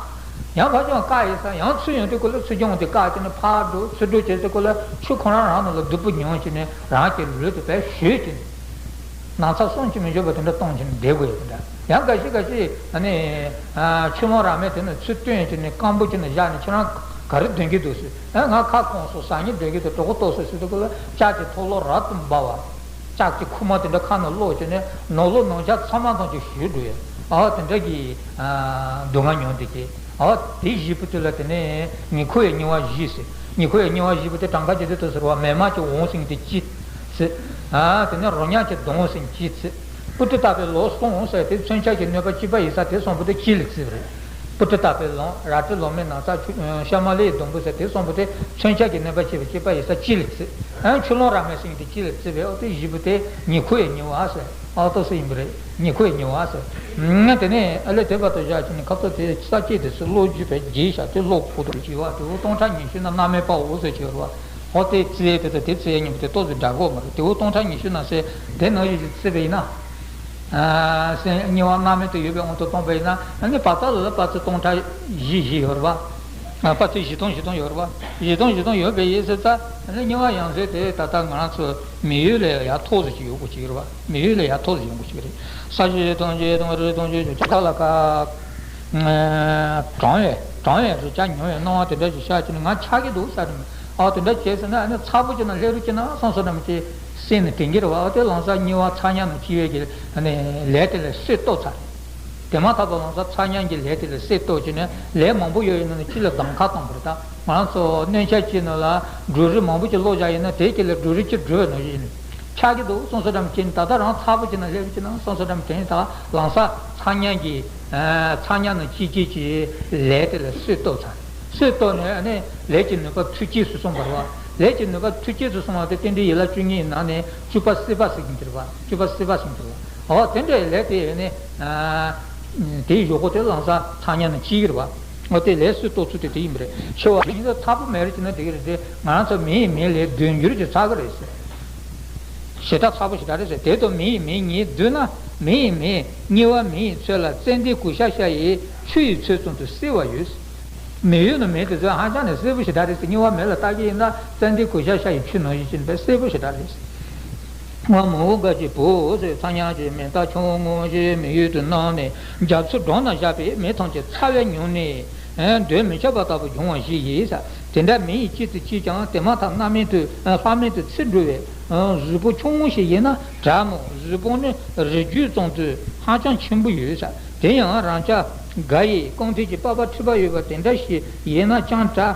ཡང་ཕར་ཀྱང་བཀག་ཡིན་ས་ཡང་ཚུར་ཡོང་དུས་ཀུ་ལ་ཚུར་ཀྱང་དེ་བཀག་ཀྱིན་ནི་ཕར་འགྲོ་ཚུར་འགྲོ་བྱེད་དུས་ཀུ་ལ་ཆུ་ཁོ་རང་རང་ནང་ལ་སྡུག་པོ་མྱོང་ཀྱིན་ནི་རང་གི་ལུས་དེ་བས་ཞུས་ཀྱིན་ནི། ན་ཚ་བསམ་གྱིས་མི་ཁྱབ་པ་དེ་འདྲ་གཏོང་བྱས་ནས་བསྡད་དགོས་ཡོད་པ་འདྲ། ཡང་འགའ་ཞིག་འགའ་ཞིག་ཨ་ནི་ཆུ་ཀླུང་རཱ་མེ་དེ་ནི་ཚུར་བཏོན་བྱས་ནས་སྐམ་པོ་བྱས་ནས་བཞག་ནས་ཁྱེད་རང་ག་རེ་འདོན་གྱི་འདུག་ཟེར། ཨ་ང་ཁ་སྐོམ་སོང་ཟ་སྙིང་འདོད་ཀྱི་འདུག་གྲོད་ཁོག་ལྟོགས་སོང་ཟེར་དུས་སྐབས་ལ་ལྕགས་ཀྱི་ཐོག་ལོ་རབ་ཏུ་འབར་བ། ལྕགས་ཀྱི་ཁུག་མ་དེ་འདྲ་ཁ་ནང་བླུགས་བྱས་ནས་ནང་ལོགས་ནང་ཆ་ཚང་མ་ཐམས་ཅད་ཞུ་འགྲོ་ཡ། ཨ་དེ་འདྲ་གི་སྡུག་བསྔལ་མྱོང་བསྡད་ཀྱི། ཨ་དེ་བཞི་པོ་དེ་ལ་དེ་ནས་ཉེ་འཁོར་བའི་དམྱལ་བ་བཞི་ཟེར། ཉེ་འཁོར་བའི་དམྱལ་བ་བཞི་པོ་དེ་གྲངས་ཀ་ཇི་ལྟར་དུ་ཟེར་བ་མེ་མ་གི་འོང་ཟེར་མཁན་དེ་གཅིག་ཚེ། ཨ་དེ་ནས་རོ་མྱགས་ཀྱི་གདོང་ཟེར་མཁན་གཅིག་ཚེ། པུ་ཏི་ཏ་པའི་ལོ་གསུམ་ཟེར་དེ་མཚོན་ཆ་གི་གནོད་པ་གཅིག་པ་ཡིན་ས་དེ་གསུམ་པོ་དེ་གཅིག་ལ་བརྩིས་པ་རེད། པུ་ཏི་ཏ་པའི་ལོ་རལ་གྲི་ལོ་མའི་ན་ཚ་ཆུ་ཤ་མ་ལི་ཡི་སྡོང་པོ་ཟེར་དེ་གསུམ་པོ་དེ་མཚོན་ཆ་གི་གནོད་པ་གཅིག་པ་གཅིག་པ་ཡིན་ས་གཅིག་ལ་བརྩིས། ཨ་ཆུ་ཀླུང་རཱ་མེ་ཟེར་མཁན་དེ་གཅིག་ལ་བརྩིས་པས་ཨོ་དེ་བཞི་པོ་དེ་ཉེ་འཁོར་བའི་དམྱལ་བ་ཟེར། ཨ་ཏོག་ཙམ་ཡིན་པ་རེད། ཉེ་འཁོར་བའི་དམྱལ་བ་ཟེར། ང་དེ་ནས་ཨ་ལས་དེ་བར་དུ་བཞག་ཅིག་ནས་ཁ་ཚ་དེ་ས་སྐྱེས་དེ་ཚོ་བློ་རྒྱུས་པའི་རྗེས་བཞག་དེ་བློ་ཁོག་ཏུ་བྱས་པ་དེ་འོ་སྟོང་ཕྲག་ཉི་ཤུ་ན་གནམ་མེད་དཔའ་བོ་ཟེར་གྱི་ཡོད་རེད་བ། འོ་དེ་བརྩི་ཡས་དེ་དང་དེ་བརྩི་ཡས་གཉིས་པོ་དེ་ཏོག་ཙམ་འདྲ་གི་ཡོད་མ་རེད། དེ་འོ་སྟོང་ཕྲག་ཉི་ཤུ་ན་ཟེར་དེ་ནང་བཞིན་ཅིག་བརྩིས་པ་ཡིན་ན། ཨ་སེམས་དམྱལ་བ་གནམ་མེད་དུ་ཡོད་པའི་དབང་དུ་བཏང་པ་ཡིན་ན་ཨ་ནི་བར་ཐག་ལ་ལ་བར་ཚེ་སྟོང་ཕྲག་བཞི་བཞི་ཡོད་རེད་བ། ཨ་བར་ཚེ་བཞི་སྟོང་བཞི་སྟོང་ཡོད་རེད་བ། བཞི་སྟོང་བཞི་སྟོང་ཡོད་པའི་ཡིན་ཟེར་ཙང་ཨ་ནི་དམྱལ་བ་ཡང་ཟེར་དེ་ད་ལྟ་ང་རང་ཚོ་མི་ཡུལ་ལས་ཡར་མཐོ་ཙམ་ཅིག་ཡོད་དགོས་ཀྱི་རེད་བ། མི་ཡུལ་ལས་ཡར་མཐོ་ཙམ་ཡོང་དགོས་ཀྱི་རེད། ས་གཞི་སྟོང་གཞི་སྟོང་རི་སྟོང་གཞི་བྱ་ཐག་ལ་ཁ། གྲང་བས་གྲང་བས་རི་ཆ་ཉུང་བའི་སྣང་བ་དེ་འདྲ་ཞིག་ཤར་གྱི་ནས་ང་ཆགས་ཀྱི་འདུག་ས་རེད། ཨ་དེ་འདྲ་བྱས་ཟེར་ན་ཨ་ནི་ཚ་པོ་ཅིག་ནང་སླེབས་རོགས་བྱས་ན་བསམ་བསམ་འདྲ་མི་བྱེད་སེམས་ནས་དྲན་གྱི་རེད་བ། ཨ་དེ་ལམ་སང་དམྱལ་བ་ཚ་དམྱལ་ནང་སྐྱེ་བའི་གི་ཨ་ནི་ལས་དེ་ལ་སྲོལ་གཏོད་ཚར། དེ་མ་ཐག་པ་ལམ་སང་ཚ་དམྱལ་གྱི་ལས་དེ་ལ་སྲོལ་གཏོད་བྱས་ནས་ལས་མང་པོ་ཡོད་ཡིན་ན་ནི་སྤྱི་ལ་གདམ་ཁ་བཏང་པ་རེད་ད། ང་རང་ཚོ་སྣོན་ཆ་གཅིག་ནང་ལ་འབྲུ་རིགས་མང་པོ་ཅིག་བླུགས་བཞག་ཡིན་ན་དེའི་དཀྱིལ་ལ་འབྲུ་རིགས་གཅིག་འབྲུ་བའི་ནང་བཞིན་ཆགས་ཀྱི་འདུག་བསམ་བསམ་འདྲ་མི་བྱེད་ནས་ད་ལྟ་རང་ཚ་པོ་ཅིག་ནང་སླེབས་ཀྱི་ན་བསམ་བསམ་འདྲ་མི་དྲན། ད་ལམ་སང་ཚ་དམྱལ་གྱི་ཚ་དམྱལ་ནང་སྐྱེ་སྐྱེ་གྱི་ལས་དེ་ལ་སྲོལ་གཏོད་ཚར། སྲོལ་གཏོད་ནས་ཨ་ནི་ལས་ཀྱི་ནུས་པ་མཐུ་རྐྱེན་སུ་སོང་བར་བ། ལས་ཀྱི་ནུས་པ་མཐུ་རྐྱེན་སུ་སོང་བ་དེ་རྟེན་འབྲེལ་ཡན་ལག་བཅུ་གཉིས་ནང་ནས་བཅུ་པ་སྲེད་པ་ཟེར་གྱིན་གྱི་རེད་བ། བཅུ་པ་སྲེད་པ་ཟེར་གྱིན་གྱི་རེད་བ། འོ་དེ་འདྲའི་ལས་དེ་ཨ་ནི་དེའི་གཞུག་གུ་དེ་ལམ་སང་ཚ་དམྱལ་ནང་སྐྱེ་གི་རེད་བ། འོ་དེ་ལས་སྲོལ་གཏོད་ཚུལ་དེ་དེ་ཡིན་པ་རེད། འཆི་བ་ཡིན་ན་ཚ་པོ་མེད་རེད་ཅེ་ན་དེ་གི་རེད་དེ་ང་རང་ཚོ་མི་ཡི་མིའི་ལས་བདུན་འགྱུར་གྱི་ཚ་གི་རེད་ཟེར། ཞེ་དྲག་ཚ་པོ་ཞེ་དྲག་རེད་ཟེར། དེ་དང་མི་ཡི་མི་གཉིས་བསྡུར་ན་མི་ཡི་མི་དམྱལ་བ་མི་ཡི་ཚོད་ལ་ཙན་དན་གུ་ཤ་ཤ་ཡི་ཆུ་ཡི་ཚོད་ཙམ་དུ་བསིལ་བ་ཡོད། མི་ཡུལ་ནི་མི་དེ་ཚོ་ཧ་ཅང་ནས་བསིལ་པོ་ཞེ་དྲག་རེད་ཟེར། དམྱལ་བ་མི་ལ་བལྟ་གི་ཡིན་ན་ཙན་དན་གུ་ཤ་ཤ་ཡི་ཆུ་ནང་བཞིན་ཅིག་ཡིན་པས་བསིལ་པོ་ཞེ་དྲག་རེད་ཟེར། སྔ་མོ་འགའ་ཞིག་བུ་ཟེར་ཚ་དམྱལ་གྱི་མེ་སྟག་ཆུང་ངུ་ཞིག་མི་ཡུལ་དུ་སྣང་ནས་རྒྱ་མཚོའི་འགྲམ་ན་བཞག་པས་མི་ཐམས་ཅད་ཚ་བས་ཉུང་ནས་ འདོད་མི་ཆགས་པ་ལྟ་བུ་འབྱུང་བ་ཞིག་ཡིན་ས། དེ་འདྲ་མི་ཡི་སྐྱེས་སུ་སྐྱེས་ཀྱང་དེ་མ་ཐག་རྣམ་སྨིན་དུ་ལྷ་མིན་དུ་ཚིག་འགྲོ་བའི་གཟུགས་པོ་ཆུང་ངུ་ཞིག་ཡིན་ན་དྲག་མོ། གཟུགས་པོ་ནི་རིགས་རྒྱུད་ཙམ་དུ་ཧ་ཅང་ཆེན་པོ་ཡོད་ས། དེ་ཡང་རང་ཅག་ག་ཡི་རྐང་མཐིལ་གྱི་པགས་པ་མཁྲིས་པ་ཡོད་པ་དེ་འདྲ་ཞིག་ཡིན་ན་ཅང་དྲག